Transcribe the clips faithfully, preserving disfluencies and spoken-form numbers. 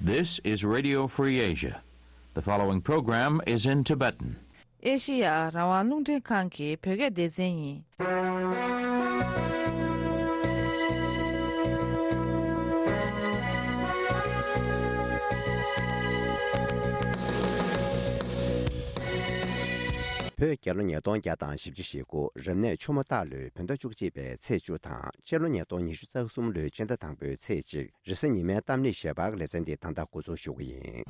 This is Radio Free Asia. The following program is in Tibetan. ཨེ་ཤི་ཡ་རང་དབང་རླུང་འཕྲིན་ཁང་གི་བོད་སྐད་སྡེ་ཚན་ཡིན། བོད་རྒྱལ་ལོ་ཉིས་སྟོང་བརྒྱ་དང་བཞི་བཅུ་ཞེ་དགུ་རབ་གནས་ཆུ་མོ་སྟག་ལོའི་བོད་ཟླ་བཅུ་གཅིག་པའི་ཚེས་བཅུ་དང་སྤྱི་ལོ་ཉིས་སྟོང་ཉི་ཤུ་རྩ་གསུམ་ལོའི་སྤྱི་ཟླ་དང་པོའི་ཚེས་གཅིག་རེས་གཟའ་ཉི་མའི་གཏམ་གླེང་ཞལ་པར་གྱི་ལེ་ཚན་འདི་ད་ལྟ་འགོ་འཛུགས་ཞུ་གི་ཡིན།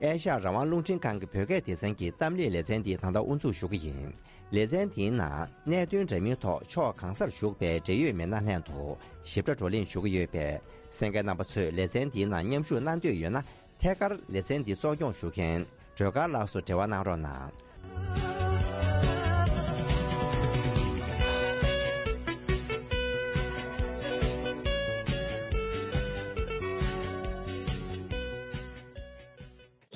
ཨེ་ཤ་ཡ་རང་དབང་རླུང་འཕྲིན་ཁང་གི་བོད་སྐད་སྡེ་ཚན་གྱི་གཏམ་གླེང་ལེ་ཚན་འདི་ད་ལྟ་དབུ་འཛུགས་ཞུ་གི་ཡིན། ལེ་ཚན་འདིའི་ནང་གནད་དོན་འདྲ་མིན་ཐོག་ཕྱོགས་གང་སར་བཞུགས་པའི་འབྲེལ་ཡོད་མི་སྣ་ལྷན་དུ་ཞིབ་ཕྲ་བགྲོ་གླེང་ཞུ་གི་ཡོད་པས། གསན་མཁན་རྣམ་པ་ཚོས་ལེ་ཚན་འདིའི་ནང་མཉམ་ཞུགས་གནང་འདོད་ཡོད་ན། ཐད་ཀར་ལེ་ཚན་འདི་གཙོ་སྐྱོང་ཞུ་མཁན་སྒྲོལ་དཀར་ལགས་སུ་འབྲེལ་བ་གནང་རོགས་གནང་།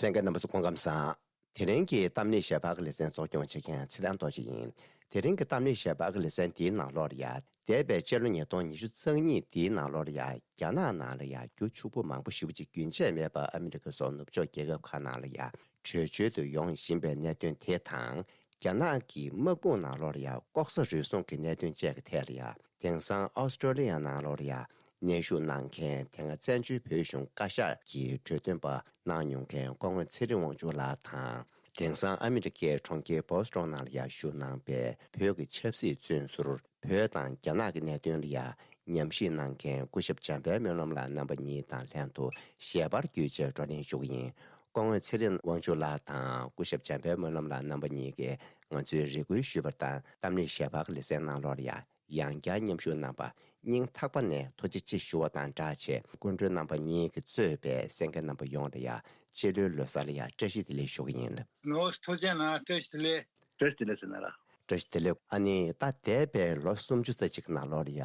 ལྷན་རྒྱས་རྣམ་པ་ཚོ་སྐུ་ཁམས་བཟང་། དེ་རིང་གི་གཏམ་གླེང་ཞལ་པར་གྱི་ལེ་ཚན་གཙོ་སྐྱོང་བྱེད་མཁན་ཚེ་བརྟན་རྡོ་རྗེ་ཡིན། དེ་རིང་གི་གཏམ་གླེང་ཞལ་པར་གྱི་ལེ་ཚན་འདིའི་ནང་ལོགས་ལ་ཡ། འདས་པའི་སྤྱི་ལོ་ཉིས་སྟོང་ཉི་ཤུ་རྩ་གཉིས་འདིའི་ནང་ལོགས་ལ་ཡ། རྒྱ་ནག་ནང་ལ་ཡ་རྒྱུ་ཕྱུག་པོ་མང་པོ་ཞེ་པོ་ཅིག་རྒྱུན་ཆད་མེད་པར་ཨ་མི་རི་ཀ་སོགས་ནུབ་ཕྱོགས་རྒྱལ་ཁབ་ཁག་ནང་ལ་ཡ་བྲོས་བྱོལ་དུ་ཡོང་བཞིན་པའི་གནད་དོན་དེ་དང་། རྒྱ་ནག་གི་དམག་དཔུང་ནང་ལོགས་ལ་ཡ་ལྐོག་ཟ་རུལ་སུངས་ཀྱི་གནད་དོན་བཅས་ཀྱི་ཐད་ལ་ཡ། དེང་སང་ཨོ་སི་ཀྲོ་ལི་ཡ་ནང་ལོགས་ལ་ཡ་གནས་བཞུགས་གནང་མཁན་དེ་སྔ་བཙན་བྱོལ་བོད་གཞུང་བཀའ་ཤག་གི་གྲོས་སྟོན་པ་གནང་མྱོང་མཁན་སྐུ་ངོ་ཚེ་རིང་དབང་ཕྱུག་ལགས་དང་། དེང་སང་ཨ་མི་རི་ཀའི་གྲོང་ཁྱེར་བོ་སི་ཊོན་ནང་ལ་ཡ་བཞུགས་གནང་པའི་བོད་ཀྱི་ཆབ་སྲིད་བཙོན་ཟུར། བོད་དང་རྒྱ་ནག་གི་གནད་དོན་ལ་ཡ་ཉམས་ཞིབ་གནང་མཁན་སྐུ་ཞབས་འཇམ་དཔལ་སྨོན་ལམ་ལགས་རྣམ་པ་གཉིས་དང་ལྷན་དུ་ཞལ་པར་བརྒྱུད་བཅས་བགྲོ་གླེང་ཞུ་གི་ཡིན། སྐུ་ངོ་ཚེ་རིང་དབང་ཕྱུག་ལགས་དང་སྐུ་ཞབས་འཇམ་དཔལ་སྨོན་ལམ་ལགས་རྣམ་པ་གཉིས་ཀྱིས་ང་ཚོའི་རེ་སྐུལ་ཞུས་པ་དང་གཏམ་གླེང་ཞལ་པར་གྱི་ལེ་ཚན་ནང་ལོགས་ལ་ཡ། ཡང་བསྐྱར་མཉམ་ཞུགས་གནང་པ་སྙིང་ཐག་པ་ནས་ཐུགས་རྗེ་ཆེ་ཞུ་བ་དང་སྦྲགས་བྱས། སྐུ་མགྲོན་རྣམ་པ་གཉིས་ཀྱིས་གཙོས་པའི་གསན་མཁན་རྣམ་པ་ཡོངས་ལ་ཡ་སྤྱི་ལོའི་ལོ་གསར་ལ་ཡ་བཀྲ་ཤིས་བདེ་ལེགས་ཞུ་གི་ཡིན། ནོ། ཐུགས་རྗེ་གནང་། བཀྲ་ཤིས་བདེ་ལེགས། བཀྲ་ཤིས་བདེ་ལེགས་ཟེར་ན་ར། བཀྲ་ཤིས་བདེ་ལེགས། ཨ་ནི་ད་འདས་པའི་ལོ་སུམ་ཅུ་རྩ་གཅིག་ནང་ལོགས་ལ་ཡ་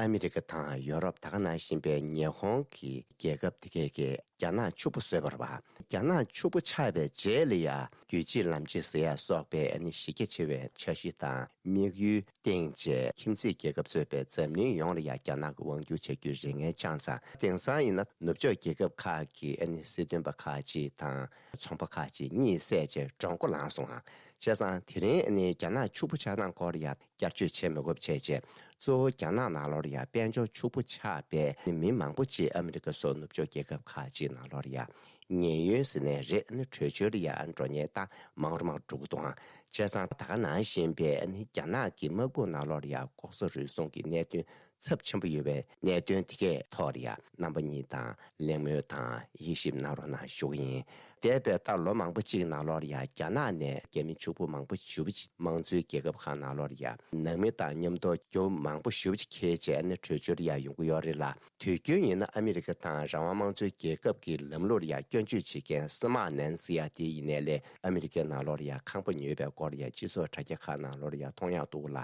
ཨ་མི་རི་ཀ་དང་ཡོ་རོབ། ད་ག་ནང་བཞིན་པའི་ཉེ་འཁོར་གྱི་རྒྱལ་ཁབ་དེ་གས་ཀྱིས་རྒྱ་ནག་ཕྱུག་པོ་བཟོས་པ་རེད་པ། རྒྱ་ནག་ཕྱུག་པོ་ཆགས་པའི་རྗེས་ལ་ཡ་རྒྱུད་གཅིག་ལམ་གཅིག་ཟེར་ཡ་སོགས་པའི་ཨ་ནི་གཞི་རྒྱ་ཆེ་བའི་འཆར་གཞི་དང་དམིགས་ཡུལ་བཏིང་བྱས། ཁྱིམ་མཚེས་རྒྱལ་ཁབ་གཙོས་པའི་འཛམ་གླིང་ཡོངས་ལ་ཡ་རྒྱ་ནག་གི་དབང་བསྒྱུར་བྱ་རྒྱུའི་རེ་ངན་བཅངས་ཙང་། དེང་སང་ཡིན་ན་ནུབ་ཕྱོགས་རྒྱལ་ཁབ་ཁག་གི་ཨ་ནི་སྲིད་དོན་པ་ཁག་ཅིག་དང་ཚོང་པ་ཁག་ཅིག་གཉིད་སད་བྱས་མགྲོན་སྒོ་ལངས་སོང་ང་། བྱས་ཙང་དེ་རིང་ཨ་ནི་རྒྱ་ནག་ཕྱུག་པོ་ཆགས་སྟངས་སྐོར་ལ་ཡ་བསྐྱར་བཅོས་བྱེད་མི་དགོས་པ་བྱས་བྱས། གཙོ་བོ་རྒྱ་ནག་ནང་ལོགས་ལ་ཡ་དཔལ་འབྱོར་ཕྱུག་པོ་ཆགས་པའི་མི་མང་པོ་ཅིག་ཨ་མི་རི་ཀ་སོགས་ནུབ་ཕྱོགས་རྒྱལ་ཁབ་ཁག་ཅིག་ནང་ལོགས་ལ་ཡ་ཉེན་གཡོལ་ཟེར་ནའི་རེད། ཨ་ནི་བྲོས་བྱོལ་ལ་ཡ་འགྲོ་མཁན་ད་མང་རུ་མང་རུ་འགྲོ་གི་འདུག་ཨང་། བྱས་ཙང་ད་ག་ནང་བཞིན་པའི་ཨ་ནི་རྒྱ་ནག་གི་དམག་དཔུང་ནང་ལོགས་ལ་ཡ་ལྐོག་ཟ་རུལ་སུངས་ཀྱི་གནད་དོན་ཚབས་ཆེན་པོ་ཡོད་པའི་གནད་དོན་དེ་གའི་ཐོག་ལ་ཡ་རྣམ་པ་གཉིས་དང་གླེང་མོལ་དང་དབྱེ་ཞིབ་གནང་རོགས་གནང་ཞུ་གི་ཡིན། འདས་པའི་ད་ལོ་མང་པོ་གཅིག་ནང་ལོགས་ལ་ཡ་རྒྱ་ནག་ནས་རྒྱ་མི་ཕྱུག་པོ་མང་པོ་ཞེ་པོ་ཅིག་དམངས་གཙོའི་རྒྱལ་ཁབ་ཁག་ནང་ལོགས་ལ་ཡ་ནང་མི་དང་མཉམ་དུ་རྒྱུ་མང་པོ་ཞེ་པོ་ཅིག་ཁྱེར་བྱས་ནས་བྲོས་བྱོལ་ལ་ཡ་ཡོང་གི་ཡོད་རེད་ལ། དུས་རྒྱུན་ཡིན་ན་ཨ་མི་རི་ཀ་དང་རང་དབང་དམངས་གཙོའི་རྒྱལ་ཁབ་ཀྱི་ལམ་ལུགས་ལ་ཡ་སྐྱོན་བརྗོད་བྱེད་མཁན་སི་མ་ནན་ཟེར་ཡ་དེ་ཡིན་ནའི་ལས། ཨ་མི་རི་ཀའི་ནང་ལོགས་ལ་ཡ་ཁང་པ་ཉོས་པའི་སྐོར་ལ་ཡ་སྤྱི་ཚོགས་དྲ་རྒྱ་ཁག་ནང་ལོགས་ལ་ཡ་མཐོང་ཡག་འདུག་ལ།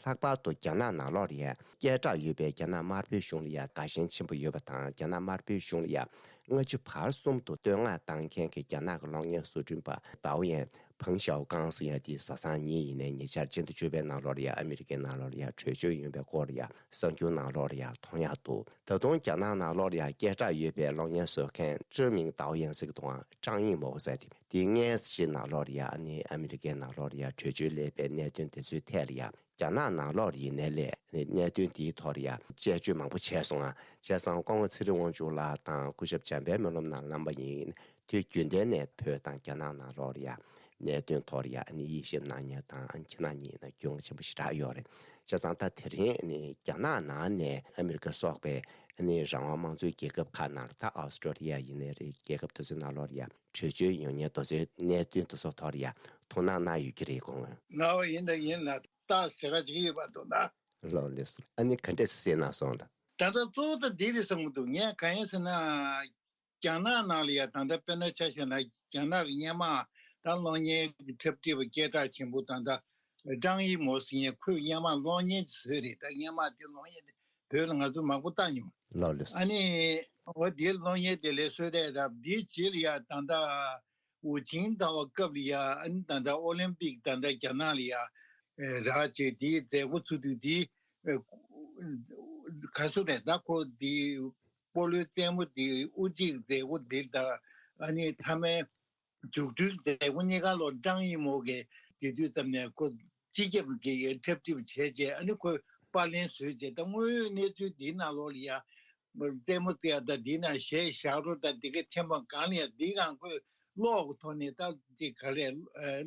ལྷག་པར་དུ་རྒྱ་ནག་ནང་ལོགས་ལ་ཡ་སྐད་གྲགས་ཡོད་པའི་རྒྱ་ནག་དམར་པོའི་གཞུང་ལ་ཡ་དགའ་ཞེན་ཆེན་པོ་ཡོད་པ་དང་། རྒྱ་ནག་དམར་པོའི་གཞུང་ལ་ཡ་སྔ་ཕྱི་བར་གསུམ་དུ་བསྟོད་བསྔགས་བཏང་མཁན་གྱི་རྒྱ་ནག་གི་གློག་བརྙན་བཟོ་སྐྲུན་པ་ཏའོ་ཡན་ཕང་ཞའོ་ཀང་ཟེར་ཡ་དེ་བཟའ་ཚང་ཉིན་ཡིན་ནའི་ཉེ་ཆར་སྤྱི་ཟླ་བཅུ་པའི་ནང་ལོགས་ལ་ཡ་ཨ་མི་རི་ཀའི་ནང་ལོགས་ལ་ཡ་བྲོས་བྱོལ་ཡོང་པའི་སྐོར་ལ་ཡ་གསར་འགྱུར་ནང་ལོགས་ལ་ཡ་མཐོང་ཡག་འདུག། ད་དུང་རྒྱ་ནག་ནང་ལོགས་ལ་ཡ་སྐད་གྲགས་ཡོད་པའི་གློག་བརྙན་བཟོ་མཁན་ཀྲི་མིང་ཏའོ་ཡན་ཟེར་གི་འདུག་ཨང་། ཀྲང་ཡིན་མོ་ཟེར་དེ། དེ་སྔའི་ཞིག་ནང་ལོགས་ལ་ཡ་ཨ་ནི་ཨ་མི་རི་ཀའི་ནང་ལོགས་ལ་ཡ་བྲོས་བྱོལ་སླེབས་པའི་གནད་དོན་དེ་ཚོའི་ཐད་ལ་ཡ་རྒྱ་ནག་ནང་ལོགས་ལ་ཡིན་ནའི་ལས་གནད་དོན་དེའི་ཐོག་ལ་ཡ་དཔྱད་བརྗོད་མང་པོ་བྱས་སོང་ང་། བྱས་ཙང་སྐུ་ངོ་ཚེ་རིང་དབང་ཕྱུག་ལགས་དང་སྐུ་ཞབས་འཇམ་དཔལ་སྨོན་ལམ་ནང་རྣམ་པ་གཉིས་དུས་རྒྱུན་ལྡན་ནས་བོད་དང་རྒྱ་ནག་ནང་ལོགས་ལ་ཡ་གནད་དོན་ཐོག་ལ་ཡ་ཨ་ནི་དབྱེ་ཞིབ་གནང་མཁན་དང་། ཨ་ནི་ཁྱེད་རྣམ་གཉིས་ན་གྱོང་ཆེན་པོ་ཞེ་དྲག་ཡོད་རེད། བྱས་ཙང་ད་དེ་རིང་ཨ་ནི་རྒྱ་ནག་ནང་ནས་ཨ་མི་རི་ཀ་སོགས་པའི་ཨ་ནི་རང་དབང་དམངས་གཙོའི་རྒྱལ་ཁབ་ཁག་ནང་ལ། ད་ཨོ་སི་ཀྲོ་ལི་ཡ་ཡིན་ནའི་རེད། རྒྱལ་ཁབ་དེ་ཚོའི་ནང་ལོགས་ལ་ཡ་བྲོས་བྱོལ་ཡོང་མཁན་དེ་ཚོའི་གནད་དོན་དེ་ཚོ་ཐོག་ལ་ཡ་ཐུགས་སྣང་གནང་ཡོད་ཀྱི་རེད་གོ། ལའོ་ཡིན་ད་ཡིན་ལ་ད་ཟེར་ག་ཅིག་ཡོད་པ་འདུག་ན། ལོ་ལེས། ཨ་ནི་ག་འདྲས་སེ་གནང་སོང་ད། ད་ལྟ་གཙོ་བོ་ད་འདི་རེད་བསམ་གྱི་འདུག། ངས་གང་ཡིན་ཟེར་ན། རྒྱ་ནག་ནང་ལ་ཡ་ད་ལྟ་དཔེར་ན་ཆ་བཞག་ན་རྒྱ་ནག་གི་སྔོན་མ་ད་གློག་བརྙན་གྱི་འཁྲབ་ཁྲིད་པ་སྐད་གྲགས་ཆེན་པོ་ད་ལྟ་ཀྲང་ཡི་མོ་ཟེར་མཁན། ཁོས་སྔོན་མ་གློག་བརྙན་ཅིག་བཟོས་རེད། ད་སྔོན་མ་དེ་གློག་བརྙན་དེ་བོད་ལ་ང་ཚོ་མང་པོ་བལྟ་མྱོང་། ལོ་ལེས། ཨ་ནི་འོ་དེ་གློག་བརྙན་དེ་ལས་བཟོས་རེད་རབས་དེའི་རྗེས་ལ་ཡ་ད་ལྟ་ ཧུའུ་ཅིན་ཐའོ་སྐབས་ལ་ཡ་ཨ་ནི་ད་ལྟ་ཨོ་ལིམ་པིག་ད་ལྟ་རྒྱ་ནག་ལ་ཡ་རག་བྱས་དེའི་མཛད་སྒོ་ཚུགས་དུས་དེ་ག་སུ་རེད། ད་ཁོ་དེ་སྤོ་ལོའི་རྩེད་མོ་དེ་དབུ་འབྱེད་མཛད་སྒོ་དེ་དང་ཨ་ནི་མཐའ་མའི་མཇུག་སྒྲིལ་མཛད་སྒོ་གཉིས་ཀ་ལོ་ཀྲང་ཡི་མོ་གིས་དེ་དུས་ཙམ་ནས་ཁོ་སྤྱི་ཁྱབ་ཀྱི་འཁྲབ་ཁྲིད་བྱས་རྗེས་ཨ་ནི་ཁོས་པར་ལེན་བཟོས་རྗེས་ད་དངོས་ཡོད་གནས་ཚུལ་འདིའི་ནང་ལོགས་ལ་ཡ་རྩེད་མོ་རྩེ་ཡ་ད་འདིའི་ནང་གཞས་བཞག་རོགས་ད་འདི་གའི་ཐེམ་པ་གང་ལ་ཡ་འདིའི་སྒང་ཁོས་གློག་གི་ཐོག་ནས་ད་ཅིག་ག་རེ་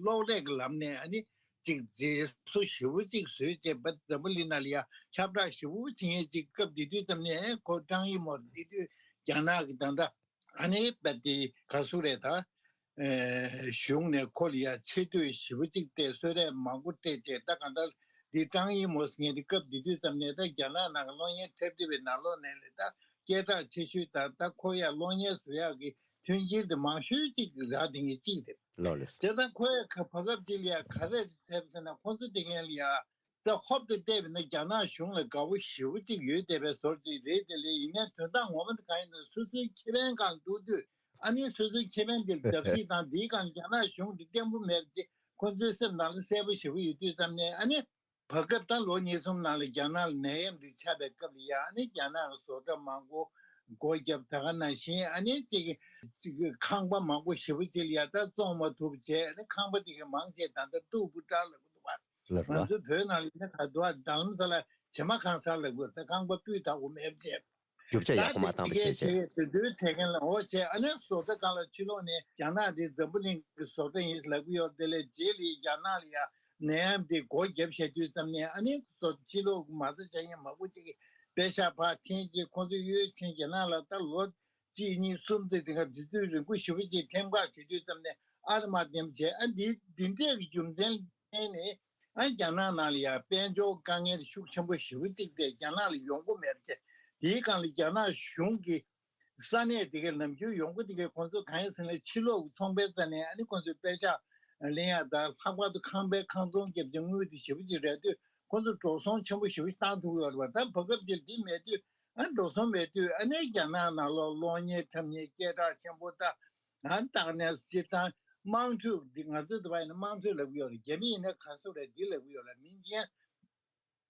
གློག་ཀླད་ཀྱི་ལམ་ནས་ཨ་ནི་ཅིག་མཛེས་བཟོ་ཞེ་པོ་ཅིག་བཟོས་རྗེས་ད་འཛམ་བུ་གླིང་ནང་ལ་ཡ་ཁྱབ་བསྒྲགས་ཞེ་པོ་བྱེད་མཁན་ཅིག་སྐབས་དེ་དུས་ཙམ་ནས་ཁོ་ཀྲང་ཡི་མོ་དེ་དུས་རྒྱ་ནག་གི་ད་ལྟ་ཨ་ནི་པ་དེ་ག་སུ་རེད་ད། ཨེ་གཞུང་ནས་ཁོ་ལ་ཡ་ཆེ་བསྟོད་ཞེ་པོ་ཅིག་སྤྲད་གསོལ་རས་མང་པོ་སྤྲད་བྱས་ད་གང་ལྟར་འདི་ཀྲང་ཡི་མོ་ཟེར་མཁན་འདི་སྐབས་དེ་དུས་ཙམ་ནས་ད་རྒྱ་ནག་ནང་གི་གློག་བརྙན་འཁྲབ་ཁྲིད་པའི་ནང་ལོགས་ནས་ལས་ད་སྐད་གྲགས་ཆེ་ཤོས་དང་ད་ཁོ་ཡ་གློག་བརྙན་བཟོ་ཡག་གི་མཐུན་རྐྱེན་དེ་མང་ཤོས་ཅིག་རག་དེ་ངས་ཅིག་རེད། ལགས་ལགས། བྱས་ཙང་ཁོ་ཡ་ཁ་བར་སྐབས་ཅིག་ལ་ཡ་ག་རེ་ཟེར་ཟེར་ན་ཁོང་ཚོ་དེ་གན་ལ་ཡ། ད་ཧོབ་ཏེ་བལྟས་པ་ན་རྒྱ་ནག་གཞུང་ལ་དགའ་པོ་ཞེ་པོ་ཅིག་ཡོད་བསྡད་པའི་བཟོ་ཅིག་རེད་དེ་ལས་ཡིན་ནའི་དོན་དག་ངོ་མ་དེ་གང་ཡིན་ན་སོ་སོའི་ཁེ་ཕན་སྒང་འདུག་དུས་ཨ་ནི་སོ་སོའི་ཁེ་ཕན་དེ་རྒྱབ་བཤིག་དང་དེའི་སྒང་རྒྱ་ནག་གཞུང་དེ་བརྟན་པོ་མེད་པ་ཅིག་ཁོ་ཚོའི་སེམས་ནང་ལ་གསལ་པོ་ཞེ་པོ་ཡོད་དུས་ཙམ་ནས་ཨ་ནི་བར་སྐབས་ད་ལོ་གཉིས་གསུམ་ནང་ལ་རྒྱ་ནག་ལ་ནད་ཡམས་དེ་ཆགས་པའི་སྐབས་ལ་ཡ་ཨ་ནི་རྒྱ་ནག་གི་བཟོ་གྲྭ་མང་པོ་སྒོ་བརྒྱབ་ད་ག་ནང་བཞིན་ཨ་ནི་ཅིག་ཅིག་ཁང་པ་མང་པོ་ཞེ་པོ་ཅིག་ལ་ཡ་ད་བཙོང་མ་ཐུབ་བྱས་ཨ་ནི་ཁང་པ་དེ་ག་མང་ཆེ་ད་ལྟ་སྡུག་པོ་དྲག་ལབ་གི་འདུག་བ། ལ་རུ་ང་ཚོའི་བོད་ནང་ལ་ཡིན་ན་ག་དུ་བ་རྡ་རམ་ས་ལ་བྱེ་མ་གང་ས་ལབ་དགོས་ད་ཁང་པ་སྤུས་དག་པོ་མེད་པ་བྱས། རྒྱུ་ཆ་ཡག་པོ་མ་བཏང་བ་བྱས་བྱས། དེ་དུས་དེ་གན་ལ་འོ་བྱས་ཨ་ནི་བཟོ་གྲྭ་གང་ལ་ཕྱི་ལོགས་ནས་རྒྱ་ནག་དེ་འཛམ་བུ་གླིང་གི་བཟོ་གྲྭ་ཡིན་ལབ་གི་ཡོད་དེ་ལས་རྗེས་ལ་རྒྱ་ནག་ལ་ཡ་ནད་ཡམས་དེ་སྒོ་བརྒྱབ་བྱས་དུས་ཙམ་ནས་ཨ་ནི་བཟོ་ཕྱི་ལོགས་མ་རྩ་བྱ་ཡིན་མང་པོ་ཅིག་གིས་པེ་ཤག་ཕར་འཐེན་གྱིས་ཁོང་ཚོ་གཡོལ་ཕྱིན་རྒྱ་ནག་ལ་ད་ལོ་གཅིག་གཉིས་གསུམ་ཙམ་དེ་ག་དུས་ཚོད་རིང་པོ་ཞེ་པོ་ཅིག་ཐེམ་ཁག་བྱེད་དུས་ཙམ་ནས་ཨ་རུ་མ་བསྟན་བྱས་ཨ་འདི་འདི་འདྲས་ཀྱི་རྒྱུ་མཚན་བརྟེན་ནས་ཨ་རྒྱ་ནག་ནང་ལ་ཡང་དཔལ་འབྱོར་དཀའ་ངལ་ཤུགས་ཆེན་པོ་ཞེ་པོ་ཅིག་དེ་རྒྱ་ནག་ལ་ཡོང་གི་མེད་ཅེས་དེའི་སྒང་ལ་རྒྱ་ནག་གཞུང་གི་ས་གནས་དེ་གའི་ནམ་རྒྱུན་ཡོང་སྒོ་དེ་གའི་ཁོང་ཚོ་གང་ཡིན་ཟེར་ན་ཕྱི་ལོགས་ཀྱི་ཚོང་པའི་རྩ་ནས་ཨ་ནི་ཁོང་ཚོའི་པེ་ཤག་ལེན་ཡག་དང་ལྷག་པར་དུ་ཁང་པའི་ཁང་ཚོང་བརྒྱབ་ཀྱི་དངུལ་དེ་ཞེ་པོ་ཅིག་རག་དུས་ཁོང་ཚོ་འགྲོ་སོང་ཆེན་པོ་ཞེ་པོ་ཅིག་བཏང་ཐུབ་ཡོད་རེད་བ། ད་བར་སྐབས་ཅིག་འདི་མེད་དུས་ཨ་འགྲོ་སོང་མེད་དུས་ཨ་ནི་རྒྱ་ནག་ནང་ལོགས་གློག་བརྙན་འཁྲབ་མཁན་སྐད་གྲགས་ཆེན་པོ་དང་ཨ་ནི་ད་ག་ནས་སྤྱིར་བཏང་དམངས་ཁྲོད་འདི་ང་ཚོའི་འདི་བ་ཡིན་ན་དམངས་ཁྲོད་ལབ་ཀྱི་ཡོད་རེད། རྒྱ་མི་ཡིན་ན་ག་ཚོད་རེད་འདི་ལབ་ཀྱི་ཡོད་རེད། མིང་ཅན་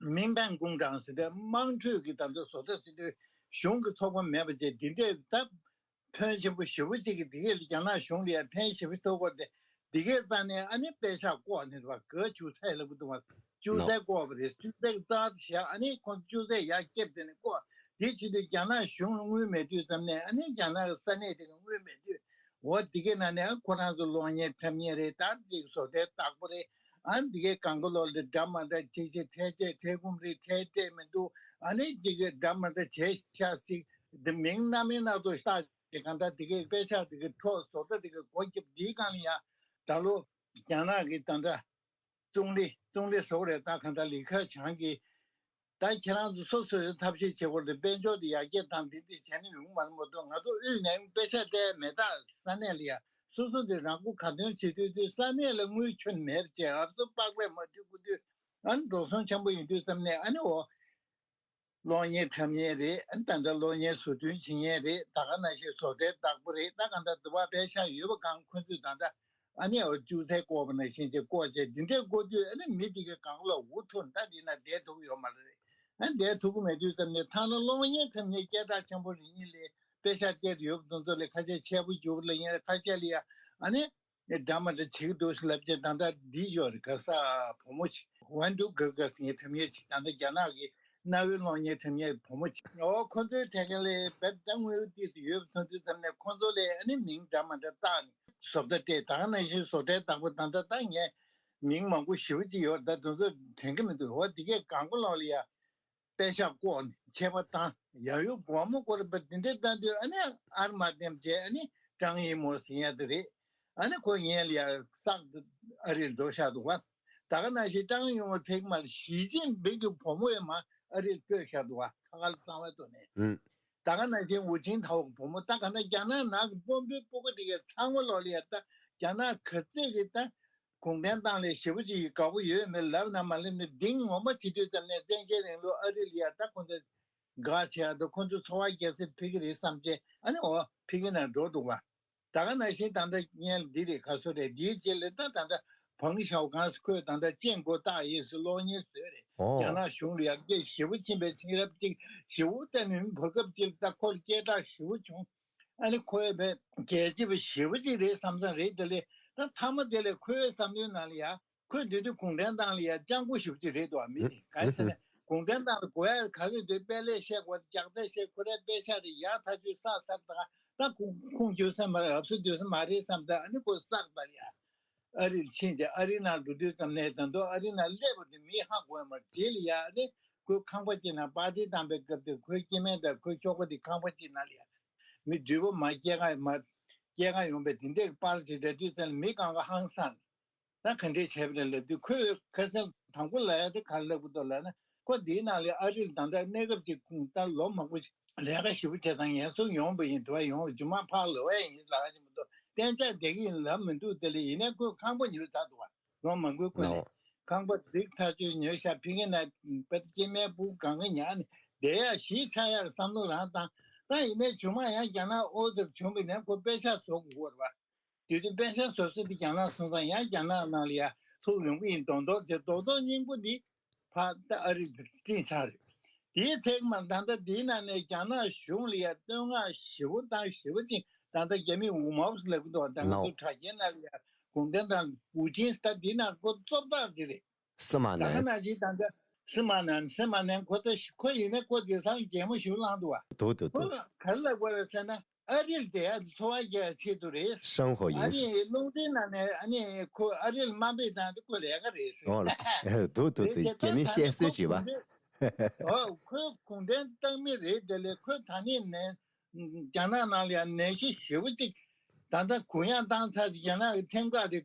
མིང་བན་ཀུང་ཀྲང་ཟེར་ཏེ་དམངས་ཁྲོད་ཀྱི་ད་ལྟ་བཟོ་གྲྭ་ཟེར་དུས་གཞུང་གི་ཚོགས་པ་མེད་པ་བཅས་འདི་འདྲས་ད་ཕོན་ཆེན་པོ་ཞེ་པོ་ཅིག་གིས་འདི་གས་ལ་རྒྱ་ནག་གཞུང་ལ་ཡང་ཕན་ཞེ་པོ་ཐོགས་ཀྱི་རེད། འདི་གས་རྩ་ནས་ཨ་ནི་པེ་ཤག་བཀོག་ནས་རེད་བ། ག་ཅུ་ཚའེ་ལབ་ཀྱི་འདུག་བ། ཅུ་ནོ། ཚའེ་བཀོག་པ་རེད། ཅུ་ཚའེ་རྩ་བཞག་ཨ་ནི་ཁོང་ཅུ་ཚའེ་ཡར་བསྐྱབས་དེ་ནས་བཀོག་དེ་བྱེད་དུས་རྒྱ་ནག་གཞུང་ལ་དངུལ་མེད་དུས་ཙམ་ནས་ཨ་ནི་རྒྱ་ནག་གི་ས་གནས་དེ་ག་དངུལ་མེད་དུས་འོ་འདི་གས་ན་ནས་ཁོ་རང་ཚོ་གློག་བརྙན་འཁྲབ་མཁན་རེད། ད་ཅིག་བཟོ་གྲྭའི་བདག་པོ་རེད། ཨ་འདི་གའི་གང་ག་ལོག་ལ་འདྲ་མ་འདྲ་ཅིག་ཅིག་འཕྲལ་ཆེ་འཕྲལ་སྐུམ་རེད། འཕྲལ་སྤྲད་མི་འདུག་ཨ་ནི་ཅིག་གི་འདྲ་མ་འདྲ་བྱས་ཤག་ཅིག་འདི་མིང་སྣ་མིན་སྣ་ཚོགས་བཏགས་ཅིག་གང་ལྟར་འདི་གའི་པེ་ཤག་འདི་གའི་འཕྲོག་བཟོ་གྲྭ་འདི་གའི་སྒོ་བརྒྱབ་འདིའི་སྒང་ལ་ཡང་ད་ལོ་རྒྱ་ནག་གི་ད་ལྟ་ཙུང་ལི་ཙུང་ལི་ཟོག་རེད། ད་གང་ལྟར་ལི་ཁེ་ཆང་གིས་ད་ཁྱེད་རང་ཚོ་སོ་སོའི་ཐབས་ཤེས་བྱེད་དགོས་རེད། དཔལ་འབྱོར་དེ་ཡར་རྒྱས་བཏང་འདི་འདི་བྱས་ན་ཡོང་མ་རེད་མ་གཏོགས་ང་ཚོ་དབུས་ནས་པེ་ཤག་སྤྲད་མེད་ད། ས་གནས་ལ་ཡ་སོ་སོ་དེ་རང་མགོ་ག་དོན་བྱེད་དུས་དུས་ས་གནས་ལ་དངུལ་ཁྱོན་མེད་ཅེས་ཨབ་སོ་པགས་པས་མ་བཏུལ་དགོས་དུས་ཨ་ནི་འགྲོ་སོང་ཆེན་པོ་ཡིན་དུས་ཙམ་ནས་ཨ་ནི་འོ་གློག་བརྙན་འཁྲབ་མཁན་རེད། ཨ་ནི་ད་ལྟ་གློག་བརྙན་བཟོ་སྐྲུན་བྱེད་མཁན་རེད། ད་ག་ནང་བཞིན་བཟོ་གྲྭའི་བདག་པོ་རེད། ད་ག་འདྲ་འདི་བ་པེ་ཤག་ཡོད་པ་གང་ཁོ་ཚོས་ད་ལྟ་ཨ་ནི་འོ་ཅུ་ཚའེ་བཀོག་པ་ནང་བཞིན་ཅིག་བཀོག་བྱས་འདི་འདྲས་བཀོག་དུས་ཨ་ནི་མི་འདི་གའི་གང་ལ་འུ་ཐུག་ད་འདི་ན་བསྡད་ཐུབ་ཡོད་མ་རེད། ཨ་བསྡད་ཐུབ་ཀྱི་མེད་དུས་ཙམ་ནས་ཐང་ལ་གློག་བརྙན་འཁྲབ་མཁན་སྐད་གྲགས་ཆེན་པོ་རེ་གཉིས་ལས་པེ་ཤག་སྟེར་ཡོད་པ་དེ་ཚོ་ལས་ཁ་ཤས་ཆད་པོ་རྒྱུག་ལ་ཡིན་ཁ་ཤས་ལ་ཡ་ཨ་ནི་འདྲ་མ་འདྲ་བྱེད་ཀྱི་འདུག་ལབ་ཅེས་ད་ལྟ་འདི་ཡོད་རེད། ག་ས་བུ་མོ་ཅིག་ཝན་ཌུ་ག་ག་ཟེར་མཁན་འཁྲབ་མཁན་ཅིག་ད་ལྟ་རྒྱ་ནག་གི་གནའ་བོའི་གློག་བརྙན་འཁྲབ་མཁན་བུ་མོ་ཅིག་འོ་ཁོ་ཚོའི་ཐད་ཀ་ལས་བེད་ད་དངོས་ཡོད་ཏིས་ཡོད་པ་མཐོང་དུས་ཙམ་ནས་ཁོ་ཚོ་ལས་ཨ་ནི་མིང་འདྲ་མ་འདྲ་བཏགས་ནས་བཟོ་ལྟ་སྤྲད་ད་ག་ནང་བཞིན་བཟོ་གྲྭའི་བདག་པོ་ད་ལྟ་ད་ངས་མིང་མང་པོ་ཞེ་པོ་ཅིག་ཡོད་རེད། ད་དེ་ཚོ་དྲན་གི་མི་འདུག་འོ་འདི་གས་གང་གོ་ལོག་ལ་ཡ། པད་ཤག་བཀོག་ནས་ཆད་པ་བཏང་ཡ་ཡོད་སྒོར་མོ་སྒོར་པ་འདི་འདྲའི་བཏང་དུས་ཨ་ནི་ཨར་མ་ལྡེམ་བྱས་ཨ་ནི་ཀྲང་ཡིན་མོ་ཟེར་ཡ་དེ་རེད། ཨ་ནི་ཁོ་ངས་ལ་ཡ་བསགས་ཏེ་ཨ་རིར་འགྲོ་བཞག་འདུག་བ། ད་ག་ནང་བཞིན་ཀྲང་ཡིན་མོ་ཐེག་མར་ཞི་ཅིན་ཕིང་གི་བུ་མོ་ཡང་མ་ཨ་རིར་སྤོས་བཞག་འདུག་བ། ཁ་ཁ་ལ་གཙང་བའི་ཐོག་ནས། ཨུམ། ད་ག་ནང་བཞིན་ཧུའུ་ཅིན་ཐའོ་གི་བུ་མོ་ད་ག་ན་རྒྱ་ནག་ནང་གི་དཔོན་པོའི་སྤུ་གུ་དེ་གས་ཚང་མ་ལོག་ལ་ཡ་ད་རྒྱ་ནག་ག་ཚད་ཀྱི་ད། གུང་ཁྲན་ཏང་ལ་ཞེ་པོ་ཅིག་དགའ་པོ་ཡོད་མེད་ལབ་ན་མ་ལབ་ནས་གདེང་ངོ་མ་བྱེད་དུས་ཙམ་ནས་བཙན་བྱོལ་རིང་ལུགས་ཨ་རི་ལ་ཡ་ད་ཁོང་ཚོ་དགའ་བྱེད་ཡ་དང་ཁོང་ཚོ་འཚོ་བ་རྒྱལ་སྲིད་ཕེབས་ཀྱི་རེད་བསམ་བྱས་ཨ་ནི་འོ་ཕ་གི་ནང་འགྲོ་འདུག་བ། ད་ག་ནང་བཞིན་ད་ལྟ་བརྙན་འདི་རེད་ག་ཚོད་རེད། འདིའི་རྗེས་ལ་ད་ད་ལྟ་བང་ཞའོ་ཀང་ཁོས་ད་ལྟ་ཅིང་གོ་ཏག་ཡིས་སུ་གློག་བརྙན་བཟོས་རེད། ཨོ། རྒྱ་ནག་གཞུང་ལ་ཡར་རྒྱས་ཞེ་པོ་ཕྱིན་པའི་ཕྱིན་རབས་ཅིག་ཞེ་པོ་བསྟན་ནས་བར་སྐབས་ཅིག་ད་ཁོ་ལ་སྐད་གྲགས་ཞེ་པོ་བྱུང་། ཨ་ནི་ཁོའི་བས་རྒྱལ་གཅེས་པ་ཞེ་པོ་ཅིག་རེད་བསམ་བསམ་རེད། དེ་ལས་ད་མཐའ་མ་དེ་ལས་ཁོའི་བསམ་བློའི་ནང་ལ་ཡ། ཁོས་འདི་དུས་གུང་ཁྲན་ཏང་ལ་ཡ་སྤྱང་པོ་ཞེ་པོ་ཅིག་རེད་འདུག་བ། མི་དེ་ག་རེ་ཟེར་ན་གུང་ཁྲན་ཏང་ལ་དགོས་ཡ་ག་རེ་འདུག་དཔེ་ལས་བཤད་དགོས། ལྕགས་རྩལ་བཤད་ཁོ་རའི་དཔེ་ཆ་རེ་ཡག་ཐག་ཆོད་བསགས་ཚར། ད་ད་ཁུངས་ཁུངས་འཁྱོལ་ས་མ་རེད། ཨབ་སུ་འདོད་ས་མ་རེད་བསམ། ད་ཨ་ནི་ཁོ་བསགས་པ་ལ་ཡ། ཨ་རིར་ཕྱིན་ཏེ་ཨ་རི་ནང་འགྲོ་དུས་ཙམ་ནས་ད་དུང་ཨ་རི་ནང་སླེབས་པ་དེ་མི་ཧ་གོ་ཡ་མ་རེད། རྗེས་ལ་ཡ་ཨ་ནི་ཁོའི་ཁང་པ་ཅིག་ནང་པར་ཏི་བཏང་པའི་སྐབས་དེ་ཁོའི་སྐྱེ་དམན་དང་ཁོའི་ཁྱོ་ག་དེ་ཁང་པ་ཅིག་ནང་ལ་ཡ་མི་འགྲུལ་པ་མ་སྐྱེལ་ག་མ་སྐྱེལ་ག་ཡོང་པའི་དེ་འདྲའི་པར་ཅིག་རེད་དུས་ཙམ་ལ་མི་གང་ག་ཧང་སངས། ད་ག་འདྲས་བྱས་པ་རེད་ལབ་དུས་ཁོས་ཁ་སང་དང་པོ་ལབ་ཡ་དེ་ག་རེ་ལབ་ཀྱི་འདུག་ལབ་ན། ཁོ་འདིའི་ནང་ལ་ཨ་རིར་ད་ལྟ་གནས་སྐབས་ཅིག་ད་ལོ་མང་པོ་ལས་ཀ་ཞེ་པོ་བྱས་ཙང་ངལ་གསོ་ཡོང་བ་ཡིན། དུ་བ་ཡོང་བ་རྗེས་མ་ཕར་ལོག་ཡ་ཡིན་ལབ་ཀྱི་མི་འདུག་གཏན་འཇགས་བསྡད་ཀྱི་ཡིན་ལབ་མི་འདུག་དེ་ལས་ཡིན་ནའི་ཁོས་ཁང་པ་ཉོས་ཚར་འདུག་བ། ལོ་མང་པོའི་གོང་ནས་ལའོ། ཁང་པ་འགྲིག་ཐག་ཆོད་ཉོས་ཤག་ཕ་གི་ན་པ་སྐྱེ་དམན་ཕྲུ་གུ་གང་ག་ཉར་ནས་བསྡད་ཡ་གཞིས་ཆགས་ཡག་བསམ་བློ་རང་བཏང་། ད་ཡིན་ནའི་རྗེས་མ་ཡང་རྒྱ་ནག་ཨོ་ཙེར་བྱུང་བ་ཡིན་ནའི་ཁོ་པེ་ཤག་བཟོ་དགོས་ཀྱི་ཡོད་རེད་བ། དུས་དུས་པེ་ཤག་བཟོ་ས་དེ་རྒྱ་ནག་སོང་ཙང་ཡང་རྒྱ་ནག་ནང་ལ་ཡ་ཐུག་ཡོང་གི་ཡིན། མདོག་མདོག་དེ་རྡོག་རྡོག་སྙིང་པོ་འདི་ཕར་ད་ཨ་རི་སྤྲིན་ཚར་རེད། དེའི་ཚེ་མ་ད་ལྟ་དེའི་ནང་ནས་རྒྱ་ནག་གཞུང་ལ་ཡ་བསྟོད་བསྔགས་ཞེ་པོ་བཏང་ཞེ་པོ་ཅིག་ད་ལྟ་རྒྱ་མིས་འུ་མའོ་ལབ་ཀྱི་འདུག་ད་ང་ཚོ་ནའོ། དྲ་རྒྱའི་ནང་ལ་ཡ་གུང་ཁྲན་ཏང་པུ་ཅིན་ད་དེའི་ནང་ཁོ་གཙོ་བདག་ཅིག་རེད། སི་མ་ད་ག་ནན། ནང་བཞིན་ད་ལྟ་སི་མ་ནན་སི་མ་ནན་ཁོ་ད་ཁོ་ཡིན་ན་ཁོ་དེང་སང་གད་མོ་ཞེ་པོ་བསླངས་འདུག་བ། འདུག་འདུག་འདུག་ག་རེ་ལབ་དགོས་རེད་ཟེར་ན། ཨ་རིར་བསྡད་ཡ་འཚོ་བ་སྐྱེལ་ཡ་ཆེད་དུ་རེད། ཧྲང་ཧོ་ཨ་ཡིན། ནི་རླུང་འཕྲིན་ནང་ནས་ཨ་ནི་ཁོ་ཨ་རིར་དམའ་འབེབས་བཏང་དེ་ཁོ་ལས་ཀ་རེད་ཟེར། ཨོ་ལ། འདུག་འདུག་རེད་འདུག་ཟེར། རྒྱ་མི་ད་བཤད་ད་སྲོལ་ནི་ཁོ་བྱེད་པ། གུང་ཁྲན་ཨོ་ཁོས་གུང་ཁྲན་ཏང་མི་རེད། དེ་ལས་ཁོས་ད་ནི་ནས་རྒྱ་ནག་ནང་ལ་ཡང་ནད་གཞི་ཞེ་པོ་ཅིག་ད་ལྟ་གུ་ཡངས་བཏང་ཚར། རྒྱ་ནག་གི་ཐེམ་ཁག་དེ་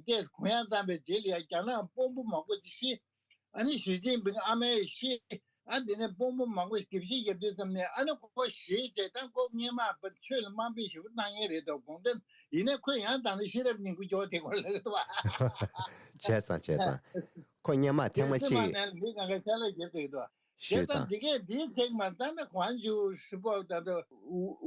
ཏེས་གུ་ཡངས་བཏང་པའི་རྗེས་ལ་ཡང་རྒྱ་ནག་དཔོན་པོ་མང་པོ་ཅིག་ཤི། ཨ་ནི་ཞི་ཅིན་ཕིང་ཨ་མའི་ཤི། ཨ་དེ་ནས་དཔོན་པོ་མང་པོ་དེབ་སྐྱེལ་རྒྱབ་དུས་ཙམ་ནས་ཨ་ནི་ཁོ་ཤི་བྱས་ད་ཁོ་སྔོན་མ་པ་ཆོས་ལ་དམའ་འབེབས་ཞེ་པོ་བཏང་མཁན་རེད་དོ། དགོངས་དོན་ཡིན་ནའི་ཁོས་ཡང་ད་ནི་ཤེས་རབ་སྙིང་པོ་སྐྱོར་དེ་ཁོ་ལ་རེད་བ། བྱས་ཙང་བྱས་ཙང་། ཁོ་སྔོན་མ་ཐེངས་མ་དེ་སེམས་མ་གཅིག་ནས་མི་གང་ག་ཆ་ལ་རྒྱབ་དེ་དོ། བྱས་ཤེས་ཙང་ཙང་། འདི་གས་འདིའི་ཐེངས་མ་ད་ནི་ཧོན་ཇུ་ཧྲི་པོ་ད་ད་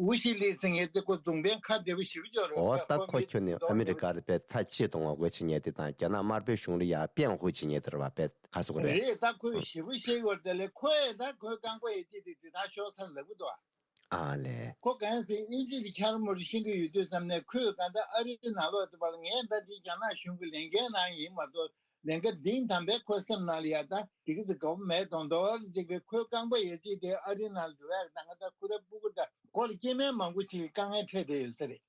ཝུ་ཤི་ལི་ཟེར་མཁན་དེ་ཁོ་རྫོང་དཔོན་ཁ་བདེ་པོ་ཞེ་པོ་སྐྱོར་རེད་ཨོ། བ། ད་ཁོ་ཁོ་ཁྱོད་ནི་ཨ་མི་རི་ཀ་ལ་དཔེ་ཐག་ཆེད་དུ་ངོ་རྒོལ་བྱེད་མཁན་དེ་དང་རྒྱ་ནག་དམར་པོའི་གཞུང་ལ་ཡ་དཔེ་ཧུ་བྱེད་མཁན་དེ་རེད་བ། དཔེ་ཁ་སོ་ག་རེད། རེད། ད་ཁོས་ཞེ་པོ་ཤེས་ཡོད་དེ་ལས་ཁོས་ད་ཁོའི་རྐང་པ་ཡེ་ཅི་དེ་དེ་ད་ཤོར་ཚར་ལབ་གི་འདུག་ཨ། ཨ་ལས། ཁོ་གང་ཟེར་ཨིན་ཇི་དེ་འཁྱར་མོར་ཤེས་ཀྱི་ཡོད་དུས་ཙམ་ནས་ཁོས་གང་ལྟར་ཨ་རིའི་ནང་ལོགས་དེ་བར་ངས་ད་དེ་རྒྱ་ནག་གཞུང་གི་ལས་འགན་ནང་ཡིན་མ་གཏོགས་ལས་འགན་འདིང་དམ་པའི་ཁོའི་སེམས་ནང་ལ་ཡ་ད་དེ་གི་དེ་དགའ་པོ་མེད་དོང་དོར་ཅིག་གི་ཁོའི་རྐང་པ་ཡེ་ཅི་དེ་ཨ་རིའི་ནང་འགྲོ་ཡག་ད་གང་ལྟར་ཁོ་རའི་སྤུ་གུ་ད་ཁོ་ལ་སྐྱེ་དམན་མང་པོ་ཅིག་དཀའ་ངལ་འཕྲད་བསྡད་ཡོད་ས་རེད།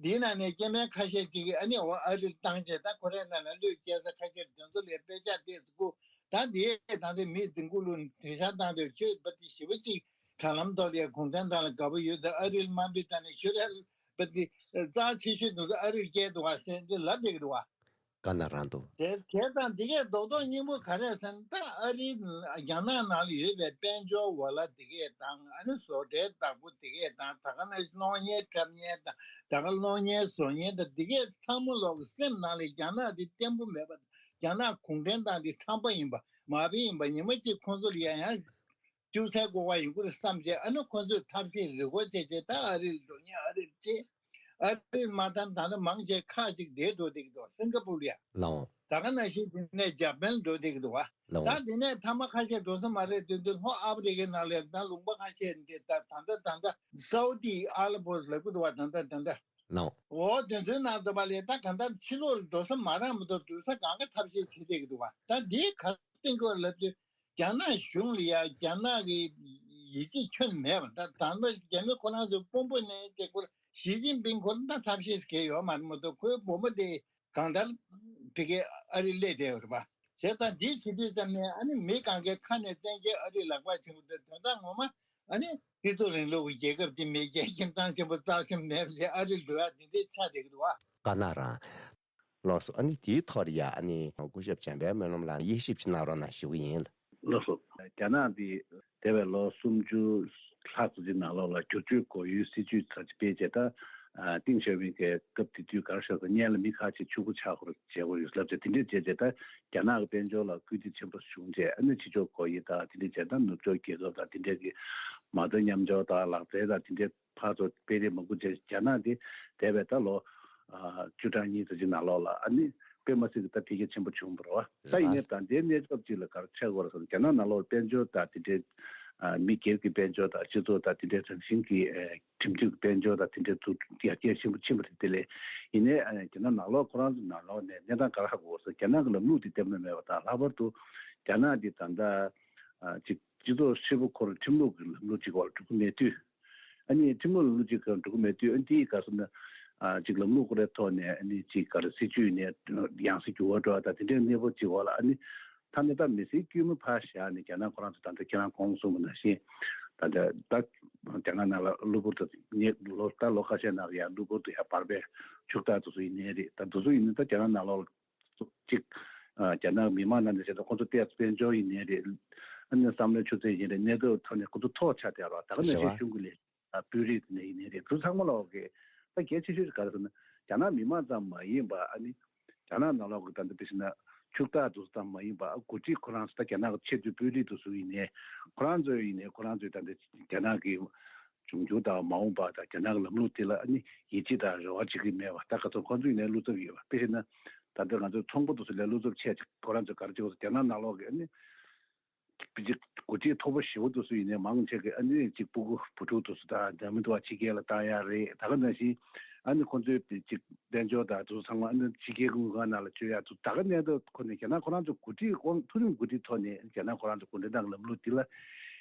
འདིའི་ནང་ནས་སྐྱེ་དམན་ཁ་ཤས་ཅིག་གིས་ཨ་ནི་འོ་ཨ་རིར་བཏང་རྗེས་ད་ཁོ་རའི་ནང་ན་བློས་སྐྱེལ་ས་ཁ་ཤས་དེ་ཚོ་ལས་དཔེ་ཆ་ཏོག་ཙམ་བསྐུར། ད་འདིའི་ད་ལྟ་མི་འཛིན་སྐུ་ལུ་དྲིལ་བསྒྲགས་བཏང་དུས་ཁྱོད་པ་དེ་ཞེ་པོ་ཅིག་དྲ་ལམ་ཐོག་ལ་གུང་ཁྲན་ཏང་ལ་དགའ་པོ་ཡོད་ད། ཨ་རིར་དམའ་འབེབས་བཏང་ནས་ཁྱོད་རའི་པ་དེ་རྩ་ཆེ་ཤོས་དེ་ཚོ་ཨ་རིར་བསྐྱལ་འདུག་བ་ཟེར་འདི་ལབ་བསྡད་ཀྱི་འདུག་བ། ག་ན་རང་འདུག་དེ་བྱས་ཙང་འདི་གས་རྡོག་རྡོག་སྙིང་པོ་ག་རེ་ཟེར་ན་ད་ཨ་རིའི་རྒྱ་ནག་ནང་ལ་ཡོད་པའི་དཔལ་འབྱོར་འོ་ལ་འདི་གས་དང་ཨ་ནི་བཟོ་གྲྭའི་བདག་པོ་འདི་གས་དང་ད་ག་ནང་བཞིན་གློག་བརྙན་འཁྲབ་མཁན་དང་ད་ག་གློག་བརྙན་བཟོ་མཁན་དང་འདི་གས་ཚང་མ་ལོག་གི་སེམས་ནང་ལ་རྒྱ་ནག་འདི་བརྟན་པོ་མེད་པ། རྒྱ་ནག་གུང་ཁྲན་ཏང་འདི་ཁྲམ་པ་ཡིན་པ་མ་ཕི་ཡིན་པ་ཉི་མ་གཅིག་ཁོང་ཚོ་ལ་ཡང་ཡང་། ཅུང་ཟད་ལྐོག་པ་ཡོང་གི་རེད་བསམ་བྱས་ཨ་ནི་ཁོ་ཚོས་ཐབས་ཤེས་རི་མགོ་བྱས་བྱས་ད་ཨ་རིར་འགྲོ་མཁན་ཨ་རིར་བྱས། ཨ་རིར་མ་བཏང་ད་ནི་མང་ཆེ་ཁག་ཅིག་བསྡད་འགྲོ་བསྡད་ཀྱི་འདུག་སིང་ག་པུར་ལ་ཡ། ལའོ། ད་ག་ནང་བཞིན་དེ་ནས་འཇར་པན་འགྲོ་བསྡད་ཀྱི་འདུག་བ། ལའོ། ད་དེ་ནས་མཐའ་མ་ཁ་ཤས་འགྲོ་ས་མ་རེད་དོན་དུ་ལྷོ་ཨ་ཕི་རི་ཀའི་ནང་ལ་ད་ལུང་པ་ཁ་ཤས་འདི་ད་ད་ད་ད་ད་སའུ་ཏི་ཨ་ལ་པོ་ལབ་ཀྱི་འདུག་བ། ད་ད་ད་ད། ལའོ། འོ་དེ་ཚོའི་ནང་དུ་བ་ལས་ད་ག་ད་ཕྱི་ལོགས་ལ་འགྲོ་ས་མ་རག་མ་གཏོགས་འགྲོ་ས་གང་ག་ཐབས་ཤེས་བྱེད་བསྡད་ཀྱི་འདུག་བ། ད་འདི་ག་རེ་བསྟན་དགོས་ལབ་དུས། རྒྱ་ནག་གཞུང་ལ་ཡ་རྒྱ་ནག་གི་ཡིད་ཆེས་ཁྱོན་མེད་པ། ད་དང་པོ་རྒྱ་མི་ཁོ་རང་ཚོའི་དཔོན་པོ་ནས་ཅེ་ཁོ་ཞི་ཅིན་ཕིང་ཁོ་ལ་ད་ཐབས་ཤེས་གལ་ཡོད་མ་རེད་མ་གཏོགས་ཁོའི་བུ་མོ་དེ་གང་ལྟར་ཕ་གི་ཨ་རི་སླེབས་བསྡད་ཡོད་རེད་པ། བྱས་ཙང་འདི་བྱེད་དུས་ཙམ་ནས་ཨ་ནི་མི་གང་གའི་ཁ་ནས་བཙན་རྒྱལ་ཨ་རི་ལག་པར་འཁྱེར་བ་དེ་དོན་དག་ངོ་མ་ཨ་ནི་སྤྱི་ཚོགས་རིང་ལུགས་ཀྱི་རྒྱལ་ཁབ་འདི་མེས་རྒྱལ་ཁྱིམ་ཚང་ཆེན་པོ་རྩ་ཆེན་མེད་པ་ལས་ཨ་རི་འགྲོ་ཡ་འདི་འདྲས་ཆགས་བསྡད་ཀྱི་འདུག་བ། ག་ན་རང་། ལགས་སོ། ཨ་ནི་དེའི་ཐོག་ལ་ཡ་ཨ་ནི་སྐུ་ཞབས་འཇམ་དཔལ་སྨོན་ལམ་ལགས་དབྱེ་ཞིབ་ཅིག་གནང་རོགས་གནང་ཞུ་གི་ཡིན། ལགས་སོ། རྒྱ་ནག་འདི་འདས་པའི་ལོ་སུམ་ཅུ་ལྷག་ཙམ་ཅིག་ནང་ལོགས་ལ་བསྒྱུར་བཅོས་སྒོ་དབྱེའི་སྲིད་ཇུས་ཚར་གཅིག་སྤེལ་རྗེས་ད་ཏིང་ཞའོ་ཕིང་གི་སྐབས་དེ་དུས་ག་རེ་ཤོད་ཟེར་སྔོན་ལ་མི་ཁག་ཅིག་ཕྱུག་པོ་ཆགས་ཁོ་ར་བྱས་ཁོ་ར་ཡོད་ལབ་བྱས་དེ་འདྲས་བྱས་རྗེས་ད་རྒྱ་ནག་གི་དཔལ་འབྱོར་ལ་སྐུལ་འདེད་ཆེན་པོ་བྱུང་རྗེས་ཨ་ནི་ཕྱི་ཕྱོགས་སྒོ་དབྱེ་དང་དེ་འདྲས་བྱས་ད་ནུབ་ཕྱོགས་རྒྱལ་ཁབ་དང་དེ་འདྲས་ཀྱི་ མ་དངུལ་མཉམ་འཇོག་དང་ལག་རྩལ་དང་དེ་འདྲའི་ཕར་ཚུར་སྤེལ་རེས་མང་པོ་བྱས། རྒྱ་ནག་དེ་འདས་པའི་ད་ལོ་ཨ་བཅུ་ཕྲག་གཉིས་ཙམ་ཅིག་ནང་ལོགས་ལ་ཨ་ནི་དཔེ་མ་སྲིད་ཀྱི་ད་འཕེལ་རྒྱས་ཆེན་པོ་བྱུང་བ་རེད་བ། ད་ཡིན་ནའི་ད་ལྟའི་གནས་སྐབས་ཅིག་ལ་ག་རེ་ཆགས་ཀྱི་ཡོད་རེད་ཟེར་ན། རྒྱ་ནག་ནང་ལོགས་དཔལ་འབྱོར་དང་དེ་འདྲའི་ཨ་མི་སྒེར་གྱི་དཔལ་འབྱོར་དང་སྤྱི་ཚོགས་དང་དེ་འདྲའི་རང་བཞིན་གྱི་ཨ་ཁྲིམས་གཅོད་ཀྱི་དཔལ་འབྱོར་དང་དེ་འདྲའི་འཛུགས་ཡར་རྒྱས་ཆེན་པོ་ཕྱིན་པ་རེད། དེ་ལས་ཡིན་ནའི་ཨ་རྒྱ་ནག་ནང་ལོགས་ཁོ་རང་ཚོ་ནང་ལོགས་ནས་གནས་སྟངས་ག་རེ་ཧ་གོ་ཟེར། རྒྱ་ནག་གི་ལམ་ལུགས་དེ་བརྟན་པོ་མེད་པ་དང་། ལྷག་པར་དུ་རྒྱ་ནག་དེ་ད་ལྟ་ཨ་ཅིག་སྤྱི་ཚོགས་ཧྲིལ་པོ་ཁོ་རང་ཁྲིམས་ལུགས་ཀྱི་ལམ་ལུགས་གཅིག་འོག་ལ་འགྲོ་གི་མེད་དུས། ཨ་ནི་ཁྲིམས་ལུགས་ལམ་ལུགས་གཅིག་འོག་ལ་འགྲོ་གི་མེད་དུས། ཨ་ནི་དེའི་སྐབས་སུ་ན་ཨ་ཅིག་ལམ་ལུགས་ཁོ་རའི་ཐོག་ནས་ཨ་ནི་ཅིག་ག་རེ་སྲིད་ཇུས་ནས་ཡང་སྲིད་འགྱུར་བ་འགྲོ་བ་དང་དེ་འདྲའི་གནས་བབ་ཅིག་འོག་ལ། ཨ་ནི་ཐ་ན་ད་མི་སེར་དཀྱུས་མ་ཕར་བཞག་ནས་རྒྱ་ནག་ཁོ་རང་ཚོ་ད་ལྟ་ཁྱེད་རང་གོང་གསུངས་པ་ནང་བཞིན་ད་ལྟ་ད་རྒྱ་ནག་ནང་ལ་གློ་བུར་དུ་ཉེ་ལོ་ད་ལོ་ཁ་ཤས་ནང་ལ་ཡང་གློ་བུར་དུ་ཡང་འབར་བའི་ཕྱུག་བདག་དེ་ཚོ་ཡིན་ནའི་རེད། ད་དེ་ཚོ་ཡིན་ན་ད་རྒྱ་ནག་ནང་ལོགས་ལ་གཅིག་ཨ་རྒྱ་ནག་མི་མང་ནང་ནས་བྱས་ན་ཁོང་ཚོ་ཏོག་ཙམ་དཔལ་འབྱོར་ཡིན་ནའི་རེད། ཨ་ནི་བསམ་བློའི་ཆུ་ཚད་ཡིན་རེད། གནས་སྐབས་ཐོག་ནས་ཁོང་ཚོ་མཐོ་ཆགས་བསྡད་རོགས། ད་ག་ནང་བཞིན་གཞུང་གི་ལས་ཨ་དཔོན་རིགས་དེ་ནས་ཡིན་ནའི་རེད། དེ་ཚང་མ་ལོག་གི་ད་གལ་ཆེ་ཤོས་ག་རེ་ཟེར་ན། རྒྱ་ནག་མི་མང་ཙམ་མ་ཡིན་པ། ཨ་ནི་རྒྱ་ནག་ནང་ལོགས་ཀྱི་ད་ལྟ་དཔེ་བཞག་ན་ཕྱུག་བདག་དེ་ཚོ་ཙམ་མ་ཡིན་པ། འགོ་ཁྲིད་ཁོ་རང་ཚོ་ད་རྒྱ་ནག་གི་ཆེས་མཐོའི་དཔོན་རིགས་དེ་ཚོ་ཡིན་ནའི་ཁོ་རང་ཚོ་ཡིན་ནའི་ཁོ་རང་ཚོའི་ད་ལྟ་རྒྱ་ནག་གི་འབྱུང་འགྱུར་དང་མ་འོངས་པ་དང་རྒྱ་ནག་གི་ལམ་ལུགས་དེ་ལ་ཨ་ནི་ཡིད་ཆེས་དང་རེ་བ་བྱེད་ཀྱི་མེད་པ། ད་ག་ཚོད་ཁོང་ཚོ་ཡིན་ནའི་བློ་འཚབ་ཡོད་པ། དཔེ་བཞག་ན་ད་ལྟ་ང་ཚོ་ཚོང་པ་དེ་ཚོ་ལ་བློ་འཚབ་ཆེ། ཁོ་རང་ཚོས་ག་རེ་བྱེད་དགོས་ཟེར། རྒྱ་ནག་ནང་ལོགས་ཀྱི་ཨ་ནི་འགོ་ཁྲིད་མཐོ་པོ་ཞེ་པོ་དེ་ཚོ་ཡིན་ནའི་མང་ཆེ་གི་ཨ་ནི་གཅིག་སྤུ་གུ་བུ་ཕྲུག་དེ་ཚོ་དང་འཛམ་གླིང་དུ་བ་ཕྱི་རྒྱལ་ལ་བཏང་ཡག་རེད། ད་ག་ནང་བཞིན་ཨ་ནི་ཁོང་ཚོའི་དེ་གཅིག་དཔལ་འབྱོར་དང་དེ་ཚོ་ཚང་མ་ཨ་ནི་ཕྱི་རྒྱལ་གྱི་དངུལ་ཁང་ནང་ལ་བཅོལ་ཡག་དེ་ཚོ། ད་ག་གནས་སྟངས་ཁོ་ནས་རྒྱ་ནག་ཁོ་རང་ཚོ་འགོ་ཁྲིད་ཁོང་མཐོ་རིམ་འགོ་ཁྲིད་ཐོག་ནས་རྒྱ་ནག་ཁོ་རང་ཚོ་གུང་ཁྲན་ཏང་གི་ལམ་ལུགས་འདི་ལ་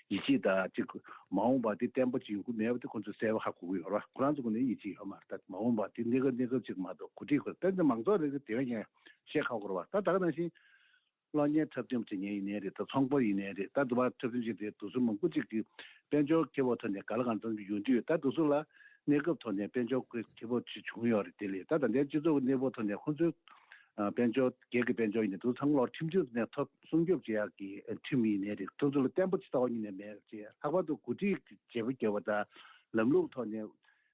ཡིད་ཆེས་དང་གཅིག་མ་འོངས་པ་འདི་བརྟན་པོ་ཅིག་ཡོང་གི་མེད་པ་དེ་ཁོང་ཚོས་གསལ་པོ་ཧ་གོ་གི་ཡོད་རེད། ཁོ་རང་ཚོ་ངོས་ནས་ཡིད་ཆེས་ཡོད་མ་རེད། ད་མ་འོངས་པ་འདི་གནས་སྐབས་གནས་སྐབས་ཅིག་མ་གཏོགས། འགོ་ཁྲིད་ཁོ་ད་ནི་མང་ཚོགས་རེ་རེ་དེ་བས་ཀྱང་བཤད་ཁག་པོ་རེད་བ། ད་ད་ག་ནང་བཞིན་གློག་བརྙན་འཁྲབ་སྟོན་བྱེད་མཁན་ཡིན་ནའི་རེད། ད་ཚོང་པ་ཡིན་ནའི་རེད། ད་དུ་བ་འཁྲབ་སྟོན་བྱེད་དེ་དུ་སུ་མང་པོ་ཅིག་གིས་དཔལ་འབྱོར་ཁེ་སྤོགས་ཐོག་ནས་ག་ལ་གང་འཚམ་ཅིག་ཡོང་དུས། ད་དུ་སུ་ལ་གནས་སྐབས་ཐོག་ནས་དཔལ་འབྱོར་ཁེ་སྤོགས་ཅིག་བྱུང་ཡོད་རེད། དེ་ལས་ད་ད་ལྟའི་སྤྱི་ཚོགས་ཀྱི་གནས་བབ་ཐོག་ནས་ཁོང་ཚོའི་ཨ་དཔལ་འབྱོར་སྒེར་གྱི་དཔལ་འབྱོར་ཡིན་ནའི་དུ་ཚང་མ་ལོག་ཁྲིམས་གཅོད་ནས་ཐོབ་སྲུང་སྐྱོབ་བྱེད་ཡག་གི་ཁྲིམས་ཡིན་ནའི་རེད། ཁོང་ཚོ་ལ་བརྟན་པོ་ཅིག་རྩ་བ་ཉིད་ནས་མེད་ཅེས། ལྷག་པར་དུ་འགོ་ཁྲིད་ཀྱི་བརྗེ་པོ་བརྒྱབ་པ་དང་ལམ་ལུགས་ཐོག་ནས་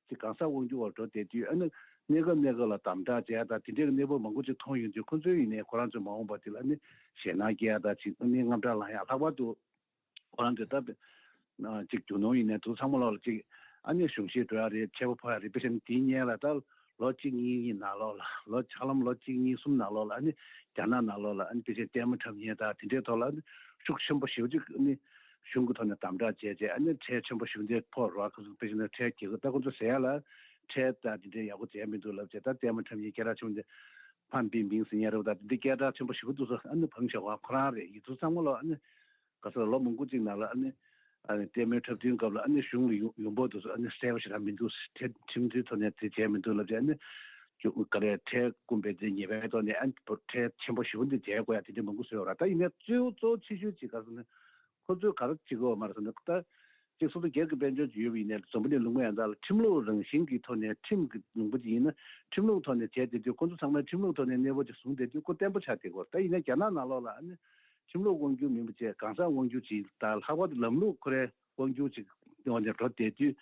ཅིག་གང་ཟག་དབང་སྒྱུར་བར་འགྲོ་བསྡད་དུས། ཨ་ནི་གནས་སྐབས་གནས་སྐབས་ལ་དམ་དྲག་བྱས་དང་དེ་འདྲའི་གནས་བབ་མང་པོ་ཅིག་མཐོང་ཡོང་དུས། ཁོ་ཚོའི་ཡིན་ནའི་ཁོ་རང་ཚོའི་མ་འོངས་པ་དེ་ལ་ཨ་ནི་ཞེད་སྣང་སྐྱེ་ཡ་དང་ཅིག་ཨ་ནི་དངངས་སྐྲག་ལངས་ཡ། ལྷག་པར་དུ་ཁོ་རང་ཚོས་ད་ཨ་ཅིག་རྒྱུ་ནོར་ཡིན་ནའི་དུ་ཚང་མ་ལོག་ལ་ཅིག་ཨ་ནི་གཞུང་བཞེས་འགྲོ་ཡ་རེད། ཆད་པ་ཕོག་ཡ་རེད། དཔེ་བཞག་ན་དེའི་སྔོན་ལ་ད་ལོ་གཅིག་གཉིས་ནང་ལོགས་ལ། ལོ་ཧ་ལམ་ལོ་གཅིག་གཉིས་གསུམ་ནང་ལོགས་ལ་ཨ་ནི་རྒྱ་ནག་ནང་ལོགས་ལ་ཨ་ནི་དཔེ་བཞག་ན་ལྟད་མོ་འཁྲབ་མཁན་དང་དེ་འདྲའི་ཐོག་ལ་ཨ་ནི་ཤུགས་ཆེན་པོ་ཞེ་པོ་ཅིག་ཨ་ནི་གཞུང་གི་ཐོག་ནས་དམ་དྲག་བྱས་བྱས། ཨ་ནི་ཁྲལ་ཆེན་པོ་ཞེ་པོ་འདི་ཕོག་རོགས། ཁོ་ཚོ་དཔེ་བཞག་ན་ཁྲལ་རྒྱག་གི། ད་ཁོ་ཚོ་ཟེར་ཡ་ལ་ཁྲལ་དང་དེ་འདྲའི་ཡག་པོ་བྱས་མི་འདུག་ལབ་བྱས། ད་ལྟད་མོ་འཁྲབ་མཁན་སྐད་གྲགས་ཆེན་པོ་འདི་ཕན་པིང་པིང་ཟེར་མཁན་རེད་བ། ད་དེ་འདྲའི་སྐད་གྲགས་ཆེན་པོ་ཞེ་པོ་འདུག་ཟེར། ཨ་ནི་ཕང་ཞོག་པ་ཁོ་རང་རེད། ཡིན་ཚུལ་ཚང་མ་ལོག་ཨ་ནི་ག་ས་ལོ་མང་པོ་ཅིག་ནང་ལ་ཨ་ནི་ཨ་ནི་ལྟད་མོའི་འཁྲབ་སྟོན་སྐབས་ལ་ཨ་ནི་གཞུང་ལ་ཡོང་ཡོང་འབབ་དེ་ཚོ་ཨ་ནི་གསལ་པོ་ཞེ་དྲག་མི་འདུག་ཁྲལ་ཁྲིམས་མཐུན་ཐོག་ནས་དེ་བྱས་མི་འདུག་ལབ་བྱས། ཨ་ནི་ག་རེ་ཁྲལ་བསྐུམས་པའི་དེ་ཉེས་པའི་ཐོག་ནས་ཨ་ནི་ཁྲལ་ཆེན་པོ་ཞེ་པོ་འདི་འཇལ་དགོས་ཡ་དེ་འདྲ་མང་པོ་བཟོས་ཡོད་རེད། ད་ཡིན་ནའི་གཙོ་བོ་གཙོ་ཆེ་ཤོས་ཅིག་ག་རེ་ཟེར་ན། ཁོ་ཚོས་ག་རེ་བྱེད་དགོས་པ་མ་རེད་ཟེར་ན། ད་གཅིག་སོ་སོ་སྒེར་གྱི་དཔལ་འབྱོར་ཅིག་ཡོད་པ་ཡིན་ནའི་འཛམ་བུ་གླིང་ལུང་པ་ཡང་དག་ལ་ཁྲིམས་ལུགས་རང་བཞིན་གྱི་ཐོག་ནས། ཁྲིམས་ཀྱི་ལུང་པ་ཅིག་ཡིན་ན་ཁྲིམས་ལུགས་ཐོག་ནས་བྱས་བསྡད་དུས། ཁོ་ཚོ་ཚང་མས་ཁྲིམས་ལུགས་ཐོག་ནས་གནས་བབ་ཅིག་བཟུང་བསྡད་དུས་ཁོ་བརྟན་པོ་ཆགས་བསྡད་ཀྱི་ཡོད་རེད། ད་ཡིན་ནའི་རྒྱ་ནག་ནང་ལོགས་ལ་ཨ་ནི་ཁྲིམས་ལུགས་དབང་སྒྱུར་མིན་པ་བྱས། གང་ཟག་དབང་སྒྱུར་ཅིག་དང་། ལྷག་པར་དུ་ལམ་ལུགས་ཁོ་རའི་དབང་སྒྱུར་ཅིག་ཡོང་ནས་འགྲོ་བསྡད་དུས།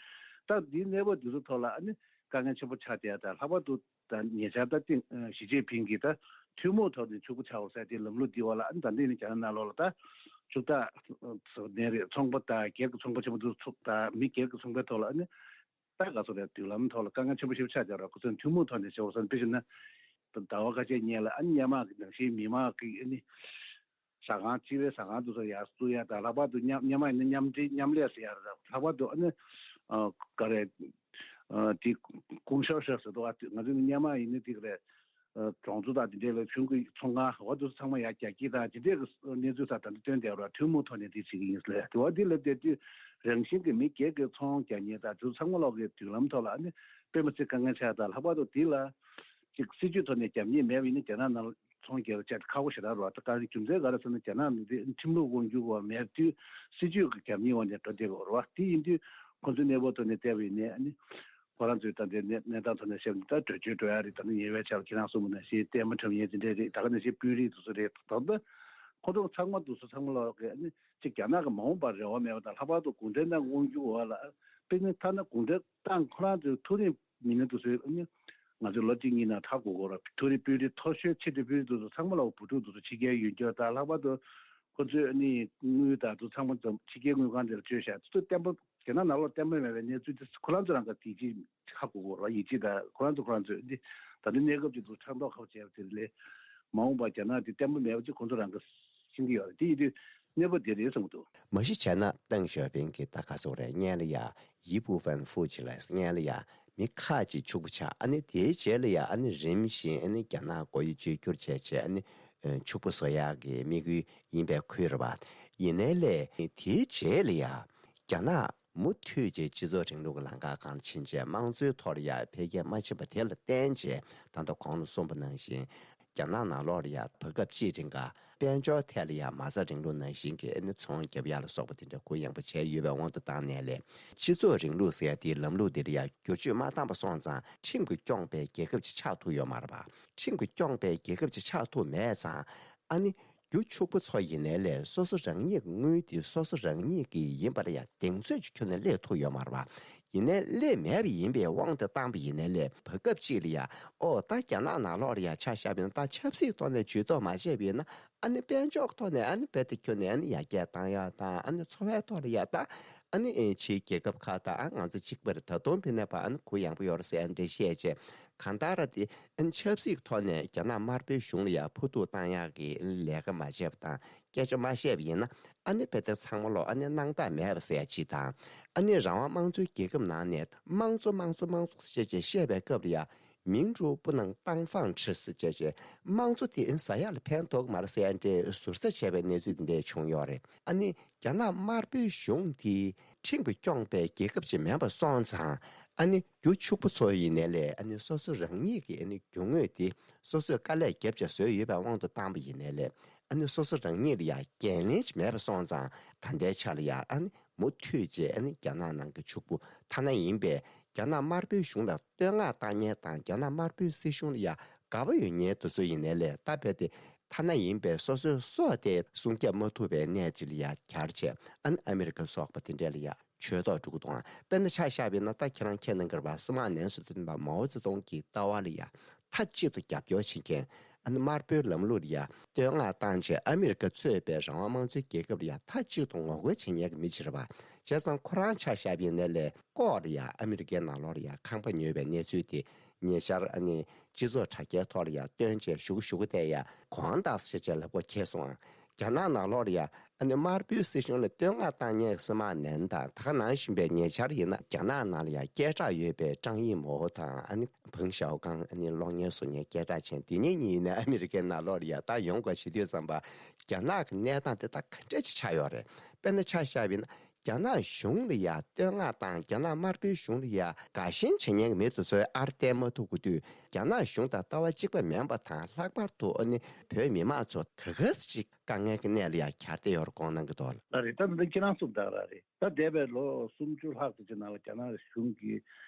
ད་འདིའི་གནས་བབ་འདི་ཚོ་ཐོག་ལ་ཨ་ནི་དཀའ་ངལ་ཆེན་པོ་ཆགས་བསྡད་ཡ་དང་། ལྷག་པར་དུ་ད་ཉེ་ཆར་ད་ཐེངས་ཞི་ཅིན་ཕིང་གིས་ད་ཐུན་མོང་ཐོག་ནས་ཕྱུག་པོ་ཆགས་དགོས་ཟེར་དེ་ལམ་ལུགས་འདི་འོག་ལ་ཨ་ནི་ད་འདི་ནི་རྒྱ་ནག་ནང་ལོགས་ལ་ད་ཕྱུག་བདག་ཟེར་ནའི་རེད། ཚོང་པ་དང་སྒེར་གྱི་ཚོང་པ་ཆེན་པོ་དེ་ཚོ་དང་མི་སྒེར་གྱི་ཚོང་པའི་ཐོག་ལ་ཨ་ནི་ད་ག་ཚོད་རེད། མདུན་ལམ་ཐོག་ལ་དཀའ་ངལ་ཆེན་པོ་ཞེ་པོ་ཆགས་བསྡད་རེད། ཁོ་ཚོས་ཐུན་མོང་ཐོག་ནས་བྱེད་དགོས་ཟེར། དཔེ་བཞག་ན་ཟླ་བ་ཁ་ཤས་སྔོན་ལ་ཨ་ནི་སྔོན་མ་གི་ནང་བཞིན་མི་མང་གི་ཨ་ནི་ཟ་ཁང་། སྤྱི་པའི་ཟ་ཁང་དེ་ཚོ་ཡར་བཙུགས་ཡ་དང་། ལྷག་པར་དུ་མཉམ་མཉམ་ཡིན་ན་མཉམ་འབྲེལ་མཉམ་ལས་ཟེར་ཡ་རེད། ལྷག་པར་དུ་ཨ་ནི་ཨ་ག་རེ་ཨ་དེ་ཀུང་ཤའོ་ཧྲེ་ཟེར་འདུག་ཨ། ང་ཚོ་ནི་མཉམ་ཡིན་ན་དེ་ག་རེ་ཨ་གྲོང་ཚོ་དང་དེ་འདྲའི་ལ་གཞུང་གི་ཚོང་ཁང་འོ་དེ་ཚོ་ཚང་མ་ཡར་རྒྱག་གི་དང་དེ་འདྲའི་གི་གནས་ཚུལ་ད་ལྟ་སྟོན་བསྡད་རོགས། ཐུན་མོང་ཐོག་ནས་དེ་བྱེད་ཀྱི་ཡིན་ཟེར། དེ་བ་དེ་ལབ་བསྡད་དུས་རང་བཞིན་གྱི་མི་སྒེར་གྱི་ཚོང་རྒྱག་མཁན་དང་དེ་ཚོ་ཚང་མ་ལོག་གི་མདུན་ལམ་ཐོག་ལ་ཨ་ནི་དཔེ་མི་སྲིད་དཀའ་ངལ་ཆགས་དང་། ལྷག་པར་དུ་དེ་ལ་ཅིག་སྲིད་ཇུས་ཐོག་ནས་རྒྱབ་གཉེར་མེད་པ་ཡིན་ན་རྒྱ་ནག་ནང་ཚོང་རྒྱག་ཆེད་ཁག་པོ་ཞེ་དྲག་རེད་བ། ད་ག་རེ་རྒྱུ་མཚན་ག་རེ་ཟེར་ན། རྒྱ་ནག་ནང་དེ་ཁྲིམས་ལུགས་དབང་སྒྱུར་བ་མེད་དུས་སྲིད་ཇུས་ཀྱི་རྒྱབ་གཉེར་འོག་ནས་འགྲོ་བསྡད་ཡོད་རེད་བ། དེ་ཡིན་དུས་ཁོ་ཚོའི་གནས་བབ་ཐོག་ནས་བལྟས་པ་ཡིན་ནའི་ཨ་ནི་ཁོ་རང་ཚོའི་ད་ལྟའི་གནས་གནས་སྟངས་ཐོག་ནས་བཤད་ན་ད་འགྲོ་རྒྱུ་འགྲོ་ཡ་རེད། ད་ནི་ཉེ་བའི་ཆར་ཁྱེད་རང་གསུངས་པ་ནང་བཞིན་ལྟད་མོ་འཁྲབ་མཁན་དེ་འདྲས་རེད། ད་ག་ནང་བཞིན་དཔོན་རིགས་དེ་ཚོ་རེད། ད་ལྟ་ཁོ་ཚོ་ཚང་མ་དེ་ཚོ་ཚང་མ་ལོག་གི་ཨ་ནི་ཅིག་རྒྱ་ནག་གི་མ་འོངས་པར་རེ་བ་མེད་པ་དང་། ལྷག་པར་དུ་གུང་ཁྲན་ཏང་དབང་སྒྱུར་འོག་ལ་དཔེར་ན་ཐ་ན་གུང་ཁྲན་ཏང་ཁོ་རང་ཚོའི་མཐོ་རིམ་མི་སྣ་དེ་ཚོའི་ཨ་ནི་ང་ཚོའི་ལོ་གཅིག་གཉིས་ནང་ཧ་གོ་གོ་ར། མཐོ་རིམ་དཔོན་རིགས་མཐོ་ཤོས་ཆེས་མཐོའི་དཔོན་རིགས་དེ་ཚོ་ཚང་མ་ལ་བུ་ཕྲུག་དེ་ཚོ་ཕྱི་རྒྱལ་ཡོད་རྒྱུ་དང་། ལྷག་པར་དུ་ཁོ་ཚོས་ཨ་ནི་དངུལ་དང་དེ་ཚོ་ཚང་མ་ཕྱི་རྒྱལ་དངུལ་ཁང་དེ་ལ་བཅོལ་བཞག་དེ་ཚོ་བརྟན་པོ་ རྒྱ་ནག་ནང་ལོགས་བརྟན་པོ་མེད་པའི་གནས་ཚུལ་དེ་ཁོ་རང་ཚོ་རང་ག་དེ་ཅིག་ཧ་གོ་གོ་ར། ཡིད་ཆེས་དང་ཁོ་རང་ཚོ་ཁོ་རང་ཚོས་འདི་ད་ལྟ་གནས་སྐབས་ཅིག་ཏུ་ཕྲག་དོག་ཁ་བ་བྱས་པ་དེ་ལས་མ་འོངས་པ་རྒྱ་ནག་དེ་བརྟན་པོ་མེད་པ་ཅིག་ཁོ་ཚོ་རང་ག་ཤེས་ཀྱི་ཡོད་རེད། དེ་ཡིན་དུས་གནས་བབ་དེ་རེད་བསམ་གྱི་འདུག། མ་གཞི་བྱས་ན་ཏེང་ཞའོ་ཕིང་གི་ད་ག་ཚོད་རེད། སྔོན་ལ་ཡ་ཡི་པུའུ་ཧྥན་ཧྥུ་ཅི་ལ་སྔོན་ལ་ཡ་མི་ཁག་ཅིག་ཕྱུག་པོ་ཆགས། ཨ་ནི་དེའི་རྗེས་ལ་ཡ་ཨ་ནི་རིམ་བཞིན་ཨ་ནི་རྒྱ་ནག་སྒོ་ཡི་བཅོས་བསྒྱུར་བྱས་བྱས་ཨ་ནི་ཕྱུག་པོ་བཟོ་ཡག་གི་དམིགས་ཡུལ་ཡིན་པའི་ཁུལ་རེད་པ། ཡིན་ནའི་ལས་དེའི་རྗེས་ལ་ཡ་རྒྱ་ནག་མུ་མཐུད་ཅིག་སྤྱི་ཚོགས་རིང་ལུགས་ཀྱི་ལམ་ཁ་སྒང་ལ་ཕྱིན་བྱས་དམངས་གཙོའི་ཐོག་ལ་ཡ་འཕེལ་རྒྱས་མ་ཕྱིན་པ་དེ་ལ་བརྟེན་བྱས་ད་ལྟ་གོང་ལ་གསུངས་པ་ནང་བཞིན་རྒྱ་ནག་ནང་ལོགས་ལ་ཡ་བར་སྐབས་གཅིག་རིང་ག་དཔལ་འབྱོར་ཐད་ལ་ཡ་མ་རྩ་རིང་ལུགས་ནང་བཞིན་གྱི་ཨ་ནི་ཚོང་རྒྱབ་ཡག་ལ་སོགས་པ་དེ་འདྲ་གུ་ཡངས་པོ་བྱས་ཡོད་པའི་དབང་དུ་བཏང་ནས་ལས་སྤྱི་ཚོགས་རིང་ལུགས་ཟེར་ཡ་དེའི་ལམ་ལུགས་འདི་ལ་ཡ་བསྒྱུར་བཅོས་མ་བཏང་པ་སོང་ཙང་ཁྲིམས་ཀྱིས་སྐྱོང་པའི་རྒྱལ་ཁབ་ཅིག་ཆགས་ཐུབ་ཡོད་མ་རེད་པ། ཁྲིམས་ཀྱིས་སྐྱོང་པའི་རྒྱལ་ཁབ་ཅིག་ཆགས་ཐུབ་མེད་ཙང་ཨ་ནི་རྒྱུ་ཕྱུག་པོ་ཚོ་ཡིན་ནའི་ལས་སོ་སོ་རང་ཉིད་ཀྱི་དངུལ་དེ་སོ་སོ་རང་ཉིད་ཀྱི་ཡིན་པ་ལ་ཡ་གདེང་ཚོད་ཅིག་ཁྱོན་ནས་སླེབས་ཐུབ་ཡོད་མ་རེད་པ། ཡིན་ནའི་སླེབས་མེད་པ་ཡིན་པའི་དབང་དུ་བཏང་པ་ཡིན་ནའི་ལས་བར་སྐབས་གཅིག་ལ་ཡ་ཨོ་ད་རྒྱ་ནག་ནང་ལོགས་ལ་ཡ་ཆ་བཞག་པ་ཡིན་ན་ད་ཆབ་སྲིད་ཐོག་ནས་ཇུས་གཏོགས་མ་བྱས་པ་ཡིན་ན་ཨ་ནི་དཔལ་འབྱོར་ཐོག་ནས་ཨ་ནི་རྦད་དེ་ཁྱོན་ནས་ཨ་ནི་ཡར་རྒྱས་བཏང་ཡག་དང་ཨ་ནི་འཚོ་བའི་ཐོག་ལ་ཡ་ད་ཨ་ནི་ཨེ་ཕྱིའི་རྒྱལ་ཁབ་ཁག་དང་ཨ་ང་ཚོ་གཅིག་པ་རེད། ད་དུང་ཕི་ནས་ཕར་ཨ་ནི་གུ་ཡངས་པོ་ཡོད་རེད་ཟེར་ཨ་འདྲ་བཤད་བྱས་གང་ལྟར་དེ་ཨ་ནི་ཆབ་སྲིད་ཐོག་ནས་རྒྱ་ནག་དམར་པོའི་གཞུང་ལ་ཡ་ཕོག་ཐུག་བཏང་ཡག་གི་ལས་ཀ་མ་བྱས་པ་དང་སྐད་ཆ་མ་བཤད་པ་ཡིན་ན་ཨ་ནི་དཔེ་དེབ་ཚང་མ་ལོག་ཨ་ནི་སྣང་དག་མེད་པ་ཟེར་ཡ་གཅིག་དང་། ཨ་ནི་རང་དབང་དམངས་གཙོའི་རྒྱལ་ཁབ་ནང་ནས་དམངས་གཙོ་དམངས་གཙོ་དམངས་གཙོ་ཟེར་བྱས་བཤད་པའི་སྐབས་ལ་ཡ་民主不能当饭吃ཟེར་བྱས་བྱས་དམངས་གཙོ་དེ་ཟ་ཡག་ལ་ཕན་ཐོགས་མ་རེད་ཟེར་ཡ་འདྲའི་ཟུར་ཟ་བྱས་པའི་གནས་ཚུལ་དེ་འདྲ་བྱུང་ཡོད་རེད། ཨ་ནི་རྒྱ་ནག་དམར་པོའི་གཞུང་དེ་ཁྲིམས་ཀྱིས་སྐྱོང་པའི་རྒྱལ་ཁབ་ཅིག་མིན་པ་སོང་ཙང་ཨ་ནི་རྒྱུ་ཕྱུག་པོ་ཚོ་ཡིན་ནའི་ལས་ཨ་ནི་སོ་སོ་རང་ཉིད་ཀྱི་ཨ་ནི་རྒྱུ་དངོས་དེ་སོ་སོས་དཀའ་ལས་བརྒྱབ་བྱས་བཟོས་ཡོད་པའི་དབང་དུ་བཏང་པ་ཡིན་ནའི་ལས་ཨ་ནི་སོ་སོ་རང་ཉིད་ལ་ཡ་འགན་ལེན་ཅིག་མེད་པ་སོང་ཙང་ད་ལྟའི་ཆ་ལ་ཡ་ཨ་ནི་མུ་མཐུད་བྱས་ཨ་ནི་རྒྱ་ནག་ནང་གི་ཕྱུག་པོ་ཐ་ན་ཡིན་པས་རྒྱ་ནག་དམར་པོའི་གཞུང་ལ་བསྟོད་བསྔགས་བཏང་མཁན་དང་རྒྱ་ནག་དམར་པོའི་སྲིད་གཞུང་ལ་ཡ་དགའ་པོ་ཡོད་མཁན་དེ་ཚོ་ཡིན་ནའི་ལས་ད་རྦད་དེ་ཐ་ན་ཡིན་པས་སོ་སོའི་སྲོག་དེ་སྲུང་སྐྱོབ་མ་ཐུབ་པའི་གནས་ཅིག་ལ་ཡ་གྱར་བྱས་ཨ་ནི་ཨ་མི་རི་ཀ་སོགས་པ་དེ་འདྲ་ལ་ཡ་བྱོས་ཐོག་འགྲོ་གི་འདུག་ཨང་། དཔེར་ན་ཆ་བཞག་པ་ཡིན་ན་ད་ཁྱེད་རང་མཁྱེན་གནང་གི་རེད་པ། སྲིད་དམག་ནན་སོ་ཐན་པ་མའོ་ཙེ་ཏུང་གི་ལྟ་བ་ལ་ཡ་མཐའ་གཅིག་ཏུ་རྒྱབ་སྐྱོར་བྱེད་མཁན། ཨ་ནི་དམར་པོའི་ལམ་ལུགས་ལ་ཡ་བསྟོད་བསྔགས་བཏང་བྱས་ཨ་མི་རི་ཀ་གཙོས་པའི་རང་དབང་དམངས་གཙོའི་རྒྱལ་ཁབ་ལ་ཡ་མཐའ་གཅིག་ཏུ་ངོ་རྒོལ་བྱེད་མཁན་གྱི་མི་ཅིག་རེད་པ། བྱས་ཙང་ཁོ་རང་ཆ་བཞག་པ་ཡིན་ནའི་ལས་ལྐོག་ལ་ཡ་ཨ་མི་རི་ཀའི་ནང་ལོགས་ལ་ཡ་ཁང་པ་ཉོས་པའི་གནས་ཚུལ་དེ་ཉེ་ཆར་ཨ་ནི་སྤྱི་ཚོགས་དྲ་རྒྱའི་ཐོག་ལ་ཡ་བཏོན་བྱས་ཞུ་གི་ཞུ་གི་བསྡད་ཡ་གོང་ཏག་ཟེར་བྱས་ལབ་གོ་ཁེལ་སོང་ཨང་། རྒྱ་ནག་ནང་ལོགས་ལ་ཡ་ཨ་ནི་དམར་པོའི་སྲིད་གཞུང་ལ་བསྟོད་བསྔགས་བཏང་མཁན་གྱི་སྲིད་དམག་ནན་དང་ད་ག་ནང་བཞིན་པའི་ཉེ་ཆར་ཡིན་ན་རྒྱ་ནག་ནང་ལ་ཡ་སྐད་གྲགས་ཡོད་པའི་ཀྲང་ཡིན་མའོ་དང་ཨ་ནི་ཕེང་ཞའོ་ཀང་ཨ་ནི་གློག་བརྙན་བཟོ་མཁན་སྐད་གྲགས་ཅན་དེ་གཉིས་གཉིས་ཡིན་ན་ཨ་མི་རི་ཀའི་ནང་ལོགས་ལ་ཡ་ད་ཡོང་དགོས་བྱེད་དུས་ཙམ་པ་རྒྱ་ནག་གི་གནས་སྟངས་དེ་ད་ག་འདྲ་ཅིག་ཆགས་ཡོད་རེད། དཔེར་ན་ཆ་བཞག་པ་ཡིན་ན་རྒྱ་ནག་གཞུང་ལ་ཡ་བསྟོད་བསྔགས་དང་རྒྱ་ནག་དམར་པོའི་གཞུང་ལ་ཡ་དགའ་ཞེན་བྱེད་མཁན་གྱི་མི་དེ་ཚོའི་ཨར་བསྟན་མ་ཐུབ་དགོས་དུས་རྒྱ་ནག་གཞུང་དང་ལྟ་བ་གཅིག་པ་མིན་པ་དང་ལྷག་པར་དུ་ཨ་ནི་བོད་མི་མང་ཚོ་ག་ག་ཟེ་ཅིག་དཀའ་ངལ་གྱི་གནས་ལ་ཡ་གྱར་བསྡད་ཡོད་རེད་དགོངས་གནང་གི་འདུག་ལགས། ལགས་རེད། ད་འདི་ཁྱེད་རང་གསུངས་དང་ར་རེད། ད་འདས་པའི་ལོ་སུམ་ཅུ་ལྷག་ཙམ་ཅིག་ནང་ལ་རྒྱ་ནག་གཞུང་གིས་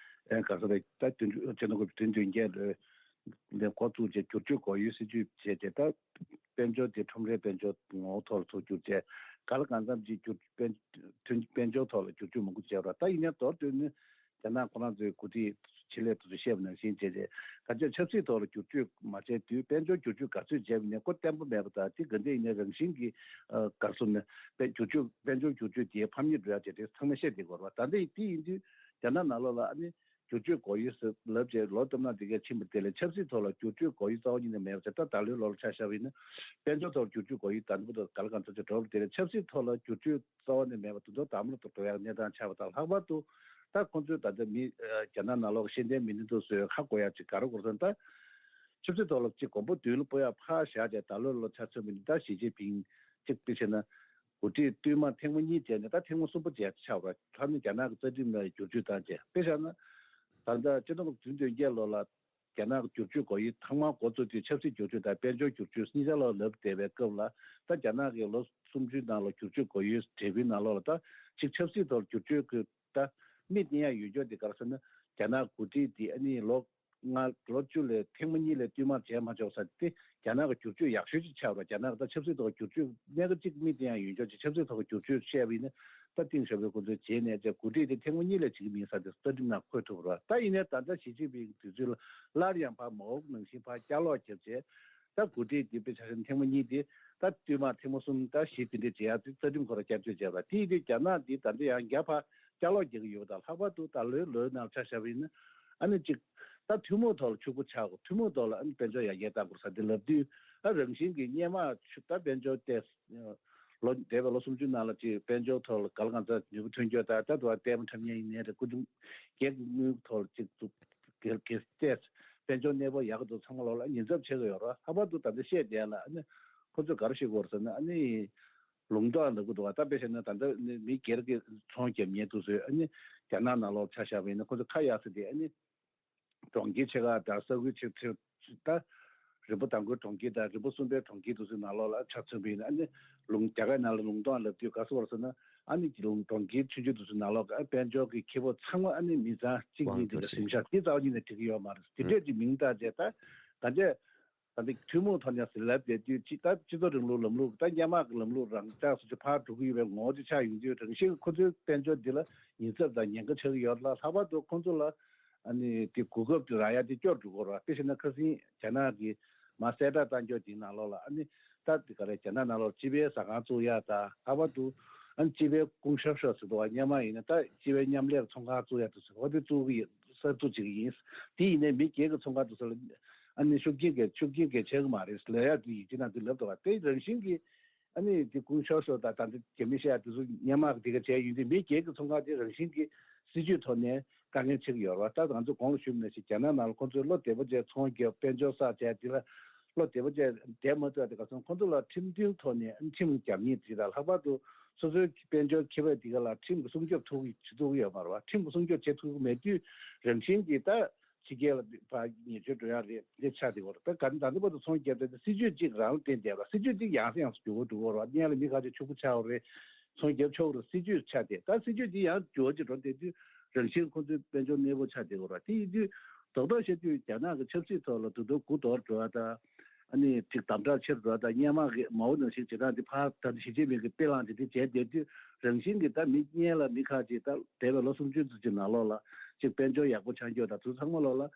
ཨེ་ག་ས་རེད་ད་དོན་ཚན་དགུ་པའི་དོན་དོན་བརྒྱད་ལོའི་འདི་འགོ་བཙུགས་རྗེས་བསྒྱུར་བཅོས་སྒོ་དབྱེའི་སྲིད་ཇུས་བྱས་རྗེས་ད་དཔལ་འབྱོར་དེ་ཁྲོམ་རའི་དཔལ་འབྱོར་ངོ་བོ་ཐོག་ལ་ཐུག་གྱུར་རྗེས་ག་ལ་གང་འཚམ་ཅིག་བསྒྱུར་དཔལ་དོན་དཔལ་འབྱོར་ཐོག་ལ་བསྒྱུར་བཅོས་མང་པོ་བྱས་པ་རེད། ད་ཡིན་ནའི་མདོར་བསྡུས་ནས་རྒྱ་ནག་ཁོ་རང་ཚོའི་འགོ་ཁྲིད་ཆེད་ལས་དེ་ཚོས་བཤད་པ་ནང་བཞིན་བྱས་རྗེས་ག་ཚོད་ཆབ་སྲིད་ཐོག་ལ་བསྒྱུར་བཅོས་མ་བྱས་དུས་དཔལ་འབྱོར་བསྒྱུར་བཅོས་ག་ཚོད་བྱས་པ་ཡིན་ནའི་ཁོ་བརྟན་པོ་མེད་པ་དང་དེ་ག་འདྲ་ཡིན་ནའི་རང་བཞིན་གྱིས་ཨ་ག་རེ་ཟེར་ན་དཔལ་བསྒྱུར་བཅོས་དཔལ་འབྱོར་བསྒྱུར་བཅོས་དེ་ཕམ་ཉེས་འགྲོ་ཡག་བྱས་ཏེ་ཚང་མས་བཤད་བསྡད་ཀྱི་ཡོད་རེད་པ། ད་ལྟ་དེ་ཡིན་དུས་རྒྱ་ནག་ནང་ལོགས་ལ་ཨ་ནི་བསྒྱུར་བཅོས་སྒོ་དབྱེ་ཟེར་ལབ་བྱས་ལོ་བསྟུད་མར་འདི་གས་ཕྱིན་པ་དེ་ལས་ཆབ་སྲིད་ཐོག་ལ་བསྒྱུར་བཅོས་སྒོ་དབྱེ་རྩ་བ་ཉིད་ནས་མེད་པ་བྱས། ད་ད་ལོའི་ལོ་ལ་ཆ་བཞག་པ་ཡིན་ན་དཔལ་འབྱོར་ཐོག་ལ་བསྒྱུར་བཅོས་སྒོ་དབྱེ་ད་འདི་པོ་དང་ག་ལ་གང་འཚམ་ཅིག་འགྲོ་བ་དེ་ལས་ཆབ་སྲིད་ཐོག་ལ་བསྒྱུར་བཅོས་རྩ་བ་ནས་མེད་པ་དུས་ཐོག་དང་པོ་ལ་འགྲོ་ཡག་གནས་སྟངས་ཆགས་པ་དང་ལྷག་པར་དུ་ད་ཁོང་ཚོའི་ད་ལྟ་མི་རྒྱ་ནག་ནང་ལོགས་ཤེས་ལྡན་མི་སྣ་དེ་ཚོས་ཧ་གོ་ཡག་ཅིག་ག་རེ་དགོས་ཟེར་ན་ད་ཆབ་སྲིད་ཐོག་ལ་ཅིག་གོམ་པ་མདུན་ལ་སྤོ་ཡག་ཕར་བཞག་བྱས་ད་ལོའི་ལོ་ཆ་མཚོན་པ་ཡིན་ན་ད་ཞི་ཅིན་ཕིང་གཅིག་དཔེ་བྱས་ན། འགོ་ཁྲིད་བསྟུད་མར་ཐེངས་མ་གཉིས་བྱས་ནས་ད་ཐེངས་མ་གསུམ་པ་བྱས་ཆགས་པ་ལྷག་ནི་རྒྱ་ནག་གི་རྩ་ཁྲིམས་ལ་བསྒྱུར་བཅོས་བཏང་བྱས་དཔེ་བཞག་ན། ད་ལྟ་སྤྱི་ལོ་ཉིས་སྟོང་བདུན་བརྒྱད་ལོ་ལ་རྒྱ་ནག་གི་བསྒྱུར་བཅོས་སྒོ་དབྱེ་ཚང་མ་འགོ་བཙུགས་དུས་ཆབ་སྲིད་བསྒྱུར་བཅོས་དང་དཔལ་འབྱོར་བསྒྱུར་བཅོས་གཉིས་ཆ་ལ་ལབ་བསྡད་པའི་སྐབས་ལ་ད་རྒྱ་ནག་གི་ལོ་སུམ་ཅུའི་ནང་ལ་བསྒྱུར་བཅོས་སྒོ་དབྱེའི་འབྲས་བུའི་ནང་ལོགས་ལ་ད་གཅིག་ཆབ་སྲིད་ཐོག་བསྒྱུར་བཅོས་ཀྱི་ད་མིག་བསྟན་ཡག་ཡོད་ཆོག་དེ་ག་རེ་ཟེར་ན་རྒྱ་ནག་འགོ་ཁྲིད་དེ་ཨ་ནི་ལོ། ང་ལོ་བཅུ་ལས་ཐེངས་མ་གཉིས་ལས་བསྟུད་མར་བྱས་མ་ཆོག་ས་དེ་རྒྱ་ནག་གི་བསྒྱུར་བཅོས་ཡག་ཤོས་ཅིག་ཆགས་པ་རེད། རྒྱ་ནག་གི་ད་ཆབ་སྲིད་ཐོག་བསྒྱུར་བཅོས་གནད་འགག་གཅིག་མིག་བསྟན་ཡག་ཡོད་ཆོག་ཅིག་ཆབ་སྲིད་ཐོག་བསྒྱུར་བཅོས་བཤད་པ་ཡིན་ན་ད་ཏེང་ཞའོ་ཕིང་ཁོང་ཚོའི་རྗེས་ནས་ཅིག་འགོ་ཁྲིད་དེ་ཐེངས་མ་གཉིས་ལས་བྱེད་ཀྱི་མིན་ས་དེ་རྩ་ཁྲིམས་ནང་འཁོད་ཐུབ་པ་རེད། ད་ཡིན་ནའི་ད་ལྟ་ཞི་ཅིན་ཕིང་དུས་ཚོད་ལ་སླར་ཡང་ཕར་མའོ་ནང་བཞིན་ཕར་བསྐྱར་ལོག་བརྒྱབ་བྱས་ད་འགོ་ཁྲིད་དེ་དཔེ་ཆ་བཞག་ན་ཐེངས་མ་གཉིས་དེ་ད་བསྟུད་མར་ཐེངས་མ་གསུམ་ད་བཞི་དེ་འདྲས་བྱེད་ཡག་དེ་རྩ་ཁྲིམས་ཁོ་རང་བསྐྱར་བཅོས་བྱས་པ་དེ་ཡིན་དུས་རྒྱ་ནག་འདི་ད་ལྟ་ཡང་བསྐྱར་ཕར། ལྕགས་ལོག་རྒྱག་གི་ཡོད་པ་དང་། ལྷག་པར་དུ་ད་ལོའི་ལོའི་ནང་ཆ་བཞག་པ་ཡིན་ན། ཨ་ནི་གཅིག་ད་ཐུན་མོང་ཐོག་ལ་ཕྱུག་པོ་ཆགས་དགོས། ཐུན་མོང་ཐོག་ལ་ཨ་ནི་དཔལ་འབྱོར་ཡར་རྒྱས་གཏང་དགོས་ས་དེ་ལབ་དུས། ཨ་རང་བཞིན་གྱིས་སྔོན་མ་ཆུ་ད་དཔལ་འབྱོར་ཏེ་ལོ་འདས་པའི་ལོ་སུམ་ཅུ་ནང་ལ་ཅིག་དཔལ་འབྱོར་ཐོག་ལ་ག་ལ་གང་འཚམ་ནུས་པ་ཐོན་རྒྱུ་དང་། ད་དུང་ལྟད་མོ་འཁྲབ་མཁན་ཡིན་ནའི་རེད། སྐུ་མདུན་སྒེར་གྱི་དངུལ་ཐོག་ལ་ཅིག་ཏུ་གལ་གལ་ཏེ་དཔལ་འབྱོར་གནས་བབ་ཡག་གི་འདུག་ཚང་མ་ལོག་ལ་ཉེན་ཚབས་ཆེ་གི་ཡོད་རེད། ལྷག་པར་དུ་ད་ལྟ་བཤད་བསྡད་ལ། ཨ་ནི་ཁོ་ཚོས་ག་རེ་བཤད་ཀྱི་ཡོད་རེད་ཟེར་ན། ཨ་ནི་ལུང་རྟོགས་ལབ་ཀྱི་འདུག་བ། ད་དཔེ་བཤད་ན་ད་ལྟ་ནི་མི་སྒེར་གྱི་ཚོང་རྒྱབ་མཁན་དེ་ཚོས་ཨ་ནི་རྒྱ་ནག་ནང་ལོགས་ཆ་བཞག་པ་ཡིན་ན། ཁོ་ཚོ་ཁ་གཡར་ས་དེ་ཨ་ནི་གྲོང་ཁྱེར་ཆེ་ཁག་དང་ས་ཁུལ་ཆེ་ཆེ་ད་རིམ་པ་དང་པོའི་གྲོང་ཁྱེར་དང་རིམ་པ་གསུམ་པའི་གྲོང་ཁྱེར་དེ་ཚོའི་ནང་ལོགས་ལ་ཆ་མཚོན་པ་ཡིན་ན། ཨ་ནི་ལུང་རྒྱ་གར་ནང་ལ་ལུང་རྟོགས་ལབ་དུས་ག་རེ་ཟེར་ན། ཨ་ནི་ལུང་གྲོང་ཁྱེར་ཆུང་ཆུང་དེ་ཚོའི་ནང་ལོགས་ཀྱི་དཔལ་འབྱོར་གྱི་ཁེ་སྤོགས་ཚང་མ་ཨ་ནི་མི་ཚང་གཅིག་གཉིས་དེ་འདྲ་ཟིན་ཤག་དེ་རྩ་བ་ཉིད་ནས་འགྲིག་གི་ཡོད་མ་རེད། དེ་འདྲས་ཀྱི་མིང་བཏགས་བྱས། ད་ད་ལྟ་ད་ལྟ་ཐུན་མོང་ཐོག་ནས་ཟེར་ལབ་བསྡད་དུས། ཅི་ད་སྤྱི་ཚོགས་རིང་ལུགས་ལམ་ལུགས་ད་སྔོན་མ་གི་ལམ་ལུགས་རང་འཇགས་སུ་ཅིག་ཕར་འགྲོ་གི་ཡོད་པའི་ངོ་བོ་ཅིག་ཆགས་ཡོང་དུས། རང་བཞིན་གྱི་ཁོ་ཚོའི་དཔལ་འབྱོར་འདི་ལ་ཉེན་ཚབས་དང་ཉེན་ཁ་ཆགས་ཀྱི་ཡོད་ལ། ལྷག་པར་དུ་ཁོ་ཚོ་ལ་ཨ་ནི་དེ་གོ་སྐབས་དེ་རག་ཡ་དེ་སྐྱོ་འགྲོ་གི་རེད་བ། དཔེ་བཤད་ན་ཁ་སང་རྒྱ་ནག་གིས་མར་གསལ་བསྒྲགས་བཏང་རྒྱུ་དེའི་ནང་ལོགས་ལ། ཨ་ནི་ད་དེ་ག་རེ། རྒྱ་ནག་ནང་ལོགས་སྤྱི་པའི་ཟ་ཁང་བཙུགས་ཡ་དང་། ལྷག་པར་དུ་ཨ་ནི་སྤྱི་པའི་ཀུང་ཤོ་ཤོ་ཟེར་འདུག་བ། སྔོན་མ་ཡིན་ན་ད་སྤྱི་པའི་མཉམ་ལས་ཚོང་ཁང་བཙུགས་ཡ་དེ་ཚོ་འོ་དེ་བཙུགས་ཀྱི་ཡིན། གསར་བཙུགས་བྱེད་ཀྱི་ཡིན། དེ་ཡིན་ནའི་མི་སྒེར་གྱི་ཚོང་ཁང་དེ་ཚོ་ལ་ཨ་ནི་ཤུགས་རྐྱེན་གལ་ཤུགས་རྐྱེན་གལ་ཆེ་གི་མ་རེད་ལབ་ཡ་དེ་ཡིན་གཅིག་ན་དེ་ལབ་འདུག་བ། དེ་རང་བཞིན་གྱིས་ཨ་ནི་དེ་ཀུང་ཤོ་ཤོ་དང་ད་ལྟ་རྒྱ་མི་བཤད་ཡ་དེ་ཚོ་སྔོན་མ་གི་དེ་ག་བྱས་ཡོད་དུས། མི་སྒེར་གྱི་ཚོང་ཁང་དེ་རང་བཞིན་གྱིས་སྲིད་ཇུས་ཐོག་ནས་དཀའ་ངལ་ཆེ་གི་ཡོད་རེད་བ། ད་ང་ཚོས་གོང་ལ་ཞུས་པ་ནང་བཞིན་རྒྱ་ནག་ནང་ལ་ཁོང་ཚོས་བློ་བདེ་པོ་བྱས་ཚོང་རྒྱབ། དཔལ་འབྱོར་བསགས་བྱས་དེ་ལ་བློ་བདེ་པོ་བྱས་བསྡད་མ་ཐུབ་ཡ་དེ་ག་སོང་། ཁོང་ཚོ་ལ་ཁྲིམས་མཐུན་ཐོག་ནས་ཁྲིམས་རྒྱབ་མཁན་དེ་དང་། ལྷག་པར་དུ་སོ་སོའི་དཔལ་འབྱོར་ཁེ་ཕན་དེ་ག་ལ་ཁྲིམས་ཀྱི་སྲུང་སྐྱོབ་ཐུབ་ཀྱི་བྱེད་ཐུབ་ཀྱི་ཡོད་མ་རེད་བ། ཁྲིམས་ཀྱི་སྲུང་སྐྱོབ་བྱེད་ཐུབ་ཀྱི་མེད་དུས། རང་བཞིན་གྱིས་ད་ཕྱི་རྒྱལ་ལ་ཕར་ཉེས་སྤྱོད་འགྲོ་ཡ་རེད། འདི་ཆགས་བསྡད་ཡོད་རེད། ད་ག་ད་ལྟ་བར་དུ་ཚོང་རྒྱབ་བསྡད་དེ་སྲིད་ཇུས་གཅིག་རང་ལ་བརྟེན་བསྡད་པ། སྲིད་ཇུས་འདི་ཡང་སེ་ཡང་སེ་འགྱུར་བ་འགྲོ་གི་ཡོད་རེད་བ། སྔོན་ལ་མི་ཁ་ཤས་ཕྱུག་པོ་ཆགས་ཡོད་རེད། ཚོང་རྒྱབ་ཆོག་རེད། སྲིད་ཇུས་ཆགས་བསྡད། ད་སྲིད་ཇུས་འདི་ཡང་འགྱུར་བ་ཅིག་འགྲོ་བསྡད་དུས། རང་བཞིན་ཁོང་ཚོའི་དཔལ་འབྱོར་གནས་བབ་ཆགས་བསྡད་ཡོད་རེད་བ། དེ་ཡིན་དུས་རྡོག་རྡོག་བཤད་དུས་རྒྱ་ནག་གི་ཆབ་སྲིད་ཐོག་ལ་དུ་དུ་གུ་དོར་འགྲོ་བ་དང་། ཨ་ནི་ཅིག་དམ་དྲག་ཆེར་འགྲོ་བ་དང་། སྔོན་མ་གི་མའོ་ནང་བཞིན་བྱེད་སྟངས་དེ་ཕར་ད་ཞི་ཅིན་ཕིང་གིས་དཔེ་བླངས་བྱས་དེ་བྱས་བསྡད་དུས། རང་བཞིན་གྱིས་ད་མི་སྔོན་ལ་མི་ཁ་ཅིག་ད་འདས་པའི་ལོ་སུམ་ཅུ་ཙམ་གྱི་ནང་ལོགས་ལ་ཅིག་དཔལ་འབྱོར་ཡག་པོ་ཆགས་རྒྱུ་དང་དེ་ཚང་མ་ལོགས་ལ།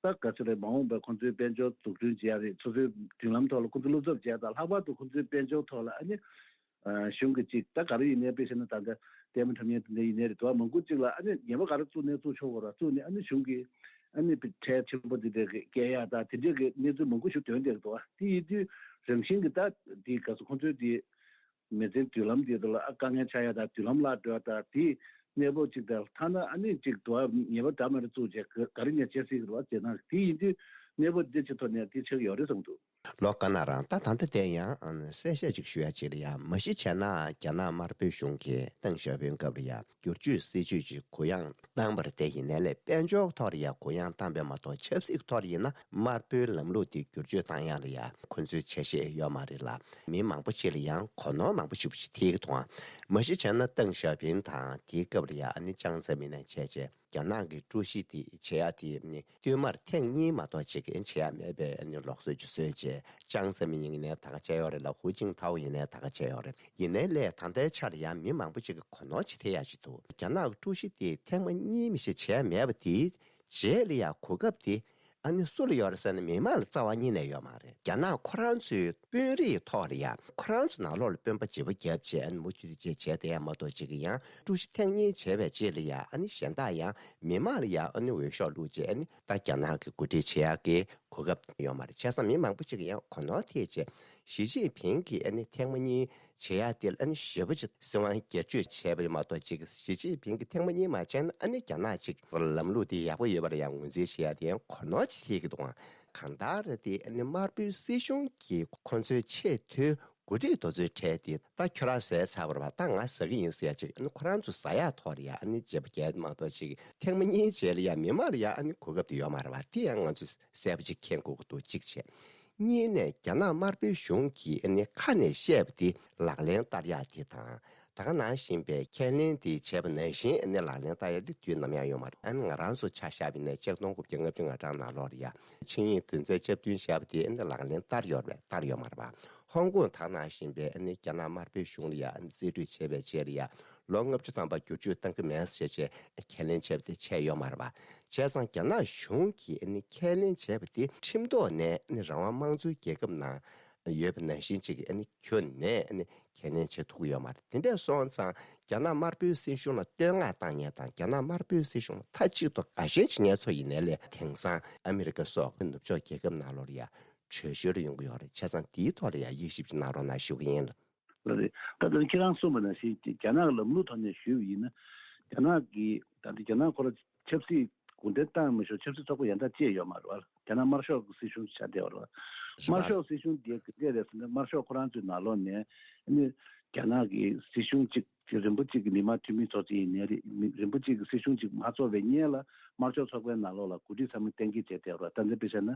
ད་ག་ཚོད་རེད། མ་འོངས་པར་ཁོང་ཚོའི་དཔལ་འབྱོར་འཛུགས་སྐྲུན་བྱེད་ཡ་རེད། སོ་སོའི་མདུན་ལམ་ཐོག་ལ་ཁོང་ཚོ་བློ་འཚབ་བྱེད་ཡ་དང་། ལྷག་པར་དུ་ཁོང་ཚོའི་དཔལ་འབྱོར་ཐོག་ལ་ཨ་ནི་ཨ་གཞུང་གི་ཅིག་ད་ག་རེ་ཡིན་ནའི། དཔེ་བཤད་ན་ད་ལྟ་ལྟད་མོ་འཁྲབ་མཁན་དེ་འདྲ་ཡིན་ནའི་རེད། དུ་བ་མང་པོ་ཅིག་ལ་ཨ་ནི་ཉེས་པ་ག་རེ་བཙུགས་ནའི་བཙུགས་ཆོག་གི་རེད། བཙུགས་ནས་ཨ་ནི་གཞུང་གིས་ཨ་ནི་ཁྲལ་ཆེན་པོ་དེ་འདྲ་སྐྱེལ་ཡ་དང་དེ་འདྲ་གི་གནས་ཚུལ་མང་པོ་ཞིག་ཐོན་བསྡད་འདུག་བ། དེ་ཡིན་དུས་རང་བཞིན་གྱི་ད་དེ་ག་ཚོད་ཁོང་ཚོའི་དེ། མི་ཚེའི་མདུན་ལམ་དེ་ཚོ་ལ་ཨ་དཀའ་ངལ་ཆགས་ཡ་དང་། མདུན་ལམ་བརླག་འགྲོ་ཡ་དང་། དེའི་གནས་བབ་ཅིག་དང་། ཐ་ན་ཨ་ནི་ཅིག་དུ་བ་ཉེས་པ་འདྲ་མི་འདྲ་བཙུགས་བྱས་ག་ག་རེ་ཡིན་ན་བྱེད་སྲིད་ཀྱི་རེད་བ། བྱས་ན་དེ་ཡིན་དུས་གནས་བབ་འདི་ཅིག་ཐོག་ནས་དེ་ཆགས་ཡོད་རེད་བསམ་འདུག་ལོ་ཀ་ན་རང་ད་ད་ལྟ་དེ་ཡང་གསལ་བཤད་ཅིག་ཞུ་ཡ་ཅིག་ལ་ཡ། མ་གཞི་བྱས་ན་རྒྱ་ནག་དམར་པོའི་གཞུང་གིས་ཏེང་ཞའོ་ཕིང་སྐབས་ལ་ཡ་བསྒྱུར་བཅོས་སྲིད་ཇུས་ཀྱི་གུ་ཡངས་བཏང་བ་རེད། དེ་ཡིན་ནའི་ལས་དཔལ་འབྱོར་ཐོག་ལ་ཡ་གུ་ཡངས་བཏང་བས་མ་གཏོགས། ཆབ་སྲིད་ཐོག་ལ་ཡིན་ན་དམར་པོའི་ལམ་ལུགས་དེ་བསྒྱུར་བཅོས་བཏང་ཡ་ལ་ཡ་ཁོ་ཚོའི་འཆར་གཞི་ཡོད་མ་རེད་ལ། མི་མང་པོ་ཅིག་ལ་ཡང་གོ་ནོར་མང་པོ་ཞེ་པོ་ཅིག་ཐེབས་ཀྱི་འདུག་མ་གཞི་བྱས་ན་ཏེང་ཞའོ་ཕིང་དང་དེའི་སྐབས་ལ་ཡ་ཨ་ནི་ཅང་ཙེ་མིན་ནས་བྱས་བྱས་རྒྱ་ནག་གི་ཀྲུའུ་ཞི་དེ་བྱེད་ཡ་དེ་ནི་བསྟུད་མར་ཐེངས་གཉིས་མ་གཏོགས་ཅིག་བྱེད་ཡ་མེད་པའི་ཨ་ནི་ལུགས་སྲོལ་ཅིག་བཟོས་བྱས། ཅང་ཙེ་མིན་ཡིན་ནའི་ད་ག་བྱས་ཡོད་རེད་ལ། ཧུའུ་ཅིན་ཐའོ་ཡིན་ནའི་ད་ག་བྱས་ཡོད་རེད། ཡིན་ནའི་ལས་ད་ལྟའི་ཆར་ཡང་མི་མང་པོ་ཅིག་གི་གོ་ནོར་ཅིག་ཐེབས་ཡ་ཅིག་འདུག་རྒྱ་ནག་གི་ཀྲུའུ་ཞི་དེ་ཐེངས་མ་གཉིས་མི་ཤེས་བྱས་མེད་པ་དེའི་རྗེས་ལ་ཡ་གོ་སྐབས་དེ་ཨ་ནི་སུ་ལ་ཡོད་རེད་ཟེར་ན་མི་མང་ལ་རྩ་བ་ཉིད་ནས་ཡོད་མ་རེད། རྒྱ་ནག་ཁོ་རང་ཚོའི་དཔོན་རིགས་ཐོག་ལ་ཡ་ཁོ་རང་ཚོ་ནང་ལོགས་ལ་སྤུན་པ་བརྗེ་པོ་བརྒྱབ་བྱས་ཨ་ནི་མུ་མཐུད་དུ་བྱས་བྱས་བསྡད་ཡ་མ་གཏོགས་ཅིག་གི་ཡང་ཀྲུའུ་ཞི་ཐེངས་གཉིས་བྱས་པའི་རྗེས་ལ་ཡ་ཨ་ནི་གཞན་དག་ཡང་མི་མང་ལ་ཡ་ཨ་ནི་འོས་ཤོག་བླུགས་བྱས་ཨ་ནི་ད་རྒྱ་ནག་གི་འགོ་ཁྲིད་བྱེད་ཡ་གི་གོ་སྐབས་ཡོད་མ་རེད། བྱས་ཙང་མི་མང་པོ་ཅིག་གི་ཡང་གོ་ནོར་ཐེབས་བྱས། ཞི་ཅིན་ཕིང་གིས་ཨ་ནི་ཐེངས་མ་གཉིས་བྱེད་ཡ་དེ་ལ་ཨ་ནི་ཞེ་པོ་ཅིག་སྲིད་དབང་སྒེར་གཅོད་བྱས་པ་མ་གཏོགས་ཅིག་ཞི་ཅིན་ཕིང་གིས་ཐེངས་མ་གཉིས་མ་བྱས་ན་ཨ་ནི་རྒྱ་ནག་ཅིག་ལམ་ལུགས་དེ་ཡག་པོ་ཡོད་པ་ལ་ཡང་ངོས་འཛིན་བྱེད་ཡ་དེ་ཡང་གོ་ནོར་ཅིག་ཐེབས་ཀྱི་འདུག་ཨང་། གང་ལྟར་རེད་དེ་ཨ་ནི་དམར་པོའི་སྲིད་གཞུང་གིས་ཁོ་ཚོའི་ཆེས་མཐོའི་འགོ་ཁྲིད་དེ་ཚོའི་གྲས་དེ་ད་ཁྱོད་རང་ཟས་ཚར་བ་རེད་པ། ད་ང་ཟ་གི་ཡིན་ཟེར་ཡ་ཅིག་ཨ་ནི་ཁོ་རང་ཚོ་ཟ་ཡ་ཐོག་ལ་ཡ་ཨ་ནི་བརྗེ་པོ་བརྒྱབ་མ་གཏོགས་ཅིག་ཐེངས་མ་གཉིས་རྗེས་ལ་ཡ་མི་མང་ལ་ཡ་ཨ་ནི་གོ་སྐབས་དེ་ཡོད་མ་རེད་པ། དེ་ཡང་ང་ཚོས་གསལ་པོ་ཅིག་མཁྱེན་དགོས་ཀྱི་འདུག་གཅིག་བྱས། གཉིས་ནས་རྒྱ་ནག་དམར་པོའི་གཞུང་གིས་ཨ་ནི་ཁ་ནས་བཤད་པ་དེ་ལག་ལེན་བསྟར་ཡག་དེ་དང་། ད་ག་ནང་བཞིན་པའི་ཁས་ལེན་དེ་བྱས་པ་ནང་བཞིན་ཨ་ནི་ལག་ལེན་བསྟར་ཡག་དེ་དུས་ནམ་ཡང་ཡོད་མ་རེད། ཨ་ནི་ང་རང་ཚོ་ཆ་བཞག་པ་ཡིན་ན་ཆིག་སྟོང་དགུ་བརྒྱ་ལྔ་བཅུ་ང་གྲངས་ནང་ལོགས་ལ་ཡ་ཆིངས་ཡིག་དོན་ཚན་བཅུ་བདུན་བཞག་པ་དེ་ཨ་ནི་ལག་ལེན་བསྟར་ཡོད་རེད། བསྟར་ཡོད་མ་རེད་པ། ཧོང་ཀོང་ད་ག་ནང་བཞིན་པའི་ཨ་ནི་རྒྱ་ནག་དམར་པོའི་གཞུང་ལ་ཡ་ཨ་ནི་རྩིས་སྤྲོད་བྱས་པའི་རྗེས་ལ་ཡ་ལོ་ལྔ་བཅུ་ཐམ་པ་བསྒྱུར་བཅོས་གཏང་གི་མེད་ཟེར་བྱས་ཁས་ལེན་བྱས་པ་དེ་བྱས་ཡོད་མ་རེད་པ། བྱས་ཙང་རྒྱ་ནག་གཞུང་གིས་ཨ་ནི་ཁས་ལེན་བྱས་པ་དེ་ཁྲིམས་ཐོག་ནས་ཨ་ནི་རང་དབང་དམངས་གཙོའི་རྒྱལ་ཁབ་ནང་ ཡོད་པ་ནང་བཞིན་ཅིག་ཨ་ནི་ཁྱོན་ནས་ཨ་ནི་ཁས་ལེན་བྱེད་ཐུབ་ཀྱི་ཡོད་མ་རེད། དེ་འདྲ་སོང་ཙང་རྒྱ་ནག་དམར་པོའི་སྲིད་གཞུང་ལ་བསྟོད་བསྔགས་བཏང་མཁན་དང་རྒྱ་ནག་དམར་པོའི་སྲིད་གཞུང་ལ་མཐའ་གཅིག་ཏུ་དགའ་ཞེན་བྱེད་མཁན་ཚོ་ཡིན་ནའི་ལས། དེང་སང་ཨ་མི་རི་ཀ་སོགས་ནུབ་ཕྱོགས་རྒྱལ་ཁབ་ནང་ལོགས་ལ་ཡ་གྲོས་ཆོད་ཡོང་གི་ཡོད་རེད། བྱས་ཙང་དེའི་ཐོག་ལ་ཡ་དབྱེ་ཞིབ་ཅིག་གནང་རོགས་གནང་ཞུ་གི་ཡིན། ལགས་རེད། ད་ལྟ་ཁྱེད་རང་གསུངས་པ་ནང་བཞིན་རྒྱ་ནག་ལམ་ལུགས་ཐོག་ནས་ཞུས་པ་ཡིན་ན། རྒྱ་ནག་གི་ད་ལྟ་རྒྱ་ནག་ཁོ་རང་ཆབ་སྲིད་གུང་ཁྲན་ཏང་མི་ཤོག་ཆབ་སྲིད་ཚོགས་པ་ཡང་དག་ཅིག་ཡོད་མ་རེད་བ། རྒྱ་ནག་དམར་ཤོག་གི་སྲིད་གཞུང་ཆགས་བསྡད་པ་རེད་བ། དམར་ཤོག་སྲིད་གཞུང་དེ་ག་འདྲས་རེད་ཟེར་ན། དམར་ཤོག་ཁོ་རང་ཚོའི་ནང་ལོགས་ནས་ནི་རྒྱ་ནག་གི་སྲིད་གཞུང་གཅིག་རིམ་པ་གཅིག་གི་མི་དམངས་འཐུས་མི་ཚོགས་ཆེན་ཡིན་ནའི་རེད། མི་རིམ་པ་གཅིག་གི་སྲིད་གཞུང་གཅིག་མ་ཚོགས་པའི་སྔོན་ལ་དམར་ཤོག་ཚོགས་པའི་ནང་ལོགས་ལ་འགོ་ཁྲིད་ཚང་མ་གཏན་འཁེལ་བྱས་བསྡད་པ་རེད་བ། ད་ལྟ་དཔེ་བཞག་ན།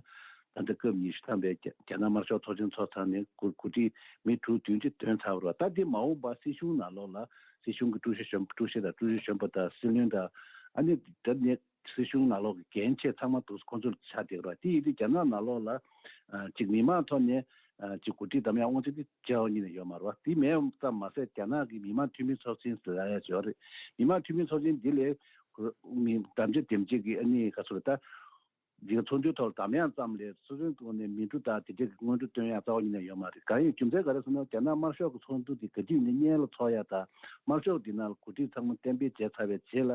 ད་ལྟ་སྐབས་ཉི་ཤུ་ཐམ་པའི་རྒྱ་རྒྱ་ནག་དམར་ཤོག་ཚོགས་ཆེན་ཚོགས་ཚར་ནས་འགོ་འགོ་ཁྲིད་མི་དྲུག་བདུན་ཅིག་བཏོན་ཚར་བ་རེད་བ། ད་འདི་མ་འོངས་པ་སྲིད་གཞུང་ནང་ལོགས་ལ་སྲིད་གཞུང་གི་ཀྲུའུ་ཞི་གཞོན་ཀྲུའུ་ཞི་དང་ཀྲུའུ་ཞི་གཞོན་པ་དང་སྲིད་བློན་དང་། ཨ་ནི་ད་ནི་སྲིད་གཞུང་ནང་ལོགས་ཀྱི་འགན་ཆེ་ཚང་མ་འདུག་ཁོང་ཚོར་ཆགས་བསྡད་པ་རེད་བ། དེ་ཡིན་དུས་རྒྱ་ནག་ནང་ལོགས་ལ་ཨ་ཅིག་མི་མང་ཐོག་ནས་ཨ་ཅིག་འགོ་ཁྲིད་འདེམས་ཡག་དབང་ཆ་དེ་བྱས་པ་ཉིད་ནས་ཡོད་མ་རེད་བ། དེ་མེད་ཙམ་མ་ཟད་རྒྱ་ནག་གི་མི་དམངས་འཐུས་མི་ཚོགས་ཆེན་ཟེར་ཡག་ཡོད་རེད། མི་དམངས་འཐུས་མི་ཚོགས་ཆེན་འདི་ལས་མི་གདམ་བྱ་འདེམས་བྱེད་ཀྱི་ཨ་ནི་ག་ཚོད་རེད་ད། འདི་ག་ཚོགས་འདུའི་ཐོག་ལ་བདམས་ཡག་ཙམ་ལས་སོ་སོའི་ཐོག་ནས་མི་འགྲོ་དང་དེ་འདྲའི་སྔོན་འགྲོ་སྟོན་ཡག་རྩ་བ་ཉིད་ནས་ཡོད་མ་རེད། གང་ཡིན་རྒྱུ་མཚན་ག་རེ་ཟེར་ན། རྒྱ་ནག་དམར་ཤོག་གི་ཚོགས་འདུ་དེ་ག་དུས་ནས་སྔོན་ལ་ཚོགས་ཡག་དང་། དམར་ཤོག་འདི་ནང་ལ་འགོ་ཁྲིད་ཚང་མ་གཏན་འབེབས་བྱས་ཚར་བའི་རྗེས་ལ།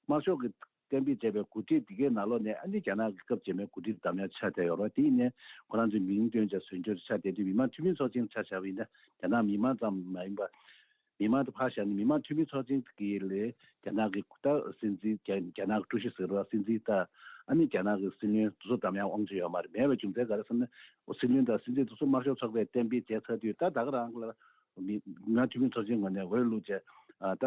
དམར་ཤོག་གི་གཏན་འབེབས་བྱས་པའི་འགོ་ཁྲིད་འདི་གའི་ནང་ལོགས་ནས་ཨ་ནི་རྒྱ་ནག་གི་སྐབས་རྗེས་མའི་འགོ་ཁྲིད་འདེམས་ཡག་ཆགས་བསྡད་ཡོད་རེད། དེ་ཡིན་ནའི་ཁོ་རང་ཚོའི་མིང་འདོན་བྱས་ཟོལ་འཇོག་ཆགས་བསྡད་དུས། མི་དམངས་འཐུས་མི་ཚོགས་ཆེན་ཆ་བཞག་པ་ཡིན་ན་རྒྱ་ནག་མི་མང་ཙམ་མ་ཡིན་པ། མི་མང་དེ་ཕར་བཞག་ནས་མི་དམངས་འཐུས་མི་ཚོགས་ཆེན་གྱི་ལས་རྒྱ་ནག་གི་ད་སྲིད་འཛིན་རྒྱ་རྒྱ་ནག་གི་ཀྲུའུ་ཞི་ཟེར་བ་སྲིད་འཛིན་དང་། ཨ་ནི་རྒྱ་ནག་གི་སྲིད་བློན་དེ་ཚོ་འདེམས་ཡག་དབང་ཆ་ཡོད་མ་རེད། མེད་པའི་རྒྱུ་མཚན་ག་རེ་ཟེར་ན། སྲིད་བློན་དང་སྲིད་འཛིན་དེ་ཚོ་དམར་ཤོག་ཚོགས་པས་གཏན་འབེབས་བྱས་ཚར་དུས། ད་ད་ག་རང་ལ་མི་མི་དམངས་འཐུས་མི་ཚོགས་ཆེན་ངོས་ནས་འོས་བླུགས་བྱས། ཨ་ད་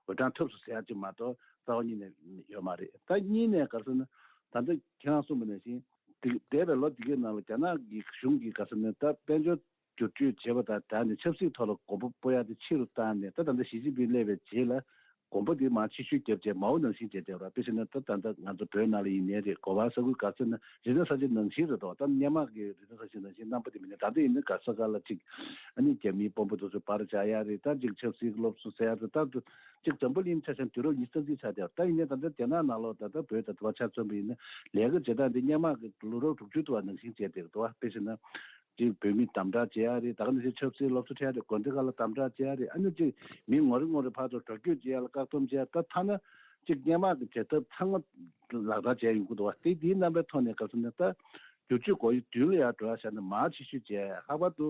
འོས་གྲངས་ཐོབ་སོང་ཟེར་ཡག་ཅིག་མ་གཏོགས་རྩ་བ་ཉིད་ནས་ཡོད་མ་རེད། ད་གཉིས་ནས་ག་རེ་ཟེར་ན། ད་ལྟ་ཁྱེད་རང་གསུངས་པ་ནང་བཞིན་འདི་འདས་པའི་ལོ་འདི་གའི་ནང་ལ་རྒྱ་ནག་གི་གཞུང་གིས་ག་རེ་ཟེར་ན། ད་དཔལ་འབྱོར་བསྒྱུར་བཅོས་བྱེད་པ་དང་སྦྲགས་ནས་ཆབ་སྲིད་ཐོག་ལ་གོམ་པ་སྤོ་ཡག་དེ་ཆེ་རུ་བཏང་ནས། ད་ད་ལྟ་ཞི་ཅིན་ཕིང་སླེབས་པའི་རྗེས་ལ་གོམ་པ་དེ་མར་ཆེ་ཤོས་བརྒྱབ་བྱས་མའོ་ནང་བཞིན་བྱས་བསྡད་པ་རེད། དཔེ་བྱས་ན་ད་ད་ལྟ་ང་ཚོ་བོད་ནང་ལ་ཡིན་ནའི་རེད། གོ་བ་ས་ཁུལ་ག་ཚོད་ན་རི་ཐང་ས་ཆེན་ནང་བཞིན་རེད་དོ། ད་སྔོན་མ་གི་རི་ཐང་ས་ཆེན་ནང་བཞིན་རྣམ་པ་དེ་མིན་ནའི། ད་ལྟ་ཡིན་ན་ག་ས་ག་ལ་ཅིག་ཨ་ནི་རྒྱ་མིའི་དཔོན་པོ་དེ་ཚོ་པར་བཅག་ཡག་རེད། ད་ཅིག་ཆབ་སྲིད་སློབ་གསོ་ཟེར་ཡག་རེད། ད་ཅིག་འཛམ་བུ་གླིང་ཆ་བཞག་ན་དུས་རབས་ཉི་ཤུ་རྩ་གཅིག་ཆགས་བསྡད་པ་རེད། ད་ཡིན་ནའི་ད་ལྟ་རྒྱ་ནག་ནང་ལོགས་ད་ལྟ་བོད་དང་དུ་བ་ཆ་མཚོན་པ་ཡིན་ན་ལས་ཀ་བྱེད་སྟངས་དེ་སྔོན་མ་གི་ལོ་རབས་དྲུག་ཅུ་དུ་བ་ནང་བཞིན་བྱས་བསྡད་འདུག་བ། དཔེ་བྱས་ན། ཅིག་བོད་མི་དམ་དྲག་བྱེད་ཡག་རེད། ད་ག་ནང་བཞིན་ཆབ་སྲིད་སློབ་གསོ་སྤྲད་ཡག་རེད། དགོན་སྡེ་ཁག་ལ་དམ་དྲག་བྱེད་ཡག་རེད། ཨ་ནི་ཅིག་མི་ངོ་རེ་ངོ་རེ་ཕར་ཚུར་འགྲོ་སྐྱོད་བྱེད་ཡག་ལ་བཀག་སྡོམ་བྱེད་ཡག་ད་ཐ་ན་ཅིག་སྔོན་མ་གི་བྱེད་ཐབས་ཚང་མ་ལག་བསྟར་བྱས་ཡོང་གི་འདུག་བ། དེ་དེའི་རྣམ་པའི་ཐོག་ནས་ག་རེ་ཟེར་ན། ད་བསྒྱུར་བཅོས་དགོས་ཡག་དུས་ལ་ཡར་འགྲོ་ཡག་བྱས་ན་མར་ཕྱི་བཤོལ་བྱས། ལྷག་པར་དུ་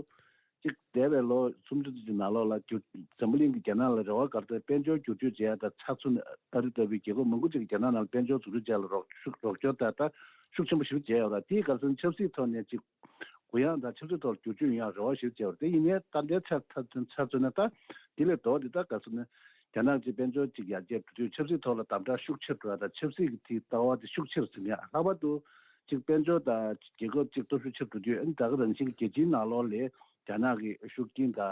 ཅིག་འདས་པའི་ལོ་སུམ་ཅུ་ཙམ་གྱི་ནང་ལོགས་ལ་བསྒྱུར་འཛམ་བུ་གླིང་གི་རྒྱལ་ནང་ལ་རེ་བ་དགར་ཏེ་དཔལ་འབྱོར་བསྒྱུར་བཅོས་བྱེད་ཡག་དང་ཆ་མཚོན་ཨ་རི་ལྟ་བུའི་རྒྱལ་ཁབ་མང་པོ་ཅིག་གིས་རྒྱ་ནག་ནང་ལ་དཔལ་འབྱོར་འཛུགས་སྐྲུན་བྱེད་ཡག་ལ་རོགས་ཤུགས་རོགས་སྐྱོར་དང་ད་ཤུགས་ཆེན་པོ་ཞིག་བྱས་ཡོད་རེད། དེའི་སྐབས་སུ་ཆབ་སྲིད་ཐོག་ནས་ཅིག་གུ་ཡངས་དང་ཆབ་སྲིད་ཐོག་ལ་བསྒྱུར་བཅོས་ཡོང་ཡག་རེ་བ་ཞིག་བྱས་པ་རེད། དེ་ཡིན་ནའི་ད་ལྟའི་ཆར་ཆ་མཚོན་ཆ་མཚོན་ན། ད་དེ་ལས་ལྡོག་སྟེ་ད་ག་རེ་ཟེར་ན། རྒྱ་ནག་གི་དཔལ་འབྱོར་ཅིག་ཡར་རྒྱས་འགྲོ་དུས་ཆབ་སྲིད་ཐོག་ལ་དམ་དྲག་ཤུགས་ཆེར་འགྲོ་ཡག་དང་ཆབ་སྲིད་ཀྱི་དེའི་ལྟ་བ་དེ་ཤུགས་ཆེར་ཟིན་ཡག་ལྷག་པར་དུ་ཅིག་དཔལ་འབྱོར་དང་རྒྱལ་ཁབ་ཅིག་སྟོབས་ཤུགས་ཆེར་འགྲོ་དུས། ཨ་ནི་ད་ག་རང་བཞིན་གྱི་རྒྱལ་སྤྱིའི་ནང་ལོགས་ལ་རྒྱ་ནག་གི་ཤུགས་རྐྱེན་དང་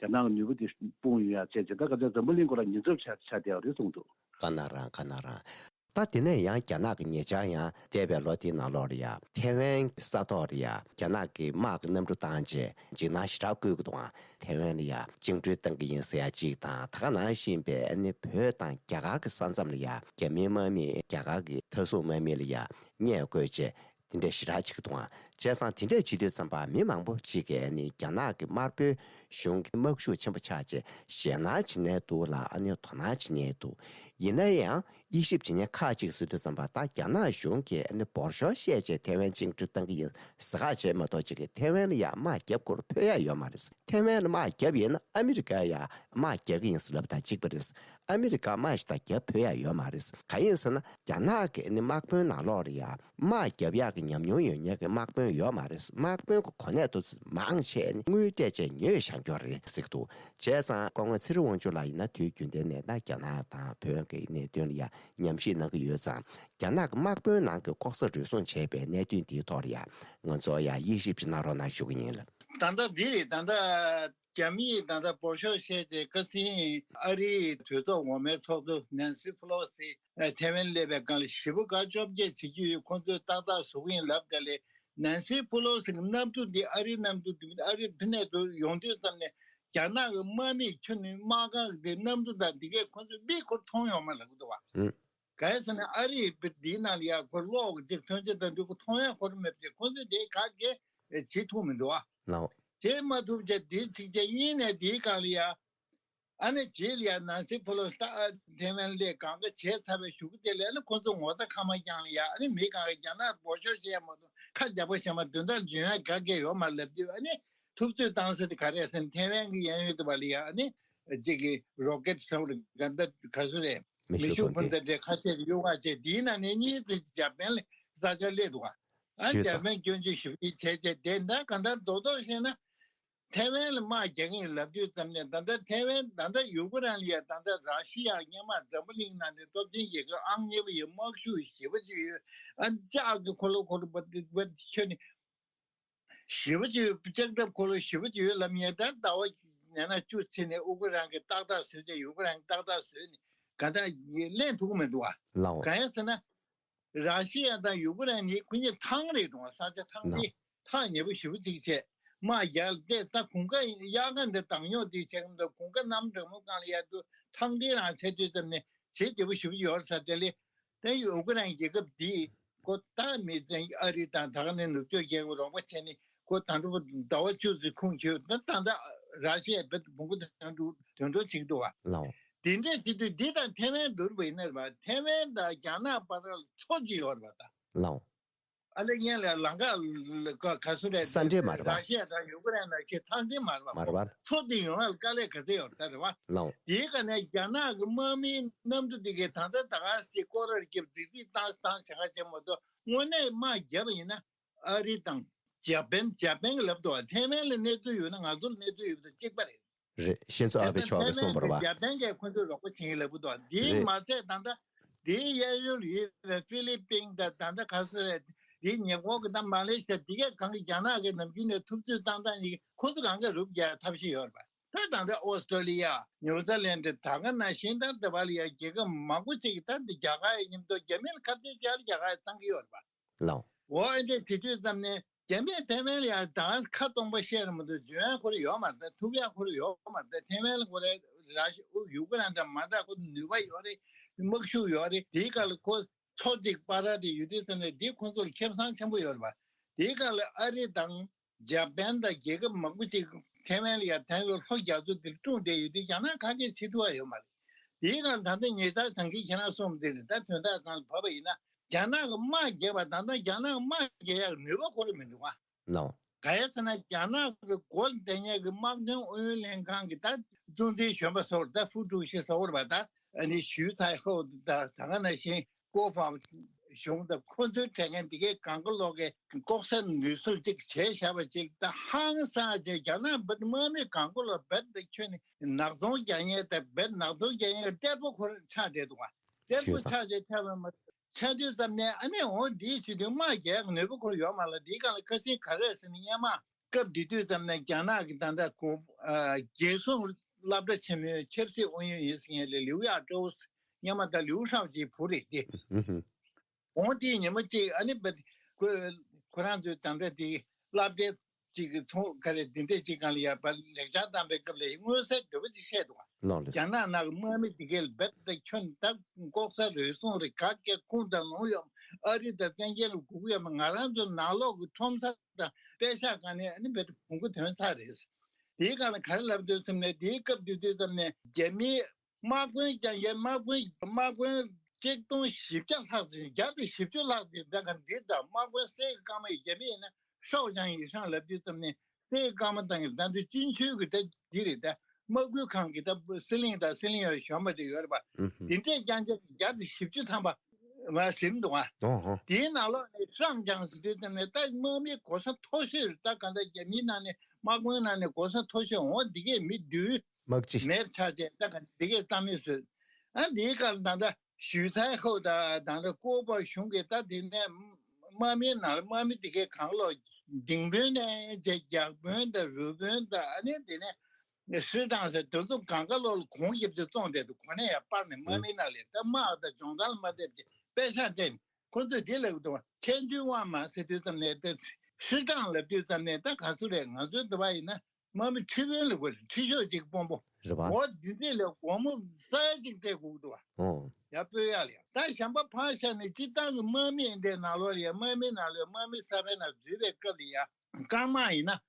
རྒྱ་ནག་གི་ནུས་པ་དེ་སྤུངས་ཡོང་ཡག་བྱས་བྱས། ད་ག་ཚོད་འཛམ་བུ་གླིང་ཁོ་རང་ཉེན་ཚབས་ཆགས་ཆགས་བསྡད་པ་རེད་གསུངས་འདུག། ཀ་ན་རང་ཀ་ན་རང་། ད་དེ་ནས་ཡང་རྒྱ་ནག་གི་ཉེ་ཆར་ཡང་འདས་པའི་ལོ་དེའི་ནང་ལོགས་ལ་ཡ་ཐེ་ཝན་གྱི་ས་ཐོག་ལ་ཡ་རྒྱ་ནག་གི་དམག་གི་གནམ་གྲུ་བཏང་རྗེས་འཇིགས་སྣང་ཞེ་དྲག་བསྐུལ་གྱི་འདུག་ཨང་། ཐེ་ཝན་ལ་ཡ་བཅིངས་འགྲོལ་བཏང་གི་ཡིན་ཟེར་ཡ་གཅིག་དང་། ད་ག་ནང་བཞིན་པའི་ཨ་ནི་བོད་དང་རྒྱ་གར་གྱི་ས་མཚམས་ལ་ཡ་རྒྱ་མིའི་དམག་མིས་རྒྱ་གར་གྱི་མཐའ་སྲུང་དམག་མི་ལ་ཡ་བརྙས་བཀོད་བྱས། དེ་འདྲ་ཞེ་དྲག་བྱེད་ཀྱི་འདུག་ཨང་། བྱས་ཙང་དེ་འདྲ་བྱེད་དུས་ཙམ་པ་མི་མང་པོ་ཅིག་གིས་ནི་རྒྱ་ནག་གི་དམར་པོའི་གཞུང་གི་དམག་ཤུགས་ཆེན་པོ་ཆགས་རྗེས་ཞེད་སྣང་བྱེད་ནས་འདུག་ལ། ཨ་ནི་དོ་སྣང་བྱེད་ནས་འདུག། ཡིན་ན་ཡང་དབྱེ་ཞིབ་བྱེད་མཁན་ཁག་ཅིག་གིས་ཟེར་དུས་ཙམ་པ། ད་རྒྱ་ནག་གཞུང་གིས་ནི་འབོར་ཤོག་བཤད་བྱས་ཐེ་ཝན་བཅིངས་འགྲོལ་བཏང་གི་ཡིན་ཟེར་ཁག་བྱས་མ་གཏོགས། ཅིག་གིས་ཐེ་ཝན་ལ་ཡ་དམག་རྒྱབ་དགོས་རྒྱུ་ཡོད་མ་རེད། ཐེ་ཝན་ལ་དམག་རྒྱབ་ཡིན་ན་ཨ་མི་རི་ཀ་ཡ་དམག་རྒྱག་གི་ཡིན་ཟེར་ལབ་དང་གཅིག་པ་རེད། ཨ་མི་རི་ཀ་དམག་ཞིག་ད་རྒྱབ་ཕོད་ཡ་ཡོད་མ་རེད། གང་ཡིན་ཟེར་ན་རྒྱ་ནག་གི་ནི་དམག་དཔོན་ནང་ལོགས་ལ་ཡ་དམག་རྒྱབ་ཡག་གི་ཉམས་མྱོང་ཡོད་མཁན་གྱི་དམག་དཔོན་ཡོད་མ་རེད། དམག་དཔོན་གྱི་གོ་གནས་དེ་ཚོ་མང་ཆེ་ནི་དངུལ་སྤྲད་བྱས་ཉོས་བཞག་རྒྱུ་རེད་ཟེར་གྱི་འདུག། བྱས་ཙང་སྐུ་ངོ་ཚེ་རིང་དབང་ཕྱུག་ལགས་ཡིན་ན་དུས་རྒྱུན་ལྡན་ནས་ད་རྒྱ་ནག་དང་བོད་ཀྱི་གནད་དོན་ལ་ཡ་ཉམས་ཞིབ་གནང་གི་ཡོད་ཙང་། རྒྱ་ནག་གི་དམག་དཔོན་ནང་གི་ལྐོག་ཟ་རུལ་སུངས་བྱས་པའི་གནད་དོན་འདིའི་ཐོག་ལ་ཡ་ང་ཚོ་ཡ་དབྱེ་ཞིབ་ཅིག་གནང་རོགས་གནང་ཞུ་གི་ཡིན་ལགས། ད་ལྟ་འདི་རེད། ད་ལྟ་རྒྱ་མིས་ད་ལྟ་འབོར་ཤོག་བཤད་རྗེས་ཁ་སང་ཨ་རིའི་གྲོས་ཚོགས་འོག་མའི་ཚོགས་གཙོ་ནན་སི་ཕུ་ལོ་སི་ཐེ་ཝན་སླེབས་པའི་སྒང་ལ་ཞེ་པོ་དགའ་སྐྱོ་བྱེད་ཀྱི་ཡོད། ཁོང་ཚོས་ཏག་ཏག་བཟོ་གི་ཡིན་ལབ། དེ་ལས་ནན་སི་ཕུ་ལོ་སི་གི་གནམ་གྲུ་འདི་ཨ་རིའི་གནམ་གྲུ་འདི་ཨ་རིར་ཕི་ནས་དུ་ཡོང་དུས་ཙམ་ནས་རྒྱ་ནག་གི་དམག་མིས་ཁྱོན་ནས་དམག་ཁང་གི་གནམ་གྲུ་དང་འདི་གས་ཁོང་ཚོས་མིག་ཁོ་མཐོང་ཡོད་མ་ལབ་གི་འདུག་བ། ཧུམ། ག་རེ་ཟེར་ན་ཨ་རིའི་འདིའི་ནང་ལ་ཡ་ཁོ་གློག་གི་ཅིག་ཐོན་རྗེས་དང་དུས་ཁོ་མཐོང་ཡ་ཁོ་རང་མེད་པ་བྱས། ཁོ་ཚོས་དེ་ག་གེ་བྱེད་ཐུབ་མི་འདུག་བ། ལགས། བྱེད་མ་ཐུབ་བྱས་དེ་ཚིག་བྱས་ཡིན་ནས་དེའི་སྒང་ལ་ཡ། ཨ་ནི་རྗེས་ལ་ཡ་ནན་སི་ཕེ་ལོ་སི་ད་ཐེ་ཝན་སླེབས་གང་ག་བྱས་ཚར་བའི་གཞུག་གུ་དེ་ལ་ཨ་ནི་ཁོ་ཚོ་ངོ་ཚ་ཁ་མ་བྱང་ལ་ཡ། ཨ་ནི་མི་གང་ག་རྒྱ་ནག་འབོར་ཤོག་བྱས་མ་གཏོགས་ཁ་རྒྱག་པ་བྱས་མ་དོན་དག་འཇོན་ཡ་ག་གེ་ཡོད་མ་ལབ་དུས། ཨ་ནི་ཐུབ་ཚོད་བཏང་ས་དེ་ག་རེ་ཟེར་ན་ཐེ་ཝན་གི་གཡས་གཡོན་དུ་བ་ལ་ཡ། ཨ་ནི་གཅིག་གི་རོ་ཀེད་ཟེར་བ་ག་འདྲ་ག་ཚོད་རེད། མེ་མེ་ཤུགས་འཕུར་མདའ་འདྲ་ཁ་ཤས་གཡུག་ག་བྱས། དེའི་ནང་ནས་གཉིས་དེ་འཇར་པན་ལ་ས་ཆ་སླེབས་འདུག་ག་ཨ་ནི་ཞུས་འཇར་སོང་། པན་སྐྱོན་བརྗོད་ཞེ་པོ་ཅིག་བྱས་བྱས་དེ་འདྲ་ག་འདྲ་རྡོག་རྡོག་བཤད་ན། ཐེ་ཝན་ལ་དམག་རྒྱག་གི་ཡིན་ལབ་དུས་ཙམ་ནས། ད་ལྟ་ཐེ་ཝན་ད་ལྟ་ཡུ་ཀེ་རེན་ལ་ཡ། ད་ལྟ་ར་ཤི་ཡ་སྔོན་མ་འཛམ་བུ་གླིང་ནང་ནས་སྟོབས་ཆེན་རྒྱལ་ཁབ་ཨང་གཉིས་པ་ཡོད། དམག་ཤུགས་ཞེ་པོ་ཅིག་ཡོད། ཨ་ལྕགས་ཀྱི་འཁོར་ལོ་འཁོར་ལོ་པ་ཁྱོན་ནས་ཞེ་པོ་ཅིག་ཡོད། ལྕགས་ཁྲབ་འཁོར་ལོ་ཞེ་པོ་ཅིག་ཡོད་ལབ་མཁན། ད་ཟླ་བ་ཉི་ཤུ་ཚེ་ནས་ཨུ་ཀེ་རེན་གྱིས་ཏག་ཏག་བཟོས་ཏེ་ཡུ་ཀེ་རེན་ཏག་ཏག་བཟོས་ནས་ག་ད་ལེན་ཐུབ་ཀྱི་མི་འདུག་བ། ལའོ། གང་ཡིན་ཟེར་ན། ར་ཤི་ཡ་དང་ཡུ་ཀེ་རེན་གཉིས་ཁོ་གཉིས་ཐང་རེད་འདུག་བ། ས་ཆ་ཐང་ལའོ། དེ་ཐག་ཉེ་པོ་ཞེ་པོ་ཅིག་བྱས། དམག་རྒྱག་ལ་བལྟས། ད་གོང་ཁ་དབྱར་ཁ་འདི་དང་ཉོ་དེ་བྱས་ཀྱང་། ད་གོང་ཁ་གནམ་གྲང་མོ་སྒང་ལ་ཡ་དུ་ཐང་དེ་རང་བྱས་དུས་ཙམ་ནས་བྱེད་བདེ་པོ་ཞེ་པོ་ཡོད་ས་དེ་ལས། དེ་ཡུ་ཀེ་རེན་རྒྱལ་ཁབ་འདིས་ཁོ་ད་མི་ཚན་ཨ་རི་དང་ད་ག་ནས་ནུབ་ཕྱོགས་རྒྱལ་ཁབ་རོགས་པ་བྱས་ནས་ཁོ་ད་ལྟ་ཟླ་བ་བཅུ་ཙམ་ཁུངས་འཁྱོལ། ད་ད་ལྟ་ར་ཤི་ཡ་བེད་བོང་གུ་དོན་འགྲོ་དོན་འགྲོ་བྱེད་ཀྱི་འདུག་བ། ལའོ། དེ་འདྲས་བྱེད་དུས་འདི་དང་ཐེ་ཝན་བསྡུར་བ་ཡིན་ན་རེད་པ། ཐེ་ཝན་དང་རྒྱ་ནག་བར་ལ་མཚོ་གཅིག་ཡོད་རེད་པ་ད། ལའོ། ཨ་ལེ་སྔོན་ལ་ལམ་ཁ་ག་ག་སུ་རེད། ས་འབྲེལ་མ་རེད་པ། ར་ཤི་ཡ་དང་ཡུ་ཀེ་རེན་ལ་ཁྱེད་ཐང་ཆེན་མ་རེད་པ། མ་རེད་པ། མཚོ་དེ་ཡོང་ཡ་ལ་དཀའ་ལས་ག་ཚད་ཡོད་རེད་ད་རེད་པ། ལའོ། དེའི་སྒང་ནས་རྒྱ་ནག་གི་དམག་མིའི་གནམ་གྲུ་དེ་གས་ད་ལྟ་ད་ག་སེ་སྐོར་ར་རྒྱབ་རྫིག་རྫིག་བཏང་བཏང་བྱ་ག་བྱེད་མ་གཏོགས། དངོས་གནས་དམག་བརྒྱབ་པ་ཡིན་ན། ཨ་རི་དང་འཇར་པན། འཇར་པན་གྱིས་ལབ་འདུག་བ། ཐེ་ཝན་ལ་གནས་ཚུལ་ཡོད་ན་ང་ཚོ་ལ་གནས་ཚུལ་ཡོད་པ་དང་གཅིག་པ་རེད། རེད། ཤེས་ཚོད་ཨ་ཕའི་ཆོག་རེད་གསུངས་པ་རེད་པ། འཇར་པན་གྱིས་ཁོ་ཚོས་རོགས་པ་བྱེད་ཀྱི་ལབ་ཀྱི་འདུག་འདིའི་རེད། མ་ཚད་ད་ལྟ་འདིའི་གཡས་གཡོན་ལ་ཡོད་པའི་ཧྥི་ལི་པིན་དང་། ད་ལྟ་ག་སུ་རེད། འདིའི་ཉེ་འཁོར་གྱི་ད་མ་ལེ་ཤི་ཡ། འདི་གས་གང་གི་རྒྱ་ནག་གིས་ནམ་རྒྱུན་ནས་ཐུབ་ཚོད་བཏང་སྟངས་ཡིན། ཁོ་ཚོ་གང་ག་རུབ་རྒྱག་ཐབས་ཤེས་ཡོད་རེད་པ། ད་ད་ལྟ་ཨོ་སི་ཀྲོ་ལི་ཡ། ནིའུ་ཛི་ལན་ཌི། ད་ག་ནང་བཞིན་ད་ལྟ་བ་ལ་ཡ་རྒྱལ་ཁབ་མང་པོ་ཅིག་གིས་ད་འདི་རྒྱ་གར་ཡི་མཉམ་དུ་རྒྱ་མི་ལ་ཁ་གཏད་བཅག་རྒྱ་གར་ཡིས་བཏང་གི་ཡོད་རེད་པ། ལའོ། འོ་ཨེ་འདྲས་དེ་དུས་ཙམ་ནས་རྒྱ་མིས་ཐེ་ཝན་ལ་ཡང་ད་ཁ་སྟོང་པ་བཤད་རེད་མ་གཏོགས། འཇོན་ཡ་ཁོ་རང་ཡོད་མ་རེད། ཐུབ་ཡ་ཁོ་རང་ཡོད་མ་རེད། ཐེ་ཝན་ལ་ཁོ་རང་ར་ཤི་ཡུ་ཀེ་རེན་དང་མ་འདྲ། ཁོ་ནུས་པ་ཡོད་རེད། དམག་ཤུགས་ཡོད་རེད། དེའི་སྐབས་ལ་ཁོ་མཚོ་གཅིག་སྤར་ར་དེ་ཡོད་དུས་ཙམ་ནས་དེ་ཁོ་ཚོ་ལ་ཁེ་བཟང་ཆེན་པོ་ཡོད་རེད་པ། དེའི་སྐབས་ལ་ཨ་རི་དང་འཇར་པན་དང་རྒྱལ་ཁབ་མང་པོ་ཅིག་ཐེ་ཝན་ལ་ཡང་དེ་ལ་ལྷོ་རྒྱ་མཚོ་དེར་སྲུང་བསྡད་ཡོད་དུས། རྒྱ་ནག་ཁ་གཏད་བྱེད་ཐུབ་པ་ཡོད་མ་རེད། དེའི་སྐབས་ད་ལྟ་ཉེ་ཆར་ད་གིན་ཁྱེད་རང་གསུངས་དེ་རེད། ད་དོན་དག་སྒང་ལ་བབས་པ་ཡིན་ན། རྒྱ་ནག་གིས་དམག་རྒྱག་པ་དང་། ད་རྒྱ་ནག་དམག་རྒྱག་ཡག་ནུས་པ་ཁོ་རང་མི་འདུག་ག་ལའོ། ག་རེ་ཟེར་ན། རྒྱ་ནག་གི་འགོ་འདེགས་མཁན་གྱི་དམག་དོན་ཨུ་ཡོན་ལྷན་ཁང་གི་ད་གཙོ་འཛིན་གཞོན་པ་ཟེར་བ་རེད། ད་ཧྥུ་ཀྲུའུ་ཞི་ཟེར་བ་རེད་པ། ད་ཨ་ནི་ཞུས་ཚའེ་ཧོ་དང་ད་ག་ནང་བཞིན་ཀོ་ཧྥང་ཞུང་དང་ཁོ་ཚོའི་གྲས་མཁན་དེ་གས་གང་ག་ལོག་གི་ལྐོག་ཟ་ནུས་ཟུར་ཅིག་བྱས་བཞག་པ་ཅིག་ད་ཧང་སངས་བྱས། རྒྱ་ནག་བོད་དམག་མི་གང་ག་ལོག་བོད་དེ་ཁྱོན་ནས་ནག་ཚོང་རྒྱག་མཁན་དང་བོད་ནག་ཚོང་རྒྱག་མཁན་གྱི་གཏེར་པོ་ཁོ་རང་ཆགས་བསྡད་འདུག་ག་གཏེར་པོ་ཞུས་ཚར། ཆགས་བྱས་ཆགས་པ་མ། ཆགས་དུས་ཙམ་ནས་ཨ་ནི་འོ་འདི་བྱེད་དུས་དམག་རྒྱག་ནུས་པ་ཁོ་ཡོད་མ་རེད། འདིའི་སྒང་ལ་ཁ་སང་ག་རེ་ཟེར་ན། སྔོན་མ་སྐབས་དེ་དུས་ཙམ་ནས་རྒྱ་ནག་གི་ད་ལྟ་གོ་ཨ་རྒྱལ་སྲུང་སློབ་གྲྭ་ཆེན་མོའི་ཆབ་སྲིད་ཨུ་ཡོན་ཡིན་ཟེར་མཁན་ལས་ལིའུ་ཡ་ཀྲོའུ། སྔོན་མ་ད་ལིའུ་ཧྲའོ་ཅིའི་བུ་རེད་དེ། ཨུ་ཧུ། འོ་དེ་ཉིན་མོ་གཅིག་ཨ་ནི་བ་ཁོ་ཁོ་རང་ཚོའི་ད་ལྟ་དེ་སློབ་གྲྭའི་ཅིག་གི་ཚོང་ག་རེ་འདི་འདྲས་ཅིག་སྒང་ལ་ཡར་ཕར་ལེགས་སྦྱར་བཏང་པའི་སྐབས་ལ་མངོན་གསལ་དོད་པོ་ཅིག་བཤད་འདུག་ག་ལགས་ལགས། རྒྱ་ནག་ནང་གི་དམག་མི་འདི་གས་རྦད་དེ་ཁྱོན་ད་ལྐོག་ཟ་རུལ་སུངས་རེད། ག་གེ་ཁུངས་དང་ལུང་ཡོད། ཨ་རི་དང་བཙན་རྒྱལ་ལ་སྒུག་ཡོད་མ། ང་རང་ཚོ་ནང་ལོགས་ཀྱི་ཁྲོམ་ས་དང་པེ་ཤག་སྒང་ནས་ཨ་ནི་རྦད་དེ་བོང་གུ་ཐོན་ཚར་རེད། དེའི་སྒང་ལ་ག་རེ་ལབ་འདུག་བསམ་ནས། དེའི་སྐབས་དེ་དུས་ཙམ་ནས་རྒྱ་མིའི་དམག་དཔོན་རྐྱང་རྐྱང་། དམག་དཔོན་དམག་དཔོན་ཆིག་སྟོང་བཞི་བརྒྱ་ལྷག་ཙམ། བརྒྱ་དང་བཞི་བཅུ་ལྷག་ཙམ་ད་ག་འདིར། ད་དམག་དཔོན་གསེར་གྱི་སྐར་མ་ཡི་རྒྱ་མི་ཡིན་ན་ཧྲའོ་ཅང་ཡི་ཧྲང་ལབ་དུས་ཙམ་ནས། གསེར་གྱི་སྐར་མ་དང་གི་ད་འདི་ཅིན་ཆུའི་གི་ད་འདི་རེད། ད་དམག་ཁུལ་ཁང་གི་ད་སི་ལིང་དང་སི་ལིང་ཡོད་གཞོན་པ་དེ་ཡོད་རེད་པ། ཨུ་ཧུ། དེ་འདྲས་རྐྱང་རྐྱང་བརྒྱ་དང་བཞི་བཅུ་ཐམ་པ་མ་ཟིན་འདུག་ག་ཨོ་ཧོ། དེའི་ནང་ལོགས་ནས་ཧྲང་ཅང་ཟེར་དུས་ཙམ་ནས་ད་དམག་མི་གོ་ས་མཐོ་ཤོས། ད་ག་ད་རྒྱ་མིའི་ནང་ནས་དམག་དཔོན་ནང་ནས་གོ་ས་མཐོ་ཤོས། འོ་འདི་གས་མི་བདུན། དམག་སྤྱི། མེར་ཆགས་བྱས་ད་ག་འདི་གས་རྩ་མེད་བཟོས། ཨ་འདིའི་སྐབས་ད་ལྟ་ཞུས་ཚའེ་ཧོ་དང་ད་ལྟ་ཀོ་པ་ཞུང་གིས་ད་དེ་ནས་དམག་མིའི་ནང་ལ་དམག་མི་དེ་གས་གང་ལོག་ལྡིང་དཔོན་ནས་བྱས། རྒྱག་དཔོན་དང་རུལ་དཔོན་དང་། ཨ་ནི་དེ་ནས་ཧྲི་ཀྲང་ཟེར་དེ་ཚོ་གང་ག་ལོག་ལ་གོང་ཡིབ་ཏུ་བཙོང་བསྡད་འདུག་གོ་གནས་ཡང་སྤར་ནས་དམག་མིའི་ནང་ལ། ད་དམག་དང་སྦྱོང་བརྡར་ལ་མ་བསྡད་པ་བྱས་པེ་ཤག་སྤྲད་ནས། ཁོ་ཚོས་དེ་ལབ་འདུག་ཆན་ཅུན་ཝང་མ་ཟེར་དུས་ཙམ་ནས། ད་ཧྲི་ཀྲང་ལབ་དུས་ཙམ་ནས་ད་ག་ཚོད་རེད། ང་ཚོའི་འདི་པ་ཡིན་ན། དམག་མི་ཁྲི་དཔོན་ལ་གོ་རེད། ཁྲི་ཤོག་ཅིག་དཔོན་པོ། རེད་པ། འོ་འདི་འདྲས་ལ་སྒོར་མོ་ས་ཡ་གཅིག་སྤྲད་དགོས་འདུག་བ། ཨོ། ཡར་སྤོ་ཡག་ལ་ཡ། ད་གཞན་པ་ཕར་བཞག་ནས་སྤྱིར་བཏང་གི་དམག་མི་འདི་ནང་ལོགས་ལ་ཡ། དམག་མི་ནང་ལོགས་དམག་མི་གསར་པའི་ནང་འཛུལ་བའི་སྐབས་ལ་ཡ། རྐང་དམག་ཡིན་ན།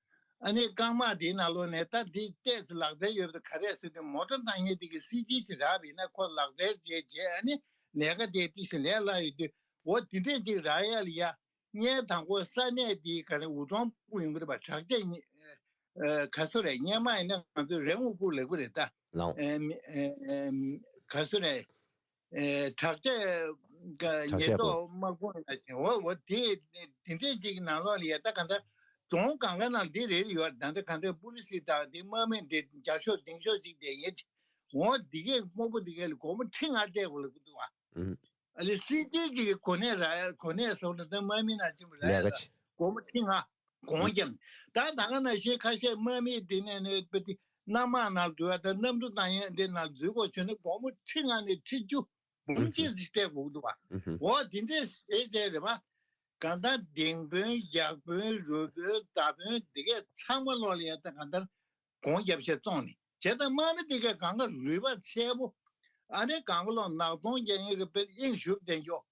ཨ་ནི་རྐང་དམག་དེའི་ནང་ལོགས་ནས་ད་འདི་ཏོག་ཙམ་ལག་རྩལ་ཡོད་པ་དང་ག་རེ་ཟེར་དུས་མོ་ཊ་བཏང་མཁན་དེ་གི་སི་ཏི་ཅིག་རག་པ་ཡིན་ན་ཁོ་ལག་རྩལ་བྱས་བྱས་ཨ་ནི་ལས་ཀ་དེ་ཏོག་ཙམ་ལས་སླ་ཡོད་དུས་འོ་དེ་འདྲས་ཅིག་རག་ཡ་ལ་ཡ། ངས་དང་པོ་ས་གནས་དེའི་ག་རེ་འུ་ཚོང་སྤུ་ཡོང་གི་རེད་པ། དྲག་ཆས་ཉི་ཨ་ག་ཚོད་རེད། སྔོན་མ་ཡིན་ན་ང་ཚོས་རེ་དངུལ་སྤུ་ལབ་གི་རེད་ད། ལའོ། ཨ་མི་ཨ་ཨ་ག་ཚོད་རེད། ཨེ་དྲག་ཆས་ག་དྲག་ཆས་ཉེན་རྟོག་སྤུ། དམག་དཔུང་ཡང་བྱེད་འོ་འོ་དེ་དེ་འདྲས་ཅིག་ནང་ལོགས་ལ་ཡ་ད་ག་ད་རྫོང་གང་ག་ནང་འདི་རེད་ཡོད། ད་ད་ག་ད་པུ་ལི་སི་དང་དེ་དམག་མི་འདི་རྒྱ་ཤོག་ལྡིང་ཤོག་ཅིག་དེ་ཡིན། འོ་འདི་གས་དམག་དཔུང་འདི་གས་ལ་སྒོར་མོ་ཁྲི་ལྔ་སྤྲད་དགོས་ལབ་གི་འདུག་ཨ། ཨ་ལེ་སྲིད་སྤྱི་གཅིག་གི་གོ་གནས་ར་གོ་གནས་སོགས་ལ་ད་དམག་མི་ནང་ཅིག་ར་ལས་ཀ་ལ་ཅི། སྒོར་མོ་ཁྲི་ལྔ་གོང་རྒྱབ། ད་ད་ག་ནང་བཞིན་ཁ་ཤས་དམག་མི་དེ་ནས་ནས་པ་དེ་གནམ་དམག་ནང་འགྲོ་བ་དང་གནམ་གྲུ་བཏང་ཡས་འདི་ནང་འཛུལ་དགོས་བྱུང་ན་སྒོར་མོ་ཁྲི་ལྔ་ནས་ཁྲི་བཅུ་འབུམ་གཅིག་ཙམ་སྤྲད་དགོས་ཀྱི་འདུག་བ། ཨུ་ཧུ། འོ་དེ་འདྲས་ཟེར་བྱས་རེད་བ། གང་ལྟར་ལྡིང་དཔོན་རྒྱག་དཔོན་རུ་དཔོན་མདའ་དཔོན་འདི་གས་ཚང་མ་ལོག་ལ་ཡ་ད་གང་ལྟར། གོང་རྒྱབ་ཤས་བཙོང་ནས་བྱས་ཙང་དམག་མི་དེ་གས་གང་ག་རུས་པ་ཆེ་པོ། ཨ་ནི་གང་ག་ལོག་ནག་ཚོང་རྒྱག་མཁན་གྱི་དཔེ་དབྱིངས་ཞུགས་བསྡད་འཇོག་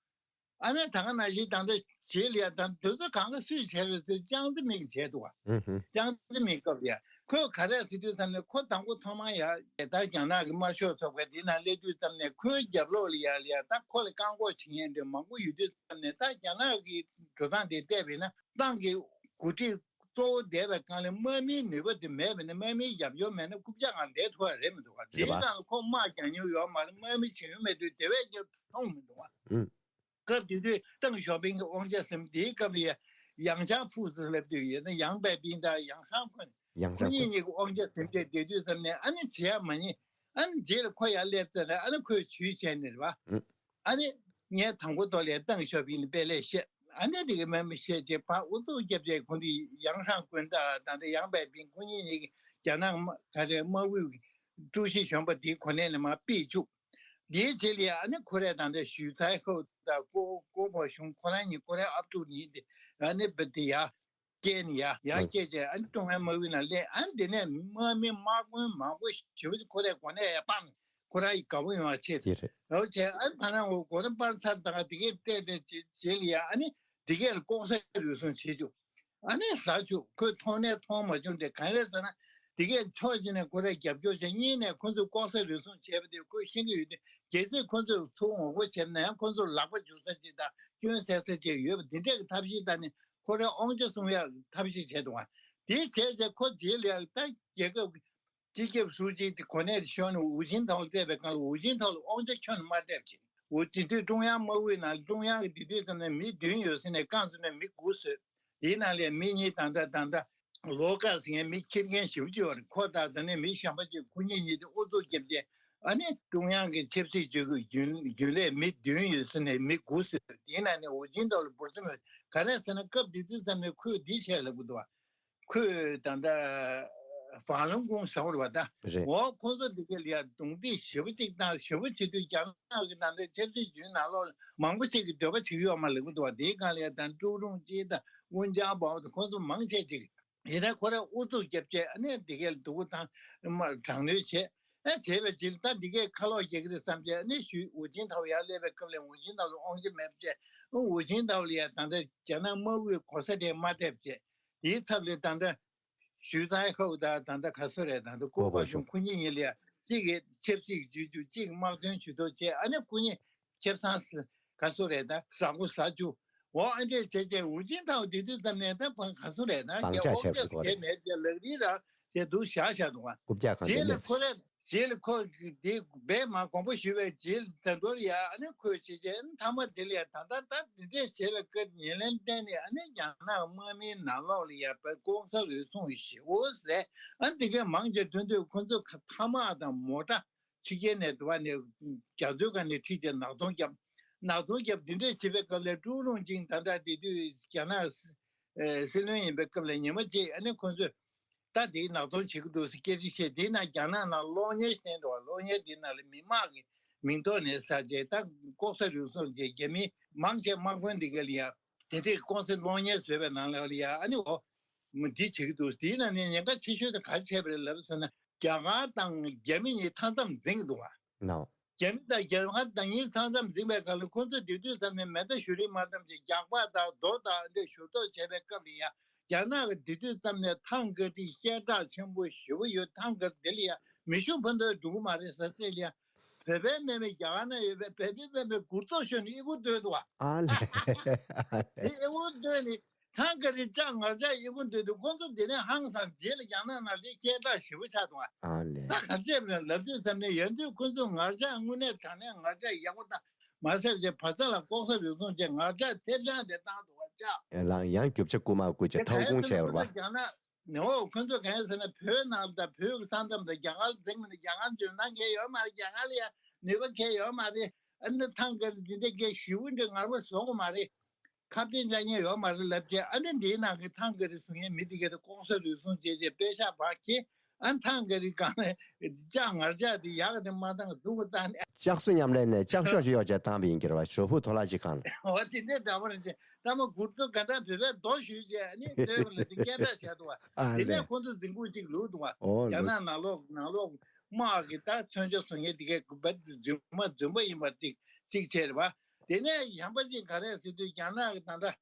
ཨ་ནི་ད་ག་ནང་བཞིན་ད་ལྟ་རྗེས་ལ་ཡ་ད་དུས་ཚོད་གང་ག་སུས་བྱས་རེད་ཟེར་ཅང་ཙེ་མིག་བྱས་འདུག་བ། ཨུ་ཧུ། ཅང་ཙེ་མིག་སྐབས་ལ་ཡ་ཁོས་ག་རེ་ཟེར་དུས་ཙམ་ནས་ཁོ་དང་པོ་ཐོག་མར་ཡ་ད་རྒྱ་ནག་གི་དམར་ཤོག་ཚོགས་པ་དེ་ནང་སླེབས་དུས་ཙམ་ནས་ཁོའི་རྒྱབ་ལོགས་ལ་ཡ་ལ་ཡ་ད་ཁོ་ལ་བཀག་འགོག་བྱེད་མཁན་དེ་མང་པོ་ཡོད་དུས་ཙམ་ནས་ད་རྒྱ་ནག་གི་འགྲོ་སྟངས་དེ་བལྟས་པས་ན་ཏང་གི་འགོ་ཁྲིད་གཙོ་བོ་བསྡད་པའི་སྒང་ལ་དམག་མིའི་ནུས་པ་དེ་མེད་པ་ནི་དམག་མིའི་རྒྱབ་སྐྱོར་མེད་ན་རྐུབ་བཀྱག་སྒང་བསྡད་ཐུབ་པ་རེད་མི་འདུག་བ། རེད་དེའི་པ། སྒང་ལ་ཁོ་དམག་རྒྱག་མྱོང་ཡོད་མ་རེད། དམག་མི་བྱེད་མྱོང་མེད་དུས་དེ་བས་ཀྱང་མཐོང་མི་འདུག་བ། ཨུ། སྐབས་དེ་དུས་ཏེང་ཞའོ་ཕིང་གི་དབང་ཆ་ཟིན། དེའི་སྐབས་ལ་ཡ་ཡང་ཅང་ཕུ་ཙི་ལབ་དུས་ཡོད་ན་ཡང་པའེ་པིན་དང་ཡང་ཧྲང་ཁུན། ཡང་ཁོ་ཧྲང་གཉིས་ཁུན། གཉིས་ཀྱི་དབང་ཆ་ཟིན་བྱས་བསྡད་དུས་ཙམ་ནས་ཨ་ནི་བྱེད་ཡ་མ་ཉེས། ཨ་ནི་རྗེས་ལ་ཁོ་ཡར་སླེབས་ཚར་ནས་ཨ་ནི་ཁོས་ཇུས་བྱས་ནས་རེད་བ། ཨུ། ཨ་ནི་ངས་དང་པོ་ཐོག་ལ་ཏེང་ཞའོ་ཕིང་ལ་དཔེ་ལས་བཤད། ཨ་ནི་དེ་གི་དམག་མི་བཤད་རྗེས་ཕར་ཨུ་ཚུགས་རྒྱབ་རྗེས་ཁོང་གིས་ཡང་ཧྲང་ཀུན་དང་ད་ལྟ་ཡང་པའེ་པིན་ཁོང་གཉིས་གཉིས་ཀྱིས་རྒྱ་ནག་དམག་ག་རེ་དམག་ཨུད་ཀྱི་ཀྲུའུ་ཞི་གཞོན་པ་དེའི་གོ་གནས་ལ་མར་ཕུད་བཅུག་དེའི་རྗེས་ལ་ཡ་ཨ་ནི་ཁོ་རས་ད་ལྟ་ཞུས་ཚའེ་ཧོ་དང་ཀོ་ཀོ་བོ་ཞུང་ཁོ་རང་གཉིས་ཁོ་རའི་ཨབ་ཕྲུག་གཉིས་དེ་ཨ་ནི་བ་དེ་ཡ། སྐྱེལ་ནས་ཡ་ཡར་ཨང་། སྐྱེལ་བྱས་ཨ་ནི་ཀྲུང་ཧྭ་དམག་ཨུད་ནང་སླེབས། ཨ་ནི་དེ་ནས་དམག་མི་དམག་དཔོན་མང་པོ་ཞེ་པོ་ཅིག་ཁོ་རའི་གོ་གནས་ཡར་སྤངས་ནས་ཁོ་རང་གི་དགའ་པོ་ཡོང་བ་བྱས། དེ་རེད། འོ་བྱས་ཨ་ནི་ཕ་ནང་འོ་གོ་ན་པར་ཚར་དང་དེ་གས་སྤྲད་སྤྲད་བྱས་རྗེས་ལ་ཡ་ཨ་ནི་དེ་གས་ལ་ལྐོག་ཟ་རུལ་སུངས་བྱེད་བཅུག་ཨ་ནི་ཟ་བཅུག་ཁོས་མཐོང་ནས་མཐོང་མ་བྱུང་སྟེ་གང་རེད་ཟེར་ན་དེ་གས་ཕྱོགས་གཅིག་ནས་ཁོ་རའི་རྒྱབ་སྐྱོར་བྱས་གཉིས་ནས་ཁོ་ཚོས་ལྐོག་ཟ་རུལ་སུངས་བྱས་པ་དེ་ཁོས་ཤེས་ཀྱི་ཡོད་དུས་གལ་སྲིད་ཁོ་ཚོས་ཚུར་ངོ་རྒོལ་བྱས་ན་ཡང་ཁོ་ཚོར་ལག་པ་འཇུ་ས་ཅིག་དང་སྐྱོན་སེལ་ས་ཅིག་ཡོད་པ་འདི་འདྲས་ཀྱི་ཐབས་ཤེས་བཏང་ནས། ཁོ་རའི་དབང་ཆ་སྲུང་ཡག་ཐབས་ཤེས་བྱས་འདུག་བ། དེ་བྱས་ཚེ་ཁོ་རྗེས་ལ་ད་རྒྱལ་ཁབ་སྤྱི་ཁྱབ་ཧྲུའུ་ཅི་དེ་གོ་གནས་དེ་ཤོར་ནས་ཧུའུ་ཅིན་ཐའོ་སླེབས་པའི་སྐབས་ལ་ཧུའུ་ཅིན་ཐའོ་ལ་དབང་ཆ་ཁྱོན་ནས་མ་སྤྲད་པ་བྱས། འོ་དེ་དུས་ཀྲུང་དབྱང་དམག་ཨུད་ནང་ཀྲུང་དབྱང་གི་དེ་དུས་ཙམ་ནས་མི་བདུན་ཡོད་ས་ནས་རྐང་ཙམ་ནས་མི་དགུ་བཟོས། དེའི་ནང་ལས་མི་གཉིས་ད་ལྟ་ད་ལྟ་ལོ་ཀ་ཟེར་མཁན་མི་ཁྱེར་མཁན་ཞེ་པོ་ཅིག་ཡོད་རེད། ཁོ་དང་དེ་ནས་མི་གཞན་པ་ཅིག་ཁོ་གཉིས་གཉིས་དེ་ཨུ་ཚུགས་རྒྱབ་རྗེས། ཨ་ནི་ཀྲུང་དབྱང་གི་ཆབ་སྲིད་ཅུས་ཀྱི་རྒྱུན་རྒྱུན་ལས་མི་བདུན་ཡོད་ས་ནས་མི་དགུ་བཟོས། དེའི་ནང་ནས་ཧུའུ་ཅིན་ཐའོ་ལ་འབུར་རྩོམ་ཡོད། ག་རེ་ཟེར་ན་སྐབས་དེ་དུས་ཙམ་ནས་ཁོས་འདི་བྱས་ལབ་གི་འདུག་བ། ཁོས་ད་ལྟ་ཧྥ་ལུན་ཀུང་ཟེར་བ་རེད་བ་ད། རེད། འོ་ཁོ་ཚོ་འདི་ག་ལ་ཡ་རྡུང་རྡེག་ཞེ་པོ་ཅིག་བཏང་ཞེ་པོ་བྱེད་དུས་རྒྱ་ནག་གི་ནང་དུ་ཆབ་སྲིད་ཅུས་ནང་ལོགས་ལ་མང་པོ་ཞིག་གིས་འདོད་པ་བྱེད་ཀྱི་ཡོད་མ་ལབ་གི་འདུག་བ། དེའི་སྒང་ལ་ཡ་ད་ཀྲུའུ་རུང་ཅིན་དང་ཝུན་ཅང་པའོ་དང་ཁོ་ཚོ་མང་ཆེ་ཅིག་ཡིན་ན་ཁོ་རང་ཨུ་ཚུགས་རྒྱབ་བྱས་ཨ་ནི་འདི་གས་ལ་སྡུག་པོ་དང་དྲག་གནོན་བྱས། ཨ་བྱས་པའི་རྗེས་ལ་ད་འདི་གས་ཁ་ལོག་རྒྱག་གི་རེད་བསམ་བྱས་ཨ་ནི་ཞུས་ཧུའུ་ཅིན་ཐའོ་ཡར་སླེབས་པའི་སྐབས་ལ་ཧུའུ་ཅིན་ཐའོ་ལ་དབང་ཆ་མེད་པ་བྱས། ཨ་ཧུའུ་ཅིན་ཐའོ་ལ་ཡ་ད་ལྟ་རྒྱ་ནག་དམག་ཨུད་གོ་ས་དེ་མ་སྤྲད་པ་བྱས། དེའི་ཚབ་ལ་ད་ལྟ་ཞུས་ཚའེ་ཧོ་དང་ད་ལྟ་ག་ཚོད་རེད། ད་ལྟ་ཀོ་པ་ཞུང་ཁོ་གཉིས་གཉིས་ལ་ཡ་གཅིག་གིས་ཆབ་སྲིད་ཇུས་ཆུ་གཅིག་དམག་དོན་ཇུས་གཏོགས་བྱས། ཨ་ནི་ཁོ་གཉིས་ཁེ་བཟང་ས་ག་ཚོད་རེད། ད་ཟ་གོ་ཟ་རྒྱུ། འོ་ཨ་འདྲས་བྱས་བྱས་ཧུའུ་ཅིན་ཐའོ་དེ་དུས་ཙམ་ནས་ད་བང་ག་ཚོད་རེད། ད་བང་ཆགས་ཆགས་སུ་གོ་རེད། མེད་ཅེས་ལག་རིལ་ར་བྱས་འདུག་བཞག་བཞག་འདུག་བ། རྐུབ་བཀྱག་གང་རྗེས་ལ་ཁོ་རེ་རྗེས་ལ་ཁོ་དེ་བས་མ་དགོངས་པ་ཞུས་པའི་རྗེས་ད་མདོར་ཡ་ཨ་ནི་ཁོས་བྱས་བྱས་མཐའ་མ་དེ་ལ་ཡ་ད་ད་ད་འདི་འདྲས་བྱས་པའི་སྐབས་ཉེར་ལེན་བསྟན་ནས་ཨ་ནི་རྒྱ་ནག་དམག་མིའི་ནང་ལོགས་ལ་ཡ་བས་ལྐོག་ཟ་རུལ་སུངས་ཞེ་པོ་ཟེར། ཨ་འདི་གས་མང་ཆེ་ཐོན་དུས་ཁོ་ཚོ་ཁ་ཐ་མག་དང་མོ་ཊ། ཕྱི་རྒྱལ་ནས་དུ་བ་ནས་རྒྱ་མཚོའི་སྒང་ནས་ཁྲིད་བྱས་ནག་ཚོང་བརྒྱབ། ནག་ཚོང་བརྒྱབ་འདི་འདྲས་བྱེད་པའི་སྐབས་ལ་ཀྲུའུ་རུང་ཅིན་ད་ལྟ་དེ་དུས་རྒྱ་ནག་ཨེ་སྲིད་བློན་ཡིན་པའི་སྐབས་ལ་ཉི་མ་གཅིག་ཨ་ནི་ཁོ་ཚོས་ད་དེའི་ནག་ཚོང་བྱེད་ཀྱི་འདུག་ཟེར་སྐད་ཆ་བཤད། དེའི་ནང་རྒྱ་ནག་ནང་གློག་བརྙན་བསྟན་འདུག་བ། གློག་བརྙན་དེའི་ནང་ལ་མི་དམངས་ཀྱི་མིང་ཐོག་ནས་ཟ་བྱས་ད་ལྐོག་ཟ་རུལ་སུངས་བྱས་རྒྱ་མི་མང་ཆེ་དམག་དཔོན་འདི་ག་ལ་ཡ་དེ་འདྲས་ལྐོག་ཟ་གློག་བརྙན་བཟོས་པའི་ནང་ལ་ཡ་ཨ་ནི་འོ། མི་འདི་བྱེད་ཀྱི་འདུག་དེའི་ནང་ནས་ཉེན་ཁ་ཆེ་ཤོས་དེ་ག་རེ་བྱས་པ་རེད་ལབ་སོང་ན། རྒྱ་གར་དང་རྒྱ་མི་གཉིས་མཐའ་མཚམས་འཛིང་གི་འདུག་བ། ནའོ། རྒྱ་མི་དང་རྒྱ་གར་དང་གཉིས་མཐའ་མཚམས་འཛིང་པའི་སྐབས་ལ་ཁོ་ཚོས་དེ་དུས་ཙམ་ནས་མེ་མདའ་གཞུ་རིས་མ་བསྡམས་ཀྱི་རྒྱག་པ་དང་རྡོ་དང་འདྲ་གཞུ་གཏོར་བྱས་པའི་སྐབས་ལ་ཡང་། རྒྱ་ནག་གི་དེ་དུས་ཙམ་ནས་ཐང་ག་རི་སྐད་གྲགས་ཆེན་པོ་ཞེ་པོ་ཡོད། ཐང་ག་རི་དེ་ལ་ཡང་མེ་ཤུགས་འཕུར་མདའ་འགྲོ་གི་མ་རེད་ཟེར་ཚད་ལ་ཡང་བོད་པའི་དམག་མི་རྒྱ་གར་ན་ཡོད་པའི་བོད་པའི་དམག་མི་མགུར་ཐོག་ཤོར་ནས་ཨི་ཁུ་སྡོད་འདུག་བ། ཨ་ལས། ཨ་དེ་ལས། ཨི་ཁུ་སྡོད་ནས་ཐང་ག་རི་ལྕགས་ངར་ལྕགས་ཨི་ཁུ་སྡོད་དུས་ཁོང་ཚོ་དེ་ནས་ཧང་སངས། རྗེས་ལ་རྒྱ་ནག་ནང་དེ་སྐད་གྲགས་ཞེ་པོ་ཆགས་འདུག་བ། ཨ་ལས། ད་ག་རེ་བྱས་པ་རེད་ལབ་དུས་ཙམ་ནས་ཡང་དུས་ཁོང་ཚོས་ངར་ལྕགས་དངོས་གནས་དྲང་གནས་ངར་ལྕགས་ཡག་པོ་དང་མ་ཟད་བྱས་བ་ཚ་ལ་ལྐོག་ཟ་རུལ་སུངས་བྱས་ངར་ལྕགས་ཐེབས་ཆང་དེ་བཏང་འདུག་བ། ལྕགས་ལ་ཡང་རྒྱུ་ཆ་རྐུ་མ་རྐུ་བྱས་ཐོབ་ཁུངས་བྱས་པ་རེད་བ། རྒྱ་ནག་ནས་འོ་ཁོ་ཚོ་གང་ཡིན་ཟེར་ན་བོད་ནང་དང་བོད་ཀྱི་ས་མཚམས་དང་རྒྱ་གར་འཛིང་མི་ནི་རྒྱ་གར་འཛིང་ན་མཁན་ཡོད་མ་རེད། རྒྱ་གར་ལ་ཡང་ནུས་པ་མཁན་ཡོད་མ་རེད། ཨ་ནི་ཐང་ག་རི་འདི་འདྲ་སྐད་ཞེ་པོ་འདྲ་ངར་པོ་བཟོ་གི་མ་རེད། ཁ་གཏད་བཅག་མཁན་ཡོད་མ་རེད་ལབ་བྱས། ཨ་ནི་འདིའི་ནང་གི་ཐང་ག་རི་བཟོ་མཁན་མི་དེ་གས་དེ་ལྐོག་ཟ་རུལ་སུངས་བྱས་བྱས་པེ་ཤག་ཕར་ཁྱེར། ཨ་ནི་ཐང་ག་རི་སྒང་ལ་ལྕགས་ངར་ལྕགས་དེ་ཡག་ག་དེ་མ་བཏང་སྡུག་ག་བཏང་ནས། ལྕགས་བཟོ་མཉམ་ལས་ནས་ལྕགས་ཤོག་ཅིག་གཡོག་བྱས་བཏང་བ་ཡིན་གྱི་རེད་བ། ཞོ་ཕུག་དོ་ལག་ཅིག་སྒང་ལ། འོ་དེ་འདྲའི་འདྲ་པོ་རེད་བྱས། ད་མ་མགུར་ཚོ་ག་འདྲ་བོད་པའི་མདོ་ཞུས་བྱས་ཨ་ནི་སྡོད་པ་ལ་དེ་སྐད་གྲགས་བཞག་འདུག་བ། ཨ་དེ་ནས་ལས། ཁོང་ཚོ་རྫུན་རྐུ་ཅིག་བླུགས་འདུག་བ། ཨོ་རྒྱ་ལོས། ནག་ནང་ལོགས་ནང་ལོགས་དམག་གི་ད་མཚོན་ཆ་བཟོ་མཁན་དེ་གས་རྫུན་མ་རྫུན་པ་ཡིན་པ་ཅིག་ཅིག་བྱས་རེད་བ། དེ་ནས་ཡང་པ་ཅིག་ག་རེ་ཟེར་དུས་རྒྱ་ནག་གི་ད་ལྟ་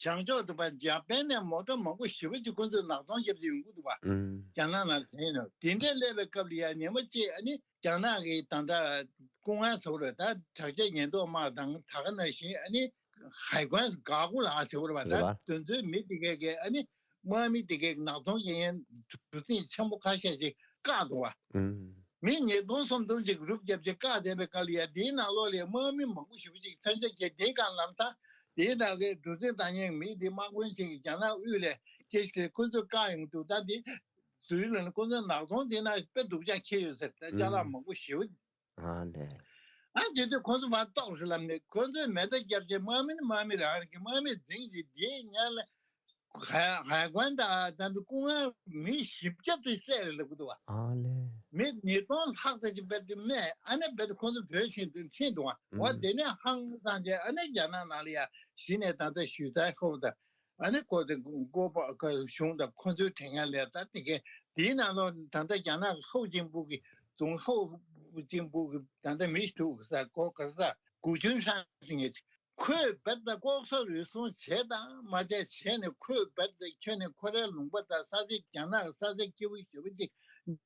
བྱང་ཕྱོགས་དུ་བ་འཇར་པན་ནས་མོ་ཊ་མང་པོ་ཞེ་པོ་ཅིག་ཁོ་ཚོས་ནག་ཚོང་རྒྱབ་ཀྱི་ཡོང་གི་འདུག་བ། ཨུམ། རྒྱ་ནག་ནང་དེ་ནས་དེ་འདྲས་སླེབས་པའི་སྐབས་ལ་ཡ་ཉི་མ་གཅིག་ཨ་ནི་རྒྱ་ནག་གི་ད་ལྟ་སྐུ་ངལ་ཟེར་བ་རེད། ད་དྲག་ཆས་ཉེན་རྟོག་དམག་དང་ད་ག་ནང་བཞིན་ཨ་ནི་ཧའེ་ཀོན་ག་གུ་ལ་ཟེར་བ་རེད་བ། རེད་བ། ད་དེ་ཚོའི་མི་དེ་གས་གས་ཨ་ནི་དམག་མི་དེ་གས་ནག་ཚོང་རྒྱག་མཁན་གྲུ་གཟིངས་ཆེན་པོ་ཁ་ཤས་ཤིག་བཀག་འདུག་བ། ཨུམ། མི་ཉིས་སྟོང་སུམ་སྟོང་ཅིག་རུབ་བརྒྱབ་ཅིག་བཀག་བསྡད་པའི་སྐབས་ལ་ཡ་དེའི་ནང་ལོགས་ལ་དམག་མི་མང་པོ་ཞེ་པོ་ཅིག་མཚོན་ཆ་བཅད་དེའི་སྒང་ལམ་སང་དེའི་ནང་གི་གྲུ་གཟིངས་བཏང་མཁན་མི་དེ་དམག་དཔོན་ཞིག་གིས་རྒྱ་ནག་དབུས་ལ་སྐད་ཆ་དེ་ཁོ་ཚོས་བཀག་ཡོང་འདུག་ད་དེ་དུས་ལ་ནི་ཁོ་ཚོའི་ནག་ཚོང་དེ་ན་དཔེ་སྡུག་ཅག་ཁྱེར་ཡོད་ཟེར། ད་ཅ་ལག་ཨུམ། མང་པོ་ཞེ་པོ། ཨ་ལས། ཨ་དེ་དུས་ཁོ་ཚོ་མར་གཏོགས་ཤིག་ལབ་ནས་ཁོ་ཚོས་མེ་མདའ་བརྒྱབ་བྱས་དམག་མི་ནི་དམག་མི་རང་རེད་གི། དམག་མི་འཛིང་ཞིག་དེའི་ཉར་ལ་ཧའེ་ཧའེ་ཀོན་དང་ད་དུ་སྐུ་ངལ་མི་བཞི་བརྒྱ་དུ་བསད་རེད་ལབ་གི་འདུག་བ། ཨ་ལས། མི་ཉིས་སྟོང་ལྷག་ཙམ་ཅིག་དཔེ་དེ་རྨས། ཨ་ནི་དཔེ་དེ་ཁོ་ཚོ་བྲོས་ཕྱིན་དུས་ཕྱིན་འདུག་བ། འོ་ཨུམ། དེ་ནས་ཧང་སངས་བྱས་ཨ་ནི་རྒྱ་ནག་ནང་ལ་ཡ་གཞི་ནས་ད་ལྟ་ཞུས་ཚར་ཤོག་དང་། ཨ་ནི་ཁོ་དེ་མགོ་པ་གཞུང་དང་ཁོ་ཚོའི་དྲན་མཁན་ལས་ད་དེ་གས་དེའི་ནང་ལོགས་ད་ལྟ་རྒྱ་ནག་གི་ཧོ་ཅིན་པུ་གི་རྫོང་ཧོ་ཅིན་པུ་གི་ད་ལྟ་མི་ཞིག་འདུག་ས་གོ་གར་ས་གུ་ཆུན་ཧྲང་ཟེར་མཁན་ཅིག་ཁོས་རྦད་དེ་ལྐོག་ཟ་རུལ་སུངས་བྱས་དང་མ་བྱས་བྱས་ནས་ཁོས་རྦད་དེ་ཁྱོན་ནས་ཁོ་རའི་ལུང་པ་དང་ས་ཆ་རྒྱ་ནག་གི་ས་ཆ་སྐྱིད་པོ་ཞེ་པོ་ཅིག་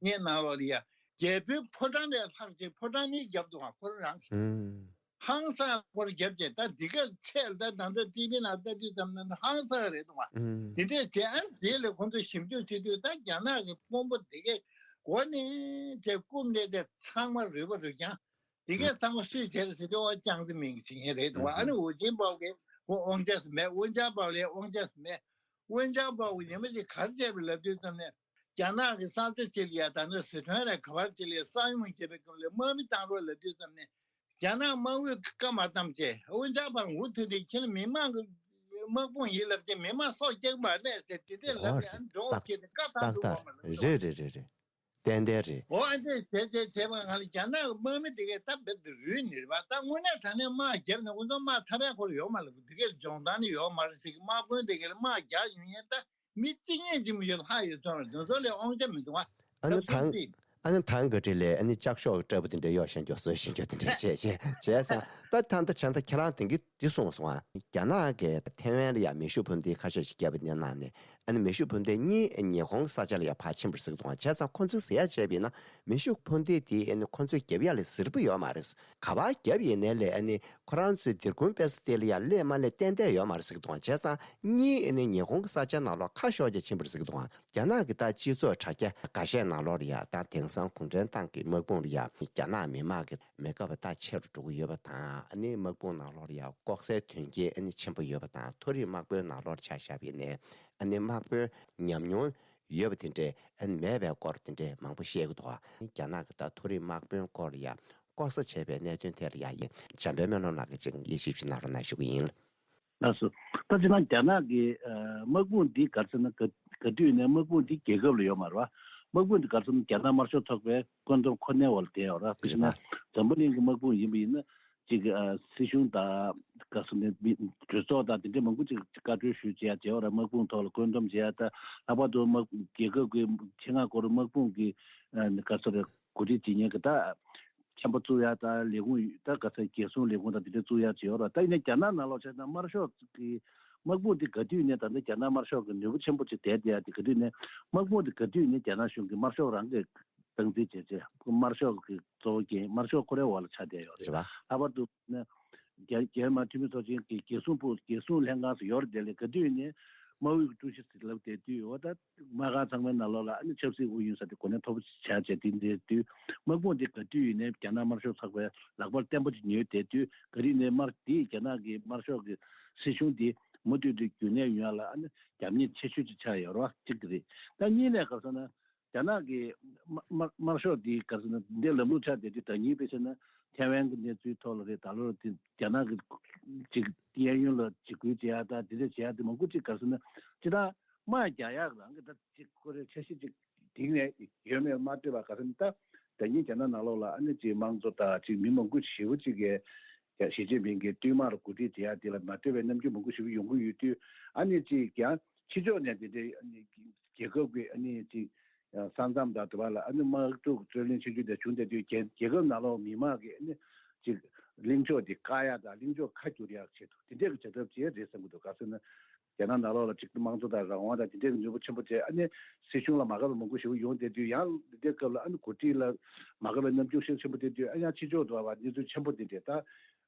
ངའི་ནང་ལོགས་ལ་ཡ་རྒྱལ་པོའི་ཕོ་བྲང་ལས་ལྷག་ཅིག་ཕོ་བྲང་གཉིས་བརྒྱབ་འདུག་ག་ཁོ་རང་རང་གིས། ཨུམ། ཧང་སང་སྐོར་རྒྱབ་བྱས་ད་འདི་ག་ཆད་ད་ད་ལྟ་ཊི་བི་ནང་ལྟ་དུས་ཙམ་ན་ཧང་སང་རེད་འདུག་བ། ཨུམ། དེ་འདྲས་བྱས་ཨ་རྗེས་ལ་ཁོང་ཚོ་ཞིབ་འཇུག་བྱེད་དུས་ད་རྒྱ་ནག་གི་དཔོན་པོ་འདི་གས་མགོ་ནས་བྱས་རྐུབ་ནས་བྱས་ཚང་མ་རུལ་པ་རུལ་རྐྱང་། འདི་གས་ཚང་མ་སུས་བྱས་རེད་ཟེར་དུས་ཨོ་ཅང་ཙེ་མིན་གྱིས་བྱེད་མཁན་རེད་འདུག་བ། ཨ་ནི་ཨུམ། ཝུ་ཅིན་པའོ་གིས་ཁོ་དབང་ཆ་མེད། ཝུན་ཅང་པའོ་ལའི་དབང་ཆ་མེད། ཝུན་ཅང་པའོ་གིས་ཉི་མ་གཅིག་ག་རེ་བྱས་པ་ལབ་དུས་ཙམ་ནས། རྒྱ་ནག་གི་ས་ཆ་གཅིག་ལ་ཡ་ད་ནི་སི་ཁྲོན་རེད་ག་པར་གཅིག་ལ་ཡ་ས་ཡོམ་བྱས་པའི་སྐབས་ལ་དམག་མི་བཏང་རོགས་ལབ་དུས་ཙམ་ནས་རྒྱ་ནག་དམག་ཨུས་བཀའ་མ་བཏང་བྱས་ཝུན་ཅང་པའོ་འུ་ཐུག་དེ་ཁྱེད་མི་མང་གི་དམག་དཔུང་ཡིན་ལབ་ཀྱི་མི་མང་སྲོག་སྐྱེལ་མ་རེད་ཟེར་དེ་འདྲས་ལབ་ཨོ་ཡ་རེད། འགྲོ་ཏག་ཁྱེད་དེ་བཀའ་བཏང་ཏག་འདུག་ཏག་གོ་མ་ལབ་རེད་རེད་རེད་རེད། ཏན་ཏན་རེད། འོ་ཨ་འདྲས་བྱས་བྱས་བྱས་པ་ང་ལ་རྒྱ་ནག་གི་དམག་མི་དེ་གས་ད་རྦད་དེ་རུལ་ནི་རེད་པ། ད་དངོས་གནས་དྲང་གནས་དམག་བརྒྱབ་ནས་ཁོ་ཚོ་དམག་ཐབས་ཡག་ཁོ་ལ་ཡོད་མ་ལབ་དེ་གས་སྦྱོང་སྟངས་ནི་ཡོད་མ་རེད་ཟེར་གི། དམག་དཔོན་དེ་གས་ལ་དམག་རྒྱག་ཡོང་ཡས་ད། མི་གཅིག་གཉིས་ཅིག་མི་ཡོད་ལྷག་ཡོད་ཚོད་རེད། དེ་ཚོ་ལས་དབང་ཆ་མི་འདུག་ཨ། ཨ་ནི་ཐང་ཨ་ནི་ཐང་གི་གྲས་ལས་ཨ་ནི་ལྕགས་ཤོག་གི་སྐྲ་སྤུ་དེ་འདྲ་གཡོག་བཞིན་རྒྱུག་བཟོ་བཞིན་རྒྱུག་དེ་འདྲ་བྱས་བྱས་བྱས་ཙང་ད་ཐང་ད་བྱས་ད་ཁྱེད་རང་དེང་གི་འདི་གསུངས་སོང་ཨ། རྒྱ་ནག་གིས་ཐེ་ཝན་ལ་ཡང་མེ་ཤུགས་འཕུར་མདེལ་ཁ་ཤས་ཤིག་བརྒྱབ་པའི་ནང་ནས་ཨ་ནི་མེ་ཤུགས་འཕུར་མདེལ་གཉིས་ཉི་ཧོང་གི་ས་ཆ་ལ་ཡང་ཕར་ཕྱིན་པ་རེད་ཟེར་གི་འདུག་ཨ། བྱས་ཙང་ཁོ་ཚོས་ཟེར་ཡ་བྱས་པ་ཡིན་ན་མེ་ཤུགས་འཕུར་མདེལ་དེ་ཨ་ནི་ཁོ་ཚོས་བརྒྱབ་ཡ་ལ་ཟེར་པོ་ཡོད་མ་རེད། ག་པར་བརྒྱབ་ཡིན་ནའི་ལས་ཨ་ནི་ཁོ་རང་ཚོའི་སྡིར་ཁུང་དཔེ་ས་དེ་ལ་ཡང་སླེབས་མ་སླེབས་ཏན་ཏན་ཡོད་མ་རེད་ཟེར་གི་འདུག་ཨ། བྱས་ཙང་གཉིས་ཨ་ནི་ཉི་ཧོང་གི་ས་ཆ་ནང་ལོགས་ཁ་ཤོར་བྱས་ཕྱིན་པ་རེད་ཟེར་གི་འདུག་ཨ། རྒྱ་ནག་གི་ད་སྤྱི་ཚོགས་དྲ་རྒྱ་འགའ་ཤས་ནང་ལོགས་ལ་ཡང་ད་དེང་སང་གུང་ཁྲན་ཏང་གི་དམག་དཔུང་ལ་ཡང་རྒྱ་ནག་མི་དམངས་ཀྱི་མི་དགའ་བ་ད་ཆེ་རུ་འགྲོ་གི་ཡོད་པ་དང་ཨ་ནི་དམག་དཔུང་ནང་ལོགས་ལ་ཡང་ལྐོག་ཟའི་དོན་རྐྱེན་ཨ་ནི་ཆེན་པོ་ཡོད་པ་དང་མཐོ་རིམ་དམག་དཔོན་ནང་ལོགས་ཆ་བཞག་པ་ཡིན་ནའི་ཨ་ནི་དམག་དཔོན་ཉམས་མྱོང་ཡོད་པ་དེ་འདྲས་ཨ་ནི་མེད་པའི་སྐོར་དེ་འདྲས་མང་པོ་བཤད་ཀྱི་འདུག་ཨ། རྒྱ་ནག་གི་ད་མཐོ་རིམ་དམག་དཔོན་སྐོར་ལ་ཡང་ལྐོག་ཟ་བྱས་པའི་གནད་དོན་ཐད་ལ་ཡང་ཡིན་འཇམ་དཔལ་སྨོན་ལམ་ལགས་ཀྱིས་ཅིག་དབྱེ་ཞིབ་ཅིག་གནང་རོགས་གནང་ཞུ་གི་ཡིན། ལགས་སོ། ད་སྤྱིར་བཏང་རྒྱ་ནག་གི་ཨ་དམག་དཔུང་འདི་ག་རེ་ཟེར་ན་ག་ག་དུས་ནས་དམག་དཔུང་འདི་རྒྱལ་ཁབ་ལ་ཡོད་མ་རེད་བ། དམག་དཔུང་འདི་ག་རེ་ཟེར་ན་རྒྱ་ནག་དམར་ཤོག་ཚོགས་པའི་བཀོད་འདོམས་ཁོ་ནའི་འོག་ལ་བསྡད་ཡོད་རེད་བ། དཔེར་ན་འཛམ་བུ་གླིང་གི་དམག་དཔུང་ཡིན་པ་ཡིན་ན་ཅིག་ཨ་སྲིད་གཞུང་དང་ག་རེ་ཟེར་ན་མི་གྲོས་ཚོགས་དང་དེ་འདྲའི་མང་པོ་ཅིག་བཀའ་འཁྲོལ་ཞུ་བྱེད་ཡ་བྱེད་ཡོད་རེད། དམག་དཔུང་ཐོག་ལ་བཀོད་འདོམས་བྱེད་ཡ་ད་ལྷག་པར་དུ་དམག་རྒྱལ་ཁབ་ཀྱི་ཆེད་མངགས་སྐོར་དམག་དཔུང་གི་ཨ་ག་རེ་ཟེར་རེད། འགོ་ཁྲིད་བྱེད་མཁན་གྱི་ད་ཁྱིམ་པ་བཙུགས་ཡ་ད་ལས་ཁུངས་ད་ག་ཚད་རྒྱལ་སྲུང་ལས་ཁུངས་ད་དེ་འདྲ་བཙུགས་ཡ་བྱེད་ཡོད་ར། ད་ཡིན་ན་རྒྱ་ནག་ནང་ལོགས་བྱས་ན་དམར་ཤོག་གི་ དམག་དཔུང་དེ་ག་དུས་ནས་ད་ལྟ་རྒྱ་ནག་དམར་ཤོག་གི་ནུས་པ་ཆེན་པོ་ཅིག་བསྡད་བསྡད་ཡ་དེ་ག་དུས་ནས་དམག་དཔུང་དེ་ག་དུས་ནས་རྒྱ་ནག་གཞུང་གིས་དམར་ཤོག་རང་གིས་སྟངས་འཛིན་བྱས་རྗེས་དམར་ཤོག་གི་གཙོ་བོ་རྒྱན་དམར་ཤོག་ཁོ་རའི་འོག་ལ་ཆགས་བསྡད་ཡོད་རེད། རེད་པ། ལྷག་པར་དུ་ནི་རྒྱ་རྒྱ་མི་དམར་འཐུས་མི་ཚོགས་ཆེན་གྱི་རྒྱལ་སྲུང་པུའུ་རྒྱལ་སྲུང་ལྷན་ཁང་སུ་ཡོར་དེ་ལས་ག་དུས་ནས་དམག་ཨུད་ཀྱི་ཀྲུའུ་ཞི་ཟེར་ལབ་བསྡད་དུས་འོ་ད་དམག་ཁང་ཚང་མའི་ནང་ལོགས་ལ་ཨ་ནི་ཆབ་སྲིད་ཨུ་ཡོན་ཟེར་དེ་གོ་གནས་མཐོ་པོ་ཆགས་བྱས་དེ་འདྲའི་དུས་དམག་དཔུང་དེ་ག་དུས་ཡིན་ནའི་རྒྱ་ནག་དམར་ཤོག་ཚོགས་པའི་ལག་པར་བརྟན་པོ་ཅིག་ཉོས་བསྡད་དུས་ག་དུས་ནས་དམར་དེས་རྒྱ་ནག་གི་དམར་ཤོག་གི་སྲིད་གཞུང་དེ་མུ་མཐུད་དུ་རྒྱུན་གནས་ཡོང་ཡ་ལ་ཨ་ནི་རྒྱབ་གཉེར་ཆེ་ཤོས་ཅིག་ཆགས་ཡོད་རེད་བ། གཅིག་དེ་རེད། ད་གཉིས་ནས་ག་རེ་ཟེར་ན། རྒྱ་ནག་གི་དམར་དམར་དམར་ཤོག་འདི་ག་རེ་ཟེར་ན་འདི་ལམ་ལུགས་ཆགས་བསྡད་དུས་ཟླ་ཉིན་དཔེ་བྱས་ན་ཐའེ་ཝན་གྱི་གནས་ཚུལ་ཐོག་ལ་རེད། ད་ལོར་དེ་རྒྱ་ནག་གི་ཅིག་གཡས་གཡོན་ལ་འཇིགས་སྐུལ་བྱེད་ཡག་དང་དེ་འདྲ་བྱེད་ཡག་དེ་མང་པོ་ཅིག་ག་རེ་ཟེར་ན་ཅི་ད་དམག་རྒྱག་ཡག་རང་གི་ད་ཅིག་ཁོ་རའི་འཆར་གཞི་ཅིག་སྒྲིག་ནས་ཡོད་མེད་མ་ལྟོས་པར་ག་རེ་ཟེར་ན་ད་ད་ཉིན་རྒྱ་ནག་ནང་ལོགས་ལ་ཨ་ནི་ཅིག་དམངས་གཙོ་དང་ཅིག་མི་མང་པོ་ཞེ་པོ་ཅིག་གིས་ཞི་ཅིན་ཕིང་གིས་བསྟུད་མར་གོ་སྒྲིག་བྱེད་ཡག་དེ་ལ་མ་ལྟོས་པའི་རྣམ་འགྱུར་མང་པོ་ཞེ་པོ་ཡོང་གི་ཡོད་དུས་ཨ་ནི་ཅིག་ཀྱང་ཕྱི་ཕྱོགས་ནས་དེ་འདྲའི་ཨ་ནི་རྒྱལ་ཁབ་ཀྱི་ཨ་ནི་ཅིག་ས་མཚམས་དང་དེ་བ་ལ་ཨ་ནི་དམག་འཁྲུག་རྩོད་གླེང་ཆེ་ཆུང་དེ་བྱུང་བསྡད་དུས་རྒྱལ་རྒྱལ་ཁབ་ནང་ལོགས་མི་མང་གིས་ཨ་ནི་ཅིག་གླེང་ཕྱོགས་དེ་བཀག་ཡག་དང་གླེང་ཕྱོགས་ཁ་བསྒྱུར་ཡག་ཆེད་དུ་དེ་འདྲའི་གི་བྱ་ཐབས་བྱས་རེད་བསམ་གྱི་འདུག་ག་ཟེར་ན་རྒྱ་ནག་ནང་ལོགས་ལ་ཅིག་དམངས་གཙོ་དང་རང་དབང་དང་དེ་འདྲའི་གི་ནུས་པ་ཆེན་པོ་བྱས་ཨ་ནི་སྲིད་གཞུང་ལ་མ་དགའ་བ་མང་པོ་ཞེ་པོ་ཡོང་བསྡད་དུས་ཡང་འདི་འདྲའི་སྐབས་ལ་ཨ་ནི་འགོ་ཁྲིད་ལ་མ་དགའ་བའི་རྣམ་འགྱུར་ཤུགས་ཆེན་པོ་བསྟན་དུས་ཨ་ཡང་ཕྱི་ཕྱོགས་དུ་བ་གནས་ཚུལ་ཆེན་པོ་དེ་འདྲའི་ད་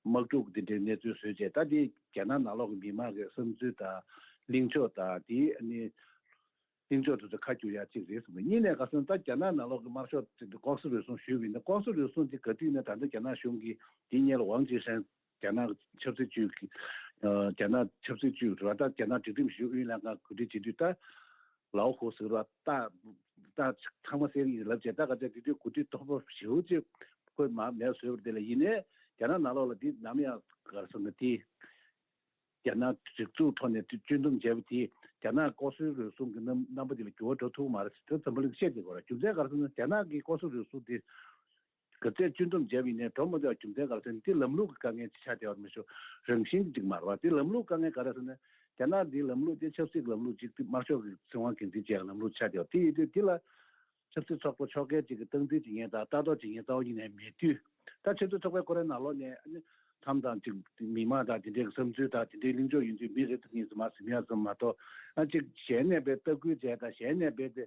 དམག་འཁྲུག་དེ་འདྲའི་གནས་ཚུལ་བཟོས་རྗེས་ད་དེ་རྒྱ་ནག་ནང་ལོགས་ཀྱི་མི་མང་གི་བསམ་ཚུལ་དང་གླེང་ཕྱོགས་དང་དེའི་ཨ་ནི། གླེང་ཕྱོགས་དེ་ཚོ་ཁ་བསྒྱུར་ཡག་གཅིག་རེད་གསུངས་པ་ཡིན། གཉིས་ནས་ག་ཟེར་ན་ད་རྒྱ་ནག་ནང་ལོགས་ཀྱི་དམར་ཤོག་དེ་ཚོ་ལྐོག་ཟ་རུལ་སུངས་ཞུས་པ་ཡིན་ན་ལྐོག་ཟ་རུལ་སུངས་དེ་ག་དུས་ནས་ད་ལྟ་རྒྱ་ནག་གཞུང་གིས་དེ་སྔོན་ལ་ཝང་ཅི་ཧྲན་རྒྱ་ནག་ཆབ་སྲིད་ཅུས་ཀྱི་རྒྱ་ནག་ཆབ་སྲིད་ཅུས་རེད་བ། ད་རྒྱ་ནག་སྒྲིག་ཁྲིམས་ཞུ་ཨུ་ཡོན་ལྷན་ཁང་གོ་སྒྲིག་བྱེད་དུས་ད་ལའོ་ཧོ་ཟེར་བ་ད་ད་ཚང་མ་གསལ་ཡིན་ལབ་བྱས་ད་ག་ཚད་དེ་དུས་གོ་སྒྲིག་དོག་པོ་ཞེ་པོ་ཅིག་ཁོས་མ་མེད་བཟོས་པ་དེ་ལ་ཡིན་ནའི་རྒྱ་ནག་ནང་ལོགས་ལ་དེ་ནམ་ཡང་ག་རེ་ཟེར་ན་དེ། རྒྱ་ནག་སྒྲིག་འཛུགས་ཐོག་ནས་གཅུན་སྡོམ་བྱས་པ་དེས་རྒྱ་ནག་ལྐོག་ཟ་རུལ་སུངས་ཀྱི་རྣམ་རྣམ་པ་དེ་ལ་འགྱུར་བ་འགྲོ་ཐུབ་མ་རེད་ཟེར་དེ་འཛམ་བུ་གླིང་བཤད་བསྡད་ཀྱི་ཡོད་རེད། རྒྱུ་མཚན་ག་རེ་ཟེར་ན་རྒྱ་ནག་གིས་ལྐོག་ཟ་རུལ་སུངས་དེ་ག་ཚད་གཅུན་སྡོམ་བྱས་པ་ཡིན་ནའི་འགྲོ་མ་ཐུབ་པ་རྒྱུ་མཚན་ག་རེ་ཟེར་ན་དེ་ལམ་ལུགས་ཀྱི་དཀའ་ངལ་ཅིག་ཆགས་བསྡད་པ་མི་ཤོག་རང་བཞིན་གྱི་འགྲིག་མ་རེད་བ། དེ་ལམ་ལུགས་དཀའ་ངལ་ག་རེ་ཟེར་ན་རྒྱ་ནག་འདིའི་ལམ་ལུགས་དེ་ཆབ་སྲིད་ཀྱི་ལམ་ལུགས་ཅིག་དེ་དམར་ཤོག་གི་སྲིད་དབང་སྒེར་འཛིན་བྱེད་ཡག་ལམ་ལུགས་ཆགས་བསྡད་པ་དེ་ཡིན་དུས་དེ་ལ། ཆབ་སྲིད་ཚོགས་པ་ཕྱོགས་འགལ་ཅིག་གིས་སྟངས་འཛིན་བྱེད་མཁན་དང་ལྟ་རྟོག་བྱེད་མཁན་རྩ་བ་ཉིད་ནས་མེད་དུས། ད་ཆབ་སྲིད་ཚོགས་པའི་ཁོ་རའི་ནང་ལོགས་ནས་ཨ་ནི་མཚམས་དང་ཅིག་མི་མང་དང་དེ་འདྲའི་བསམ་ཚུལ་དང་དེ་འདྲའི་གླེང་ཕྱོགས་ཡིན་དུས་མི་རེ་ཟུང་གཉིས་ཙམ་མ་ཟིན་ཡག་ཙམ་མ་གཏོགས་ཨ་ཅིག་གཞན་ནས་དཔེ་ལྟ་སྐུལ་བྱས་དང་གཞན་ནས་དཔེ་དེ་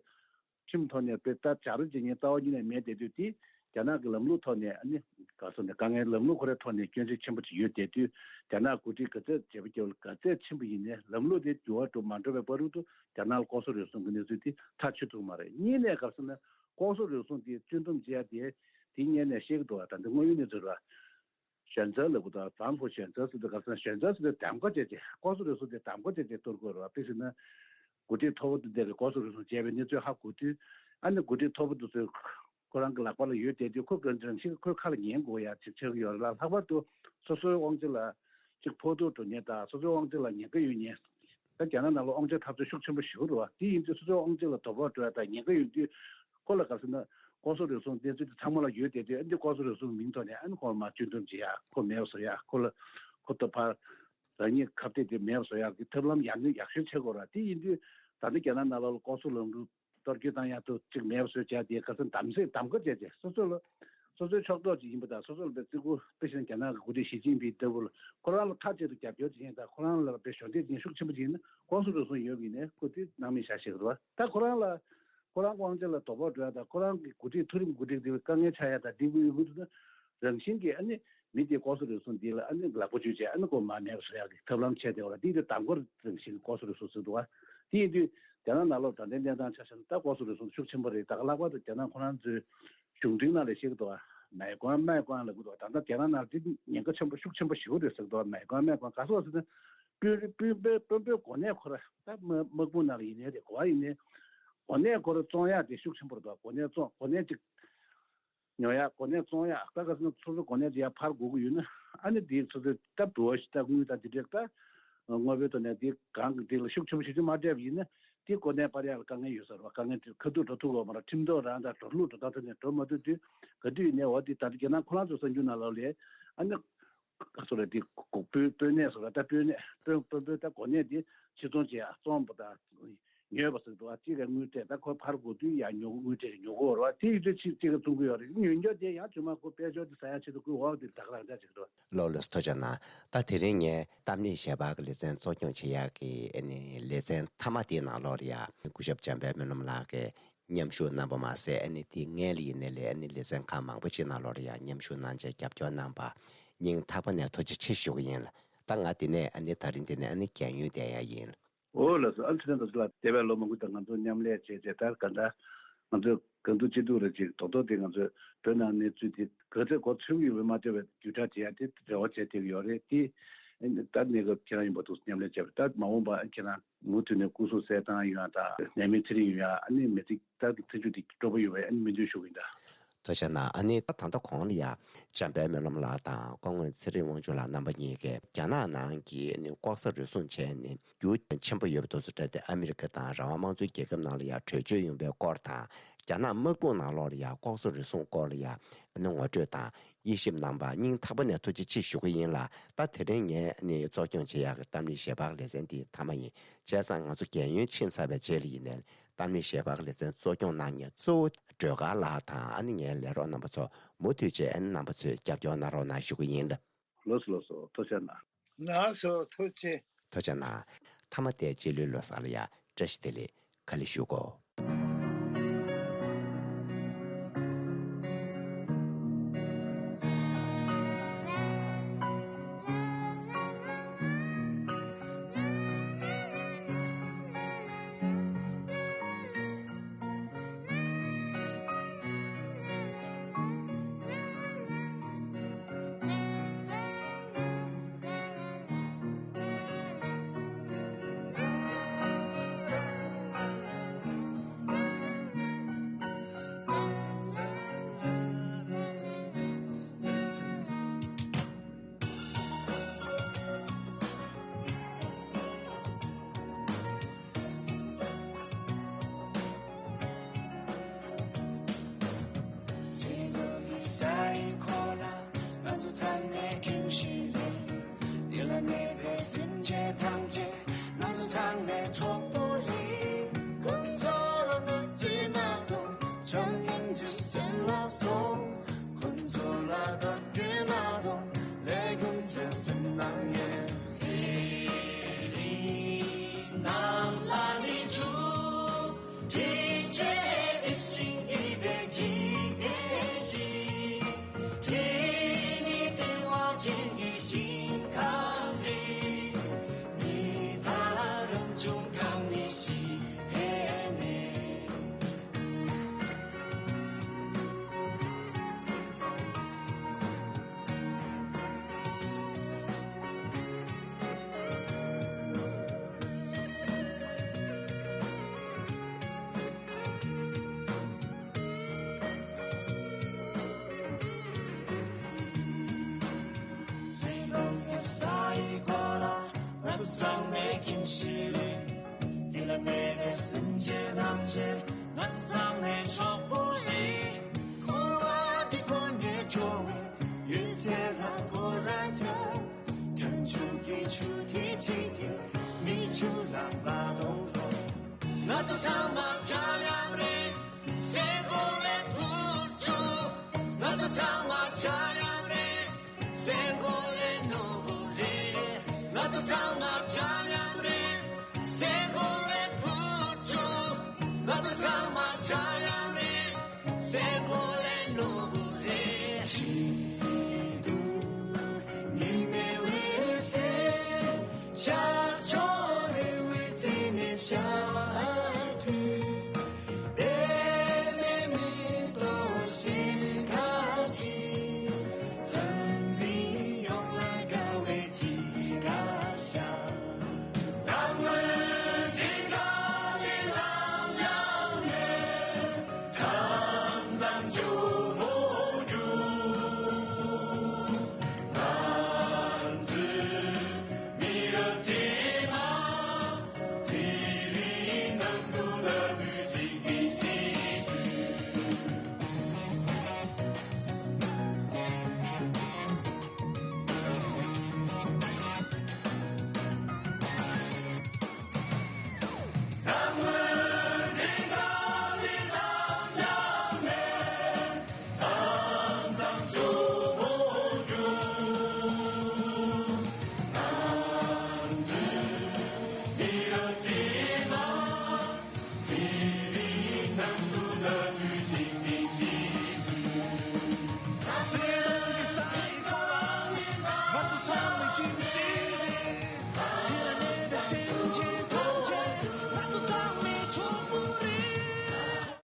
ཁྲིམས་ཐོག་ནས་དཔེ་ལྟ་བྱ་རུ་བྱེད་མཁན་རྩ་བ་ཉིད་ནས་མེད་བསྡད་དུས་དེ་རྒྱ་ནག་གི་ལམ་ལུགས་ཐོག་ནས་ཨ་ནི་ག་ཟེར་ནས་དཀའ་ངལ་ལམ་ལུགས་ཁོ་རའི་ཐོག་ནས་སྐྱོན་བརྗོད་ཆེན་པོ་ཅིག་ཡོད་བསྡད་དུས་རྒྱ་ནག་འགོ་ཁྲིད་ག་ཚད་བྱེད་པ་སྐྱོ་བ་ག་ཚད་ཆེན་པོ་ཡིན་ནའི་ལམ་ལུགས་དེ་འགྱུར་བ་འགྲོ་མ་འགྲོ་བའི་བར་དུ། རྒྱ་ནག་ལ་ལྐོག་ཟ་རུལ་སུངས་ཀྱི་གནས་ཚུལ་དེ་ཐག་ཆོད་ཐུབ་མ་རེད། གཉིས་ནས་ག་རེ་ཟེར་ན་ལྐོག་ཟ་རུལ་སུངས་དེ་གཅུན་སྡོམ་བྱེད་ཡ་དེ་དེ་སྔོན་ནས་བཤད་ཀྱི་འདུག་བ། ད་འདི་དངོས་ཡོད་གནས་ཚུལ་རེད་བ། ཞོན་ཙེ་ལབ་ཀྱི་འདུག་བ། ཛམ་ཧྥུ་ཞོན་ཙེ་ཟེར་དུས་ག་རེ་ཟེར་ན་ཞོན་ཙེ་ཟེར་དུས་གདམ་ག་བྱས་རྗེས་ལྐོག་ཟ་རུལ་སུངས་དེ་གདམ་ག་བྱས་རྗེས་གཏོར་དགོས་རེད་བ། དཔེ་བཞག་ན་འགོ་ཁྲིད་མཐོ་པོ་དེ་འདྲ་གིས་ལྐོག་ཟ་རུལ་སུངས་བྱས་པའི་གནས་ཚུལ་ཧ་གོ་དུས་ཨ་ནི་འགོ་ཁྲིད་མཐོ་པོ་དེ་ཚོས་ཁོ་རང་གི་ལག་པ་ལ་ཡོད་བསྡད་དུས་ཁོ་ག་རང་བཞིན་ཁོའི་ཁ་ལ་ཉན་དགོས་ཡ་ཅིག་ཆགས་ཀྱི་ཡོད་རེད་ལ། ལྷག་པར་དུ་སོ་སོའི་དབང་ཆ་ལ་ཅིག་ཕོག་ཐུག་འགྲོ་མཁན་དང་སོ་སོའི་དབང་ཆ་ལ་ཉེན་ཁ་ཡོད་མཁན། ད་རྒྱ་ནག་ནང་ལ་དབང་ཆ་འཐབ་རྩོད་ཤུགས་ཆེན་པོ་ཞེ་པོ་རེད་བ། དེ་ཡིན་དུས་སོ་སོའི་དབང་ཆ་ལ་དོ་ཕོག་འགྲོ་ཡ་དང་ཉེན་ཁ་ཡོད་དུས་ཁོ་ལ་ག་རེ་ཟེར་ན་ལྐོག་ཟ་རུལ་སུངས་གནས་ཚུལ་དེ་ཚང་མ་ལ་ཡོད་བསྡད་དུས་ཨ་འདི་ལྐོག་ཟ་རུལ་སུངས་མིང་ཐོག་ནས་ཨ་ནི་ཁོ་མར་གཅུན་སྡོམ་བྱེད་ཡ་ཁོ་མེད་པ་བཟོ་ཡ་ཁོ་ལ་ཁོ་ད་ཕར་རང་ཉིད་ཁ་གཏད་དེ་མེད་པ་བཟོ་ཡ་གི་ཐབས་ལམ་ཡག་ནི་ཡག་ཤོས་བྱེད་དགོས་རེད་བ། དེ་ཡིན་དུས་ད་ལྟ་རྒྱ་ནག་ནང་ལོགས་ལ་ལྐོག་ཟ་ལམ་ལུགས། གཏོར་སྐྱོན་བཏང་ཡག་ཏུ་གཅིག་མེད་པ་བཟོས་བྱས་དེ་ཁ་སང་གདམ་གསེས་གདམ་ག་བྱས་རྗེས་སོ་སོ་ལ་སོ་སོའི་ཕྱོགས་གཏོགས་ཅིག་ཡིན་པ་དང་སོ་སོ་ལ་དཔེ་བརྩི་བཀུར་དཔེ་བཞིན་རྒྱ་ནག་གི་འགོ་ཁྲིད་ཞི་ཅིན་ཕིང་ལྟ་བུ་ལ་ཁོ་རང་ལ་མཐའ་གཅིག་ཏུ་རྒྱབ་སྐྱོར་བྱེད་མཁན་དང་ཁོ་རང་ལ་དཔེ་གཞོགས་འདེགས་བྱེད་མཁན་ཤུགས་ཆེན་པོ་ཅིག་ཡིན་ན་ལྐོག་ཟ་རུལ་སུངས་ཡོད་པ་ཡིན་ནའི་ཁོ་དེ་སྣང་མེད་བཞག་ཤེས་ཀྱི་རེད་བ། ད་ཁོ་རང་ལ་ཁོ་རང་གི་དབང་ཆ་ལ་དོ་ཕོག་འགྲོ་ཡ་དང་ཁོ་རང་གི་འགོ་ཁྲིད་མཐོ་རིམ་འགོ་ཁྲིད་དེ་དཀའ་ངལ་ཆགས་ཡ་དང་འགྲིག་གི་ཡོད་དགོས་འདུག་ན། རང་བཞིན་གྱིས་ཨ་ནི་མི་དེ་ལྐོག་ཟ་རུལ་སུངས་འདི་ལ་ཨ་ནི་ལག་པ་འཇུས་བྱས་ཨ་ནི་ཁོ་མར་མེད་པ་བཟོ་ཡག་གི་ཐབས་ལམ་བྱས་བསྡད་པ་ལ་འདི་དེ་གདམ་ག་རང་བཞིན་ལྐོག་ཟ་རུལ་སུངས་ཟེར་འདུག་བ། དེ་ཡིན་དུས་རྒྱ་ནག་ནང་ལོགས་དྲང་བདེན་གནས་སྟངས་ཆ་བཞག་ན་ད་ལྐོག་ཟ་རུལ་སུངས་ཤུགས་ཆེན་པོ་རེད། ད་ག་ལྷག་པར་དུ་རྒྱ་ནག་ཁོ་རང་ཚོའི་གཞུང་འབྲེལ་ནང་ལ་བཤད་ཀྱི་འདུག་བ། མའེ་ཀོང་མའེ་ཀོང་ལབ་ཀྱི་འདུག་བ། ད་ལྟ་རྒྱ་ནག་ནང་འདི་ཉེན་ཁ་ཆེན་པོ་ཤུགས་ཆེན་པོ་ཞེ་པོ་རེད་ཟེར་གྱི་འདུག་བ། མའེ་ཀོང་མའེ་ཀོང་ག་སོགས་ཟེར་ན་དཔོན་རིགས་དཔོན་པོའི་དཔོན་པོའི་གོ་གནས་ཁོ་ར་ད་དམག་དམག་དཔུང་ནང་ལ་ཡིན་ནའི་རེད། གོ་བ་ཡིན་ནའི་གོ་གནས་ཁོ་ར་བཙོང་ཡག་དེ་ཤུགས་ཆེན་པོ་རེད་འདུག་བ། གོ་གནས་བཙོང་གོ་གནས་ཅིག་ཉོ་ཡག་གོ་གནས་བཙོང་ཡག་ད་ག་ཟེར་ན་སོ་སོ་གོ་གནས་དེ་ཡར་འཕར་དགོས་ཀྱི་ཡོད་ན་ཨ་ནི་དེ་སོ་སོའི་ད་འབུལ་བ་ཞིག་ད་དངུལ་དང་དེ་འདྲས་ད་དངོས་པོའི་ཐོག་ནས་དེ་གང་གི་དེ་ལ་ཤུགས་ཆེན་པོ་ཞིག་ཅིག་མ་སྤྲད་པ་ཡིན་ན་དེ་གོ་གནས་སྤར་ཡག་ལ་དཀའ་ངལ་ཡོད་ས་རེད་བ། དཀའ་ངལ་དེ་ཁ་ཐུག་འགྲོ་ཐུབ་ཀྱི་ཡོད་མ་རེད། ཁྲིམས་ཐོག་རང་དང་འགྲོ་ལུགས་འགྲོ་སྟངས་ཐོག་ནས་འགྲོ་མ་ཐུབ་དུས་ག་དུས་ཡིན་ནའི་འོ་དེ་ད་ལྟ་རྒྱ་ནག་ཁོ་རང་ཚོ་གསར་འགྱུར་ནང་ལོགས་ལ་ཨ་ནི་ག་སོ་རེད་དེ་དཔོན་དཔོན་གནས་སོ་ར་ད་དཔོན་གནས་དཔོན་དཔོན་པོའི་ད་གོ་གནས་དེ་ཕྱིར་ཚོང་བྱེད་ཡག་བཙོང་པ་དང་ ཉོས་པ་ཟེར་འདུག་བ། གཅིག་ག་དངུལ་སྤྲད། ད་ཁོ་ཕར་དགོས་དུས་ཡང་ཉོ་དངུལ་སྤྲད་ཉོ་དགོས་རེད་བ། དེ་ཡིན་དུས་ཕྱིར་གཅིག་ག་བཙོང་གི་ཡོད་རེད། ཉོས་ཉོས་དེ་ཡང་དྲི་མ་ཁོ་དཔལ་འབྱོར་དེ་ཟ་ཡག་ཆེད་དུ་བསྐུར་འོག་དེ་ད་ག་རང་འདྲ་ཅིག་རེད། ལགས་ལགས་སོ། ཐུགས་རྗེ་གནང་། ད་དེ་རིང་ངས་གཏམ་གླེང་ཞལ་པར་གྱི་ལེ་ཚན་གཙོ་སྐྱོང་བྱེད་ཡག་གི་ཨ་ནི་ལེ་ཚན་མཐའ་མ་དེའི་ནང་ལོགས་ལ་ཡ་སྐུ་ཞབས་འཇམ་དཔལ་སྨོན་ལམ་ལགས་ཀྱིས་མཉམ་ཞུགས་གནང་པ་མ་ཟད། ཨ་ནི་དེའི་སྔོན་ལ་ཡིན་ནའི་ལས་ཨ་ནི་ལེ་ཚན་ཁག་མང་པོ་ཅིག་ནང་ལོགས་ལ་ཡ་མཉམ་ཞུགས་གནང་བྱས་རྒྱབ་སྐྱོར་གནང་པ་སྙིང་ཐག་པ་ནས་ཐུགས་རྗེ་ཆེ་ཞུ་གི་ཡིན་ལ། ད་ང་འདི་ནས་ཨ་ནི་ད་རིང་འདི་ནས་ཨ་ནི་རྒས་ཡོལ་བསྡད་ཡག་ཡིན། འོ་ལགས་སོ། ཨ་ནི་ཚེ་རིང་རྡོ་རྗེ་ལགས། འདས་པའི་ལོ་མང་པོ་དང་ང་ཚོ་མཉམ་ལས་བྱས་བྱས། ད་ག་འདྲ་ང་ཚོས་གང་ཐུབ་ཅི་ཐུབ་རེ་ཅིག་རྡོག་རྡོག་དེ་ང་ཚོས་བོད་ནང་གནས་ཚུལ་དེ་ག་ཚོད་གོ་ཐོས་ཀྱི་ཡོད་མ་ཐོས་པའི་བརྒྱུད་བསྒྲགས་བྱེད་ཡ་དེ་རེ་བ་བྱས་བསྡད་ཀྱི་ཡོད་རེད་དེ། ད་གནས་སྐབས་ཁྱེད་རང་ཡིན་པ་འདུག་མཉམ་ལས་བྱས་པ། ད་མ་འོངས་པ་ཁྱེད་རང་མུ་མཐུད་ནས་སྐུ་གཟུགས་གསལ་ཐང་ཡོང་ཡ་དང་། ནད་མེད་ཚེ་རིང་ཡོང་ཡ། ཨ་ནི་མི་ཚེ་ད་ཚེ་མཇུག་དེ་སྤྲོ་པོ་ཡོང་བའི་ཨ་ནི་སྨོན་འདུན་ཞུ་གི་ཡིན་ད། ཐུགས་རྗེ་གནང་། ཨ་ནི་ད་ད་ལྟ་གོང་ལ་ཡ་འཇམ་དཔལ་སྨོན་ལམ་ལགས་དང་སྐུ་ངོ་ཚེ་རིང་དབང་ཕྱུག་ལགས་རྣམ་པ་གཉིས་ཀས་རྒྱ་ནག་ནང་གི་ནི་ལྐོག་ཟ་རུལ་སུངས་བྱས་ནས་རྒྱུ་ཆེན་པོ་ཡོད་པ་དེ་ཚོ་སྤྲད་དེ་ཨ་མི་རི་ཀ་དང་རང་དབང་དམངས་གཙོའི་རྒྱལ་ཁབ་ནང་ལ་ཡ་བྲོས་བྱོལ་ཡོང་པའི་སྐོར་དང་། རྒྱ་ནག་དམག་དཔུང་ནང་ལོགས་ལ་ཡ་ལྐོག་ཟ་རུལ་སུངས་སྐོར་ལ་ཡ་ནི་ངོ་སྤྲོད་དང་དབྱེ་ཞིབ་གནང་པ་སྙིང་ཐག་པ་ནས་ཐུགས་རྗེ་ཆེ་ཞུ་གི་ཡིན་ལ། ད་དེ་རིང་ངས་ནི་གཙོ་སྐྱོང་བྱེད་ཡག་གི་གཏམ་གླེང་ཞལ་པར་ལེ་ཚན་འདི་མཐའ་མ་ཡིན། བྱས་ཙང་ང་ཚོ་རྒས་ཡོལ་ཕྱིན་ཚར་བའི་རྗེས་ལ་ཡིན་ནའི་གཏམ་གླེང་ཞལ་པར་ལེ་ཚན་གཙོ་སྐྱོང་གནང་མཁན་གཙོ་བོ་སྒྲོལ་དཀར་ལགས་དང་ཨ་ནི་ངའི་ལས་རོགས་རྣམ་པ་ཚོ་མུ་མཐུད་བྱས་ཨ་ནི་རྣམ་པ་ཚོས་རྒྱབ་སྐྱོར་གནང་རོགས་གནང་ཞུ་གི་ཡིན་ལ། ལགས་སོ་ལགས་སོ། ཐུགས་རྗེ་གནང་། ལགས་སོ། ཐུགས་རྗེ་ཆེ། ཐུགས་རྗེ་གནང་། མཐའ་མ་དེ་རྗེས་ལུས་ལོ་གསར་ལ་ཡ་བཀྲ་ཤིས་བདེ་ལེགས། ག་ལེ་ཞུ་གོ། ང་ཚོ་ཚང་མའི་སེམས་ཅན་ཐམས་ཅད། ང་ཚོ་ཚང་མའི་གྲོགས་པོ་རེད། ཁོང་ཚོ་ལ་བར་ཆད་མ་གཏོང་། བྱམས་སྙིང་རྗེ་སེམས་ལ་སོགས། ཁོང་ཚོ་ལ་བར་ཆད་མ་གཏོང་། ལས་ཁུངས་ཀྱི་སེམས་ནང་ཡོད། དེ་རིང་ནམ་ལ་ནི་ཆུ། དེ་རྗེས་དེ་བཞིན་གྱི་བདེ་སྐྱིད་དེ་བཞིན། དེ་ནི་བདེ་བ་ཅན་གྱི་ཞིང་ཁམས་རེད། མི་དང་རང་བྱུང་ཁམས་ནི་ཞི་བདེ་ནས། ཚེ་གང་གི་ས་ཡི་གོ་ལ་ང་ཚོ་ཚང་མའི་ཁྱིམ་གཞིས་རེད། དེ་ལ་གནས་པའི་སེམས་ཅན་ཐམས་ཅད་ང་ཚོ་ཚང་མའི་གྲོགས་པོ་རེད། འཁོར་བ་འདི་ཁོ་ནས་འགྲོ་བའི་ཡུན་ཚད་ལ་མགོ་ར་ཁྱབ། ཁྱབ་འཇུག་གི་ཆུ་དེ་གཅིག་གིས་མི་ཆུ་ལ་མ་གཏོང་རོགས། ང་ཚོ་ཚང་མ་འདྲ་མཉམ་རེད། སེམས་ཁོང་ལས་ཐུབ་བཅུག་ང་ཚོ་ཚང་མ་འདྲ་མཉམ་རེད། སེམས་ཁོང་ལས་ནོར་བུ་རེད། ང་ཚོ་ཚང་མ་འདྲ་མཉམ་རེད། སེམས་ཁོང་ལས་ཐུབ་བཅུག་ང་ཚོ་ཚང་མ་འདྲ་མཉམ་རེད། སེམས་ཁོང་ལས་ནོར་བུ་རེད། ཉི་མའི་འོད་ཟེར་ཤར་ཕྱོགས་རི་བོའི་རྩེ་ནས་ཤར།